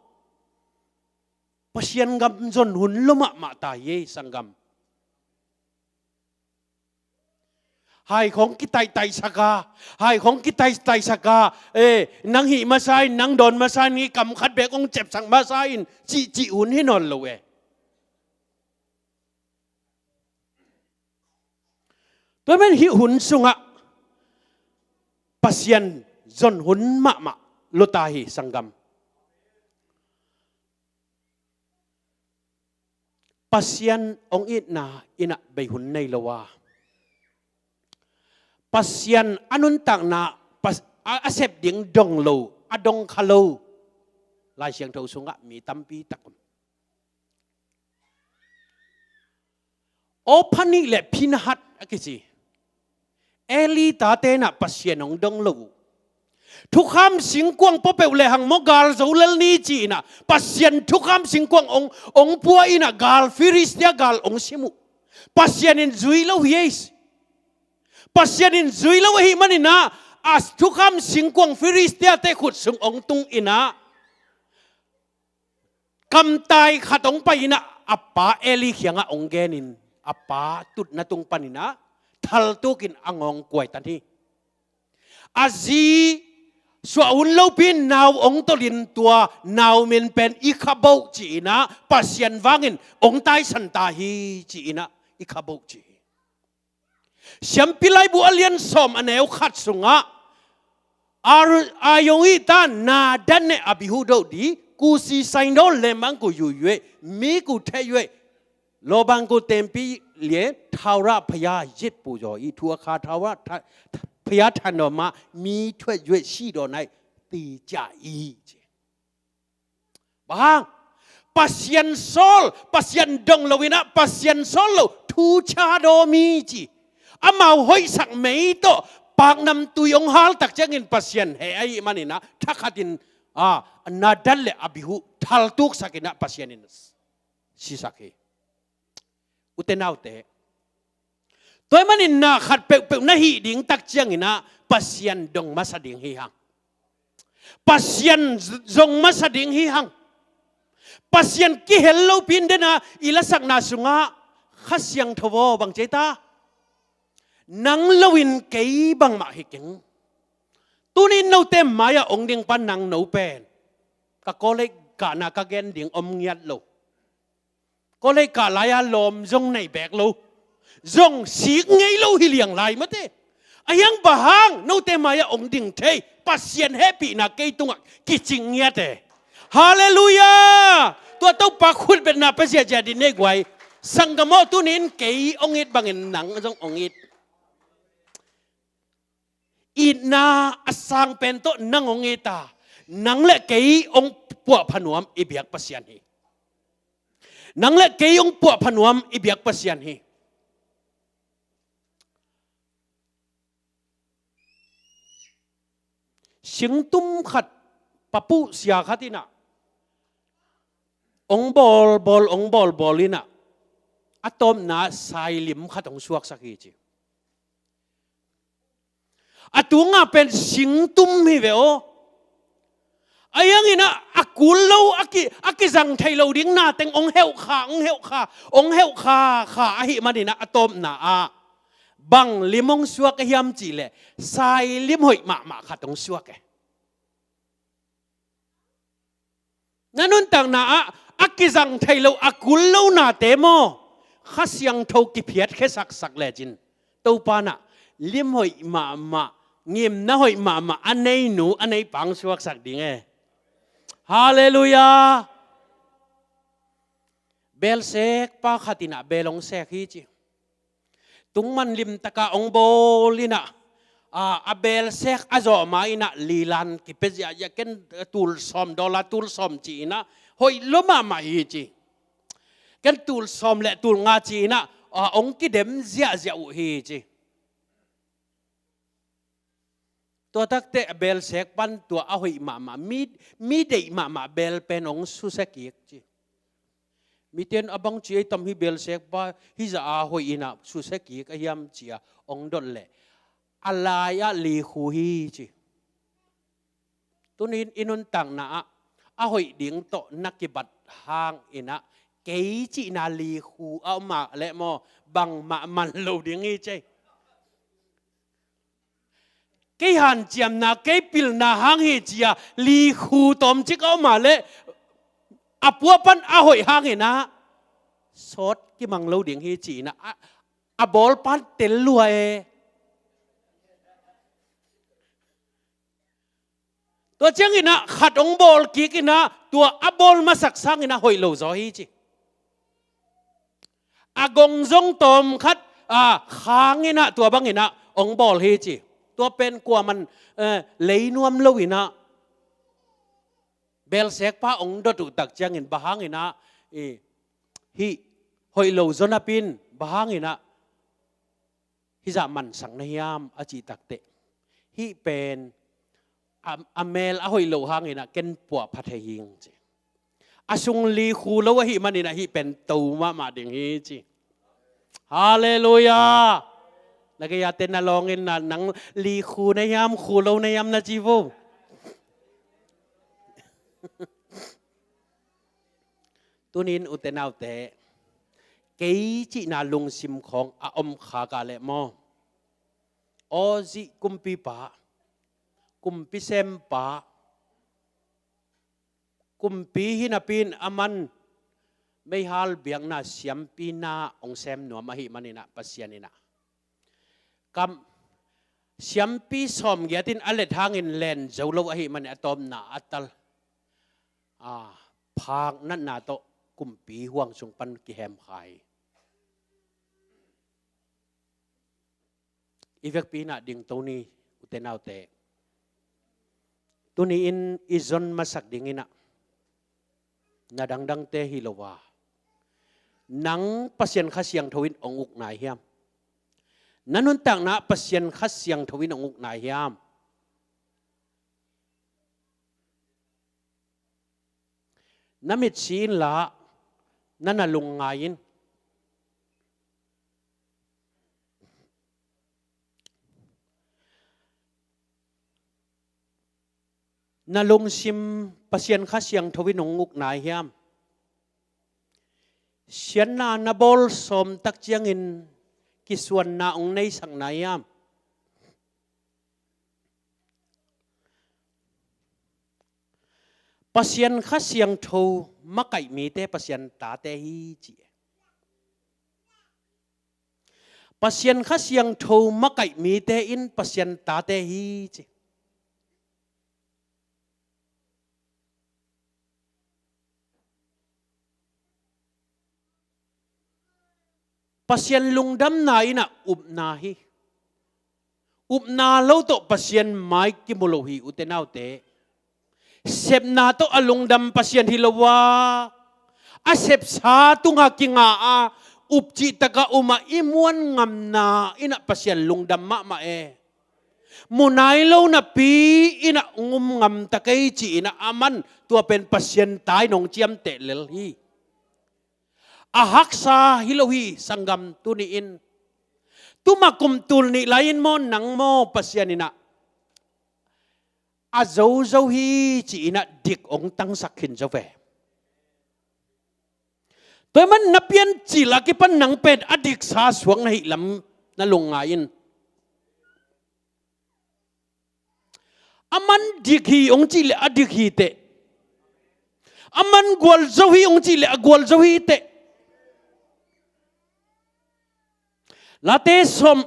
Pasian gam zon hun lua mahmah ta hi ei, sanggam. Hai khong kitaihtaihsak a, hai khong kitaihtaihsak a, eh, nang hih masa in, nang dawn masa in, i kam khat beek hong cepsak masa in, cihcih hun hi nawn lo e. Tua ahih man hih hun sungah Pasian zon hun mahmah lua ta hi, sanggam. Pasian hong itna in ah bei hun nei lo a, Pasian a nuntakna, Pas-, a, a sep ding dong lo, a dong kha lo Lai Siangtho sungah mi tampi tak om. Ofra nih le Phinehas a kici Eli tate in ah Pasian hong dong lo uh. Thukham singkuang pua peuh lehang maw, gal zo lel ni ci-in ah Pasian thukham singkuang hong, hong pua in ah gal, Filistia gal hong sim uh. Pasian in zui lo hi ei. Pasian in zui lo ahih manin ah a thukham singkuang Filistiate khut sung hong tung in ah kamtai khat hong pai in ah a pa Eli kiangah hong genin, a pa tutna tung panin ah thaltukin a ngawng kuaitan hi. A zi suah hun lopi-in nau ong tolhin tua nau min pen i khaboh ci-in ah Pasian vangin ong taisan ta hi ci-in ah i khaboh ci hi. Siampi laibu a lian sawm a neu khat sungah Ar-, Aarón ii ta Nadab le Abihu dawh ding, Kusi saino lembangku yuyu e, miku theh yue, lobangku tempi lie, thaura phaya yitpu yaw i, thu a kha thaura tha-, phaya thanoma mi thuet yue si daw nai ti cia i ci. Bang hang? Pasian sawl, Pasian dong lo inah, Pasian sawl lo thu cha daw mi ci. Amau hoihsak mei tawh paknamtui ong haltak ciangin Pasian heh ahih maninah thakhatin, a, Nadab le Abihu thaltuksak inah Pasian in sisak hi. Ute naute, tua ahih manin na khat peuhpeuh na hih ding tak cianginah Pasian dong masa ding hi hang. Pasian zong masa ding hi hang. Pasian kihel lopi-in dena i lasakna sungah Kha Siangtho aw bang ci ei ta? Nang loin kei bangmah hi keng. Tuni-in note mai-ah ong ding pan nang no pen ka college kahna ka gen ding om ngiat lo. College kah lai-a lawm zong nei beek lo. Zong sik ngei lo hi liang lai mate. Ahi hang bang hang note mai-ah ong ding thei, Pasian hehpihna kei tungah kicing ngiat e. Halleluiah. Tua Topa khutbetna pia ziahziah dih nei guai. Sanggam aw, tuni-in kei ong it bangin nang zong ong it. Itna a sang pen tawh nang ong it a, nang le kei ong puahpha nuam i biak Pasian hi. Nang le kei ong puahpha nuam i biak Pasian hi. Singtum khat, papuh sia khat inah ong bawlbawl, ong bawlbawl inah a tawpna sailim khat ong suaksak hi ci. A tunga pen singtum hi ve aw. Ahi hanginah a kul lo, a ki, a kizang thei lo ding nateng ong heuh kha, ong heuh kha, ong heuh kha kha ahih maninah a tawpna ah bang lim ong suak a hiam cihleh sailim hoih mahmah khat ong suak e. Na nuntakna ah a kizang thei lo, a kul lo nate maw, Kha Siangtho kiphiatkhia saksak lecin Topa nah lim hoih mahmah, ngimna hoih mahmah a nei nu a nei pa ong suaksak ding e. Halleluiah. Beel sek pa khat inah beel ong sek hi ci. Tungman limtaka ong bawl inah, a, a beel sek a zawh ma inah lilan kipia ziahziah, ken tul sawm, dollar tul sawm ci inah hoih lua mahmah hi ci. Ken tul sawm le tul nga ci inah, a, ong kidem ziahziah uh hi ci. Tua takteh a beel sek pan tua a hoih mahmah, mi, mi deih mahmah beel pen ong susia kik ci. Miten a bang ci ei tam hi beel sek pa hizah a hoih inah susia kik a hiam ci-a ong dot leh a lai-ah likhu hi ci. Tuni-in i nuntakna ah a hoih ding tawh na kibat hang inah kei cihna likhu a om a leh maw, bangmah man lo ding hi ci. Kei hanciamna, kei pilna hang hi ci-a likhu tawmcik a om a leh a pua pan a hoih hang inah sawt kimang lo ding hi ci inah a, a bawl pan tel lua e. Tua cianginah khat ong bawl kik inah tua a bawl masak sanginah hoih lo zaw hi ci. A gong zong tawm khat, a, khang inah tua banginah ong bawl hi ci. Tua pen kuaman, eh, lei nuam lo inah beel sek pa ong dot uh tak ciangin bang hanginah, i, hih hoih lo zaw napi-in bang hanginah hizah mansak na hiam a cih takteh, hih pen a, a meel a hoih loh hanginah ken puahpha thei hing ci. A sung likhu lo ahih maninah hih pen to mahmah ding hi ci. Halleluiah. Na gei-ate na lawngin na, nang likhu na hiam, khu lo na hiam na ci vo. Tuni-in ute naute, kei cihna lungsim khawng a om khak a leh maw, Aussie kumpipa Kumpi sempa, kumpi hi napi in aman meihal biakna siampi na hong sem nuam ahih manin ah, Pasian in ah kam siampi sawmgiat in a let hangin len zo lo ahih manin a tawpna a tal, a phak natna tawh kumpi huang sung pan kihemkhai. I vekpi in ah dingto ni, ute naute. Tuni in i zon masak ding in ah na dangdangte hi lo a, nang Pasian Kha Siangtho in hong uk nai hiam? Na nuntakna ah Pasian Kha Siangtho in hong uk nai hiam? Na mit si inla, na na lungngai in. Na lungsim Pasian Kha Siangtho in hong uk nai hiam? Siatna na bawl sawm tak ciangin kisuanna hong neisak nai hiam? Pasian Kha Siangtho makaih mite Pasian tate hi ci. Pasian Kha Siangtho makaih mite in Pasian tate hi ci. Pasian lungdamna in ah upna hi. Upna lo tawh Pasian mai kimu lo hi, ute naute. Sepna tawh a lungdam Pasian hi lo a, a sepsa tunga kinga a, up cihtak a um a i muan ngamna in ah Pasian lungdam mahmah e. Mu nai lo napi in ah hong um ngam ta kei ci in ah aman tua pen Pasian ta in hong ciamteh lel hi. A haksa hi lo hi, sanggam, tuni in. Tuma kum tul nih lai-in maw, nang maw, Pasian in ah a zo zo hi ci in ah dik hong tangsak khin zo ve. Tua ahih man na piancil a kipan nang pen a diksa suak na hih lam na lungngai in. Aman dik hi hong cih leh a dik hi teh. Aman gualzo hi hong cih leh a gualzo hi teh. Late sawm,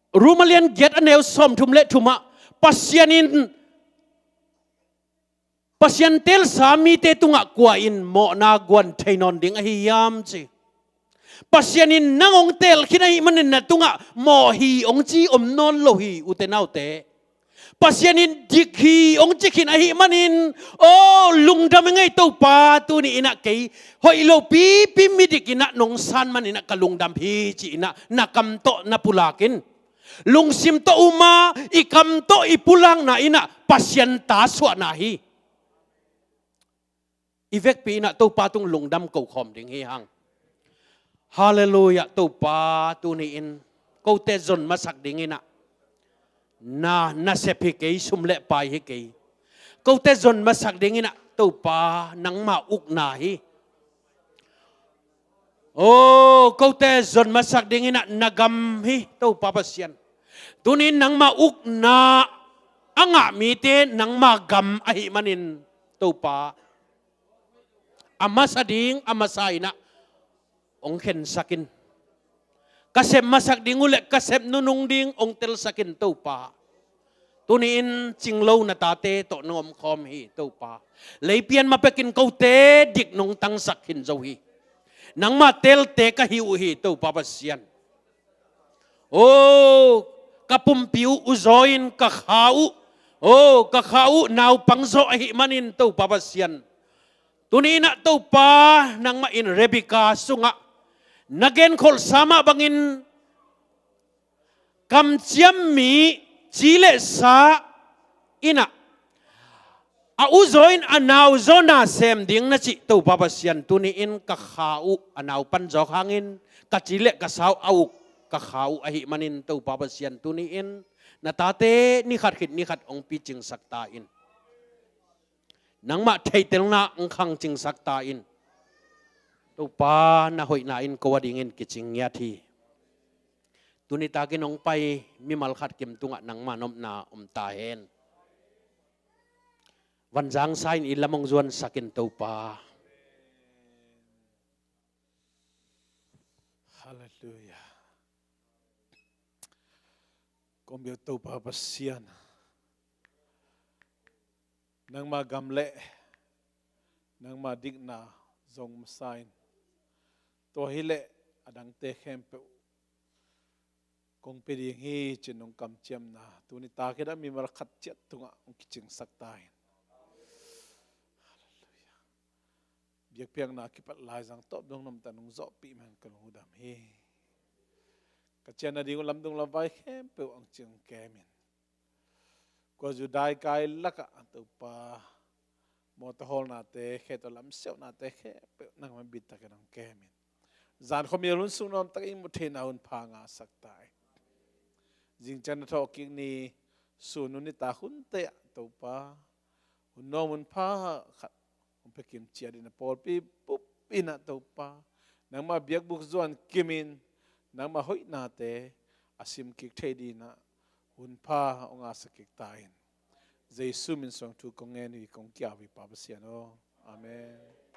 Rom a lian giat a neu sawmthum le thum ah Pasian in Pasian teelsa mite tungah kua in mawhna guan thei nawn ding ahi hiam ci. Pasian in nang hong teel khin ahih manin na tungah mawh hi hong ci om nawn lo hi, ute naute. Pasian in dik hi hong ci khin ahih manin, aw, lungdam ing ei Topa, tuni in ah kei hoih lo pipi midik in ah nong san manin ah ka lungdam hi ci in ah na kam tawh na pulak in. Lungsim tawh um a, i kam tawh i pulakna in ah Pasian ta suahna hi. I vekpi in ah Topa tung lungdam ko khawm ding hi hang. Halleluiah, Topa, tuni in kote zon masak ding in ah na, nasep hi kei, sum le pai hi kei. Kote zon masak ding in ah Topa, nangma ukna hi. Oh, kote zon masak ding in ah na gam hi, Topa Pasian. Tuni in nangma ukna a ngah mite nangma gam ahih manin, Topa, a masa ding a masa in ah hong khensak in. Ka sep masak ding uh leh ka sep nunung ding hong telsak in, Topa. Tuni in cinglo na tate tawh nong omkhawm hi, Topa. Leipian ma pekin kote dik nong tangsak khin zo hi. Nangma teelte ka hi uh hi, Topa Pasian. Oh, ka pumpi uh uzaw in ka kha uh, oh, ka kha uh naupang zaw ahih manin, Topa Pasian, tuni in ah Topa, nangmah in Rebekah sungah na genkholhsa mah bangin kamciam mi ci le sa in ah a uzaw in a nauzaw na sem ding na cih, Topa Pasian, tuni in ka kha uh a naupan zawk hangin ka ci le ka sa uh a uk ka kha uh ahih manin, Topa Pasian, tuni in na tate ni khat khit ni khat hong picingsak ta in. Nangmah theihtelna hong khangcingsak ta in. Topa, na hoihna in ko a dingin kicing ngiat hi. Tuni takin hong pai mimal khat kim tungah nangma nopna om ta hen. Vanzang sa in i lam hong zuansak in Topa. Halleluia. Kong biak Topa Pasian, nangma gam le nangma dikna zong masa in, tua hileh a dangte khempeuh kong pia ding hi cin nong kamciamna tuni takin a mimal khat ciat tungah hong kicingsak ta in. Halleluia. Biakpiakna kipat laizang tawp dong namta nong zawhpih man ka lungdam hi. Ka cian nading uh lamdung lamvai khempeuh hong cing kem in. Kua zudai kai lakah Topa, mawtaw hawlnate, kheto lamsiaunate khempeuh nangma bittakin hong kem in. Zan khuamial hun sung nuamtak i mu theihna hun pha ngahsak ta in. Zingciang na thawhkik ni, sun hun nitak hunte ah Topa, hun nuam hun pha khat hong pia kim ciat in a pawlpi bup in ah Topa, nangma biakbuk zuan kim in, nangma hoihnate a simkik thei dingin ah hun pha hong ngahsak kik ta in. Jesu min suang thu kong ngen hi, kong kiau hi Pa Pasian aw. Amen.